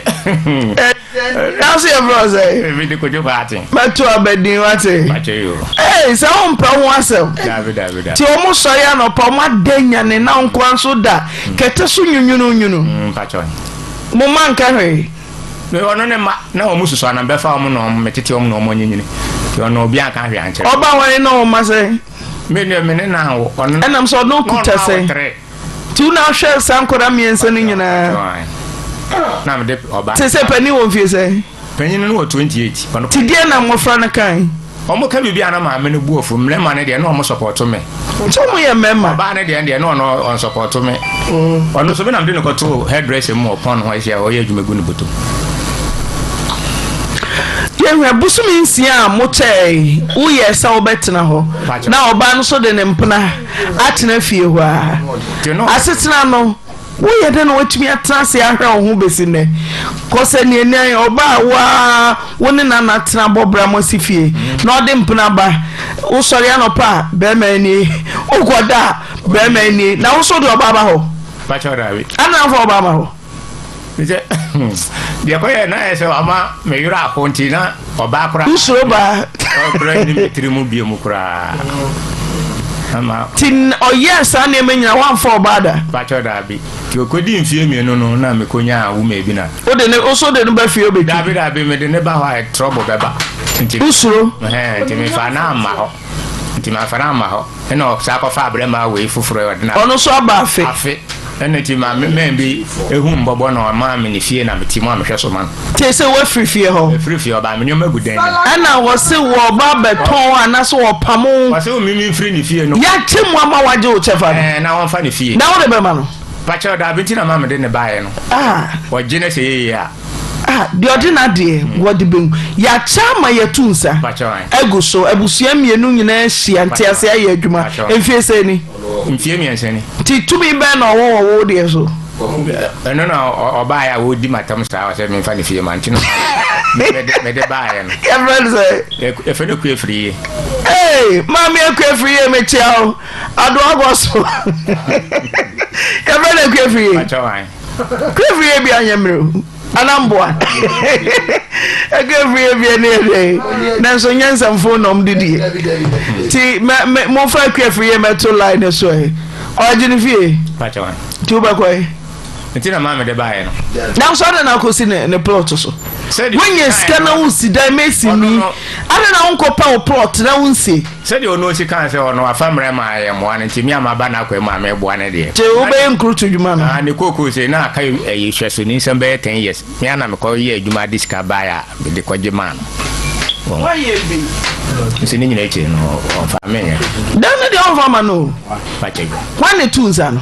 Nanso yɛ fɛ sɛ. Mi de kojú paati. Mɛto abɛdin wate. Bàtɛ yi o. Ee sɛ wo mpɛ ho asɛm. Dabi dabi dabi. Ti wɔn sɔre anɔpa wɔn ada nyane na nkoa nso da kɛtɛ so nwunwunu nwunu. Mpatsɔ. Mo ma nka hwee. Me ɔno ne ma na wɔn susu anam bɛfa wɔn na wɔn mɛtete wɔn na wɔn anyinyini. Ti ɔno obi anka hwee ankyerɛ. Ɔba wɔn na wɔn ma sɛ. Me deɛ me ne na awo. Ɔno ɛnam sɛ ɔno kuta sɛ. Nti wo na ahwɛ saa nkwadaa mmiɛnsa no nyinaa. Na mede ɔba. Te sɛ panin wɔ mfie sɛ. Panyin no wɔ 28. Ɔno. Ti deɛ na mmɔfra no kan. Wɔn ka biribi a na maame no bu afu mmarima no deɛ na wɔn sɔpɔto me. Nti wɔn yɛ mmarima. Ɔbaa no deɛ deɛ na ɔno ɔnsɔpɔto me. Ɔno nso me na mede no kɔto hairdresser mu wɔ pɔn ho ahyia ɔyɛ adwuma gu ne bɔtɔ mu. Yɛhwɛ bosome nsia a mokyɛe woyɛɛ sɛ wobɛtena hɔ na ɔbaa no nso de ne mpena atena fie hɔ a, asetena no woyɛ dɛn na woatumi atena ase ahwɛ wo ho bɛsi nnɛ? Kɔ sɛ nea nyan ɔbaa a wo ara wo ne nana tena bɔ bra mo asi fie na ɔde mpena ba wosɔre anɔpa a bɛrima nie wokɔda a bɛrima nie na wo nso wode ɔbaa ba hɔ ana wofa ɔbaa ma hɔ? Sɛ deɛ kɔyɛ na ayɛ sɛ ɔma me werɛ aho nti na ɔbaa koraa. Wosuro baa. Ɔkora ni me tiri mu bio mu koraa. Ama. Ti ɔyɛɛ saa nneɛma nyinaa wamfa ɔbaa da. Pakyɛ daabi. Ti okodi mfie mmienu no na mekonya wuma bi na. Wode ne woso de no ba fie obetwi. Daabi daabi mede ne ba hɔ a trɔbo bɛba. Nti. Wosuro. Ɛhɛn nti mefa na amma hɔ. Nti mamfa no amma hɔ. Ɛna ɔsan kɔfaa abrɛmaa wei foforɔ yi ɔde no Ɔno nso aba afe. Afe. Ɛna nti maame mɛn bi ehu mbɔbɔ na ɔmaa me ne fie na mete mu a mehwɛ so ma no. Te sɛ woafiri fie hɔ. Mefiri fie hɔ baa me nneɛma gu dan mu. Ɛna wɔse wɔba abɛtɔn anaasɛ wɔpamo wo. Ɔse wo mimi mfiri ne fie no. Yɛakyɛ mu ama wagye wo kyɛfa no. Ɛɛ na wɔmfa ne fie. Na wode bɛma no. Pakyɛw daabi nti na ma mede ne baeɛ no. Ah. Ɔgye no sɛ yeye a. Ah, deɛ ɔde n'adeɛ wɔde bɛhu. Yɛakyɛ ama yɛatu nsa agu so. Abusua mmienu nyinaa ahyia nteaseɛ ayɛ adwuma. Mfie sɛn ni? Mfie mmiɛnsa ni. Nti tumi bɛn na ɔwɔ wɔ wo deɛ so? Ɛno na ɔbaeɛ a ɔredi m'atam saa ɔsɛ memfa ne fie ma nti no mede baeɛ no. Yɛfrɛ no sɛ? Yɛfrɛ no Akuafiriye. Ee, maame Akuafiriye mekyea wo. Adoa kɔ so. Yɛfrɛ no Akuafiriye. Akuafiriye bi anyɛ mmerɛ o. Anamboa. Akuafiriye bi ɛne ɛdɛ. Nanso nyɛ nsɛmfo na ɔmo didie. Ti mɛ mɛ momfa Akuafiriye mɛto line no so ɛ. Ɔgye ne fie. Nti wobɛkɔ ɛ. Nti na maame de baeɛ no. Nanso adɛn na akɔsi ne ne plot so? Wonya sika na wosi dan mesi ni. Adɛn na wonkɔpɛ wo plot na wonsie? Sɛdeɛ ɔno ɔsi kaa sɛ ɔno wafa mmerɛ ma yɛ mmoa no nti me a maba n'akwan mu a meboa no deɛ. Nti wobɛyɛ nkurutu dwuma no? Ah, ne kookoo sei na aka ɛyi hwɛsoni nsɛm bɛyɛ 10 years. Me a na mekɔ yɛ adwuma de sika baeɛ a mede kɔgye maa no. Woayɛ bi. Nso ne nyinaa akyiri no ɔmfa menyɛ. Dan no deɛ ɔmfa ma no o. Fakyɛ bi. Hwan na ɛtu nsa no?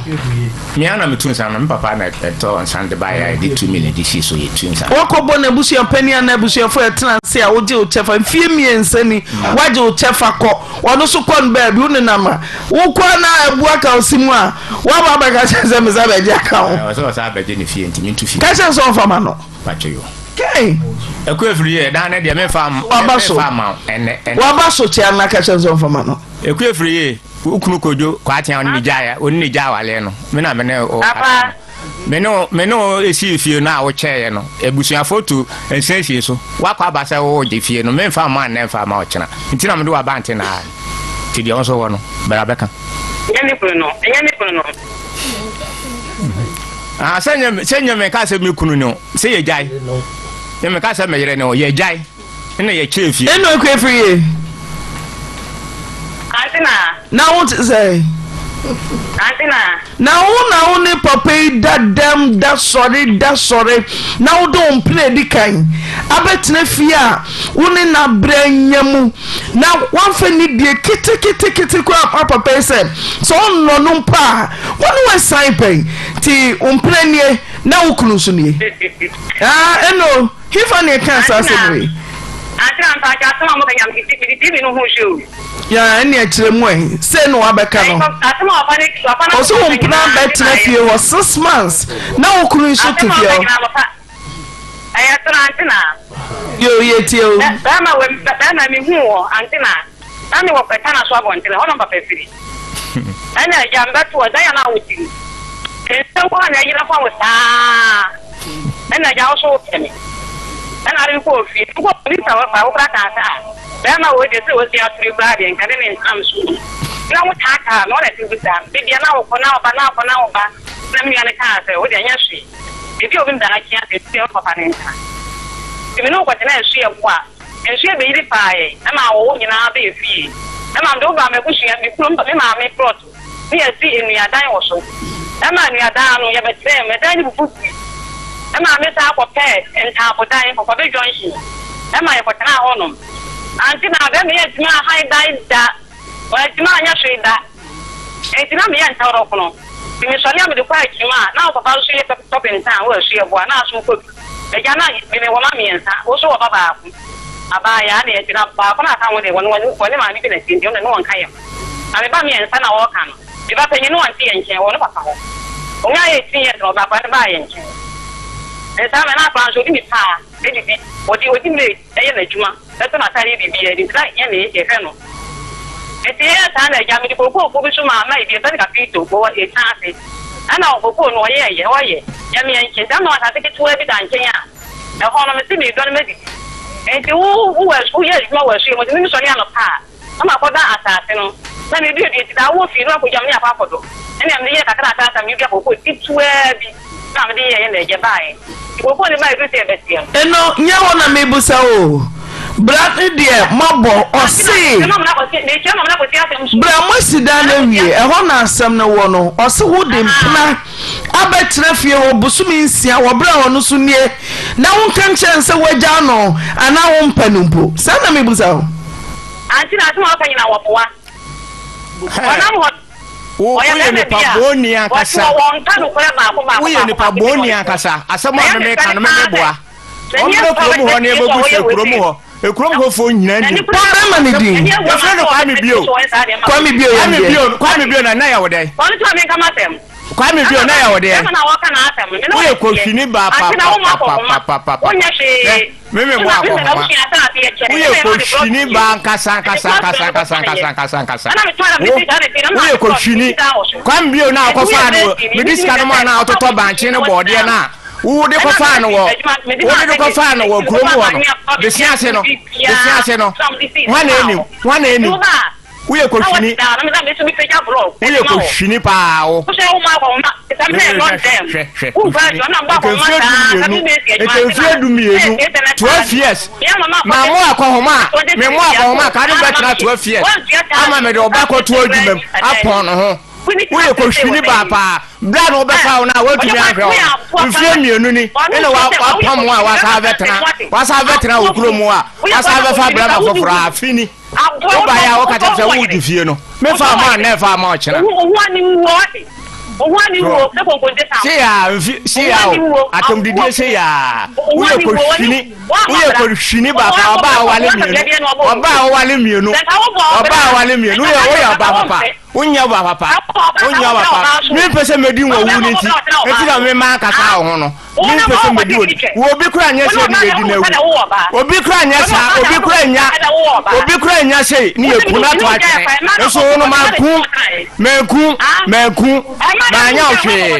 Me ara na metu nsa no, me papa na ɛtɔ nsa de baeɛ a yɛde tumi na ɛde sii so yɛtu nsa. Woakɔbɔ n'abusua panin anaa abusuafoɔ a ɛtena ase a wogye wo kyɛfa mfeɛ mmiɛnsa ni, woagye wo kyɛfa kɔ, ɔno nso kɔ no baabi, wonenam a, wokɔ a na abu aka wo se mu a, woaba abɛka kyerɛ sɛ mesa bɛgye aka ho. Ɔsɛ ɔsan abɛgye ne fie nti mentu fie. Ka kyerɛ sɛ ɔmfa ma no. Patwe yo. Kɛn. Ɛkɔ efiri yɛ dan ne deɛ mefa Waba so. mefa ma ɛnɛ ɛnɛ. Waba so kyea na ka kyerɛ sɛ ɔmfa ma no. Ɛkɔ efiri yɛ. Wo kunu Kojo Kwaaten a ɔne ne gyae ɔne ne gyae awaleɛ no, me na me ne wo kasa no. Me ne wo me ne wo esii fie no a wokyɛeɛ no, abusuafoɔ tu nsa sie so. Woakɔ aba sɛ woregye fie no, memfa mma nnɛ mfa mma ɔkyena. Nti na mede wo aba nte naa no. Nti deɛ wo nso wɔ no, bra bɛka. Ɛnyɛ me kunu no, ɛnyɛ me kunu no. Ah, sɛ nyɛ sɛ nyɛ meka sɛ me kunu no, sɛ yɛgyae. Nyɛ meka sɛ me yere no, yɛgyae. Ɛna yɛkyɛɛ fie. Eno akua firi ye. Ante na. Na wo te sɛ. Ante na. Na wo na wo ne papa yi da dɛm da sɔre da sɔre na wode wo mpena adi kan abɛtena fie a wo ne no abrɛ anya mu na woamfa nidie keteketekete koraa amma papa yi sɛ sɛ ɔnnɔ no mpo a wo ne wasian pɛn nti wo mpena nie na wo kunu nso nie ah Eno. Hefa na ɛkaa saa asɛm wei? Ante na mpakyɛ asɛm a moka nyinaa mede mede TV no ho hwɛ o. Yaa ɛnneɛ kyerɛ mu ɛ, sei na wabɛka no. Asɛm a papa ne papa na Ɔse wo mpena bɛtena fie hɔ 6 months na wo kunu nso te Asɛm a fie ɔka hɔ. nyinaa papa ɛyɛ soro ante na. Yoo yɛtie o. Bɛɛma wei bɛɛma mehuu wɔ ante na. Na me wɔ pɛtɛ na so abɔntene, hɔ na papa firi. Ɛna agya mbɛto hɔ, dan a na wote mu. Nsuo nko ara na ɛyera fa wo saa. Ɛna agya wo so wopɛ me. Ɛna ade kɔɔ fie. Mekɔɔ fie, misa wɔ fa, wo koraa kaa sɛ ah, bɛrima wei deɛ sɛ wasi atoro yi koraa deɛ nka ne ne ntena me so o. Na wo taataa me, wo na ɛte bisa me. Bebia na wokɔ na woba, na wokɔ na woba. Ɛna me nua no kaa sɛ, wo deɛ nyɛ hwee. Baabi a obi da no akye asɛ, ɛti deɛ wo papa ne ntena. Nti me ne wo kɔtena asuaboa. Nsuo bɛyiri faa yɛn ma awɔwɔ nyinaa bɛɛ fie. Ɛma mede wo baa m'abusua, me kurom, me maame plɔt ne yɛasi nnuadan wɔ so. Ɛma nnuadan no yɛbɛtenaa mu. Ɛdan no bubu gui. Ɛma me san kɔpɛɛ ntaabodan, Kɔkɔbe Junction. Ɛma yɛkɔtenaa hɔnom. Ante na bɛrima yi antumi anhan dan da. Wantumi anyɛ hwee da. Enti na meyɛ ntawrɔkono. Nti mesɔre a mede kɔ adwuma a, na wo papa nso yɛ tɔpentan wɔ Asuaboa, na aso kɔ bi. Agya, na me mewɔ mma mmiɛnsa, wo nso wɔ ba baako. Abaayaa na yɛte, na baako no a aka ho deɛ, wɔne wɔne maame bi na ɛte, nti ɔno deɛ ne wɔnka yɛn ho. Na me ba mmiɛnsa na wɔreka no, me ba panyin no ɔnte yɛn nkyɛn, ɔwɔ ne papa hɔ. Ɔnyaa 18 years na ɔbaa akwadaa no baa yɛn nkyɛn. Nsaa mɛ na akwadaa nso ɔdi me paa, ɛdidi, ɔde ɔdi maid ɛyɛ n'adwuma. Bɛtɔ n'atade yɛ biribiara bi nti na yɛn ne yɛhwɛ no. Nti yɛyɛɛ saa na agya mede kookoo bi so maa mae bi yɛfrɛ no kapito wɔ ɛkyan ase. Ɛna kookoo no ɔyɛɛyɛ ɔyɛ yɛmeɛ nkye nti ama asase ketewa bi da nkyɛn a ɛhɔ no mese meredɔ no madidi. Nti wo wowɔ woyɛ adwuma wɔ asuo mu nti me mesɔre anɔpa a na makɔda asase no na meduadua nti daa wowɔ fie no akɔgya me ne akɔ akɔdɔ. Ɛna mede yɛɛ kakra kakra medua kookoo ketewaa bi. Na mede yɛeɛ na agya baeɛ. Nti kookoo no baeɛ duru sɛ yɛbɛteɛ no. Eno nyɛ hɔ na mebusa o. Bra no deɛ moabɔ ɔse. Bra moasi dan no awie ɛhɔ na asɛm no wɔ no ɔse wode mpena abɛtena fie hɔ bosome nsia wɔ berɛ a ɔno so nie na wonka nkyerɛ no sɛ woagyaa no anaa wompɛ no mpo saa na mebusa o. Ante na asɛm a woka nyinaa wɔboa. Ɔnam hɔ. Wo Ɔyɛ woyɛ bɛrima nipa bi a bɔnni wɔte ankasa. wɔ wɔnka nokorɛ baako baako Woyɛ baako nipa baako bi bɔnni na ɔde ankasa. Asɛm a Ɛyɛ me meme ka fɛ no paa meme sɛ boa. n'ani Ɔmmrɛ asɔ kurom hɔ na bɛtena fie so a yɛbɛgu ɔyɛ sɛ wei kurom sei. hɔ. Ekurom hɔfoɔ nyinaa nim. Bɔ bɛrima no din. Yɛfrɛ no Kwame Bio. Kwame Bio yɛ Kwame deɛ. Bio, Kwame Bio na na yɛ wo dɛn? Kwame Bio na yɛ wo deɛ? Woyɛ kɔhwini baa papapapapapa. Hwɛ, me me bɔ akɔhoma. Woyɛ kɔhwini baa nkasa nkasa nkasa nkasa nkasa nkasa nkasa. Wo, woyɛ kɔhwini. Kwame Bio na akɔfaa no wɔ, mede sika no maa no a ɔtotɔ bankye ne bɔɔdeɛ no a wode kɔfaa no wɔ, wode no kɔfaa no wɔ kurom hɔ no, besia ase no, besia ase no, hwan na ɛnim, hwan na ɛnim? Woyɛ kɔhwini, woyɛ kɔhwini paa wo. Hwɛ hwɛ hwɛ kɔhwini. Nka mfie 12, nka mfie 12, 12 years. Ma mo akɔhoma a, me mo akɔhoma a, ka ne bɛtena 12 years. Ama me de ɔba kɔto adwuma mu apɔn ne ho. Woyɛ kɔhwini baa paa. Berɛ a na wɔbɛfa wo no a woantumi anhwɛ wo no, mfeɛ mmienu ni ɛna wapam wo a wasan abɛtena, wasan abɛtena wo kurom a, wasan abɛfa abrama foforɔ a, afe ni. Wobaeɛ a woka kyerɛ sɛ woregye fie no, mefa ama nnɛ fa ama ɔkyena. Seyaa mfi seyaa o atomdidie seyaa woyɛ kɔhwini woyɛ kɔhwini baako ɔbaa ɔwale mmienu ɔbaa ɔwale mmienu ɔbaa ɔwale mmienu woyɛ woyɛ ɔbaa papa wonyɛ ɔbaa papa wonyɛ ɔbaa papa mempɛ sɛ mɛdi wɔ wu no nti nti na mema ankasa wo ho no Mempɛ sɛ medi wɔ wɔ obi kura nyɛ sɛ ne yɛdi n'awu. Obi kura nyɛ saa, obi kura nya, obi kura nya sɛ ne yɛ kun ato atwene. Nso wo no manku, manku, manku, manya wo hwee.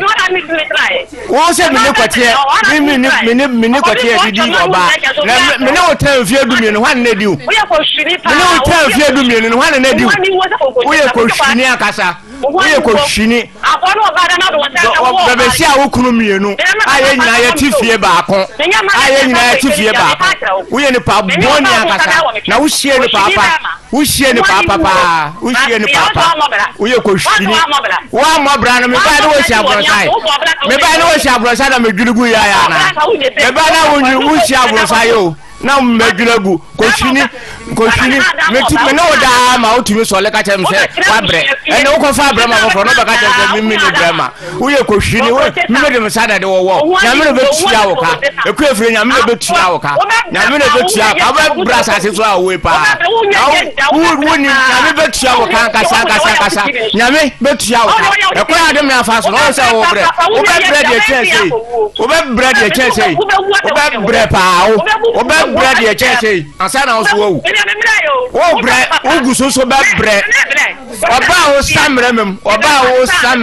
Wo sɛ mene kɔteɛ, me mene mene mene kɔteɛ didi ɔbaa. Na mene wo tɛn mfeɛ 12, hwan na di wo? Mene wo tɛn mfeɛ 12 no, hwan na di wo? Woyɛ kɔhwini ankasa. Woyɛ kɔhwini. Bɛbɛsi a wo kunu mmienu a yɛn nyinaa yɛte fie baako a yɛn nyinaa yɛte fie baako. Woyɛ nipa bɔne ankasa na wohyie nipa apa. Wohyie nipa apa paa. Wohyie nipa apa. Woyɛ kɔhwini. Woammɔ bra no mebaa ne wosi aborɔsan. Mebaa ne wosi aborɔsan na medwiri gu yɛ ayɛ anaa. Mebaa na wosi aborɔsan yɛ o. na mmadwiri agu kɔhwini kɔhwini meti me ne wo daa ma wotumi sɔle ka kyerɛ me sɛ wabrɛ ɛnɛ wokɔfa abrɛ ma foforɔ na wobɛka kyerɛ sɛ mimi ne brɛ ma woyɛ kɔhwini meme de me sa na de wɔwɔ nyame na bɛtua wo ka ɛkua firi nyame na bɛtua wo ka nyame na bɛtua wo ka wobɛbrɛ asase so a woe paa wonim nyame bɛtua wo ka ankasa ankasa ankasa nyame bɛtua wo ka ɛkwan a de me afa so na ɔwɔ sɛ wobrɛ wobɛbrɛ deɛ kyɛn sei wobɛbrɛ deɛ kyɛn sei wobɛbrɛ paa wo wobɛbrɛ deɛ kyɛn sei ansa na wo so wawu wobrɛ wogu so so bɛbrɛ ɔbaa wo sa mmerɛ mem ɔbaa wo sa mmerɛ.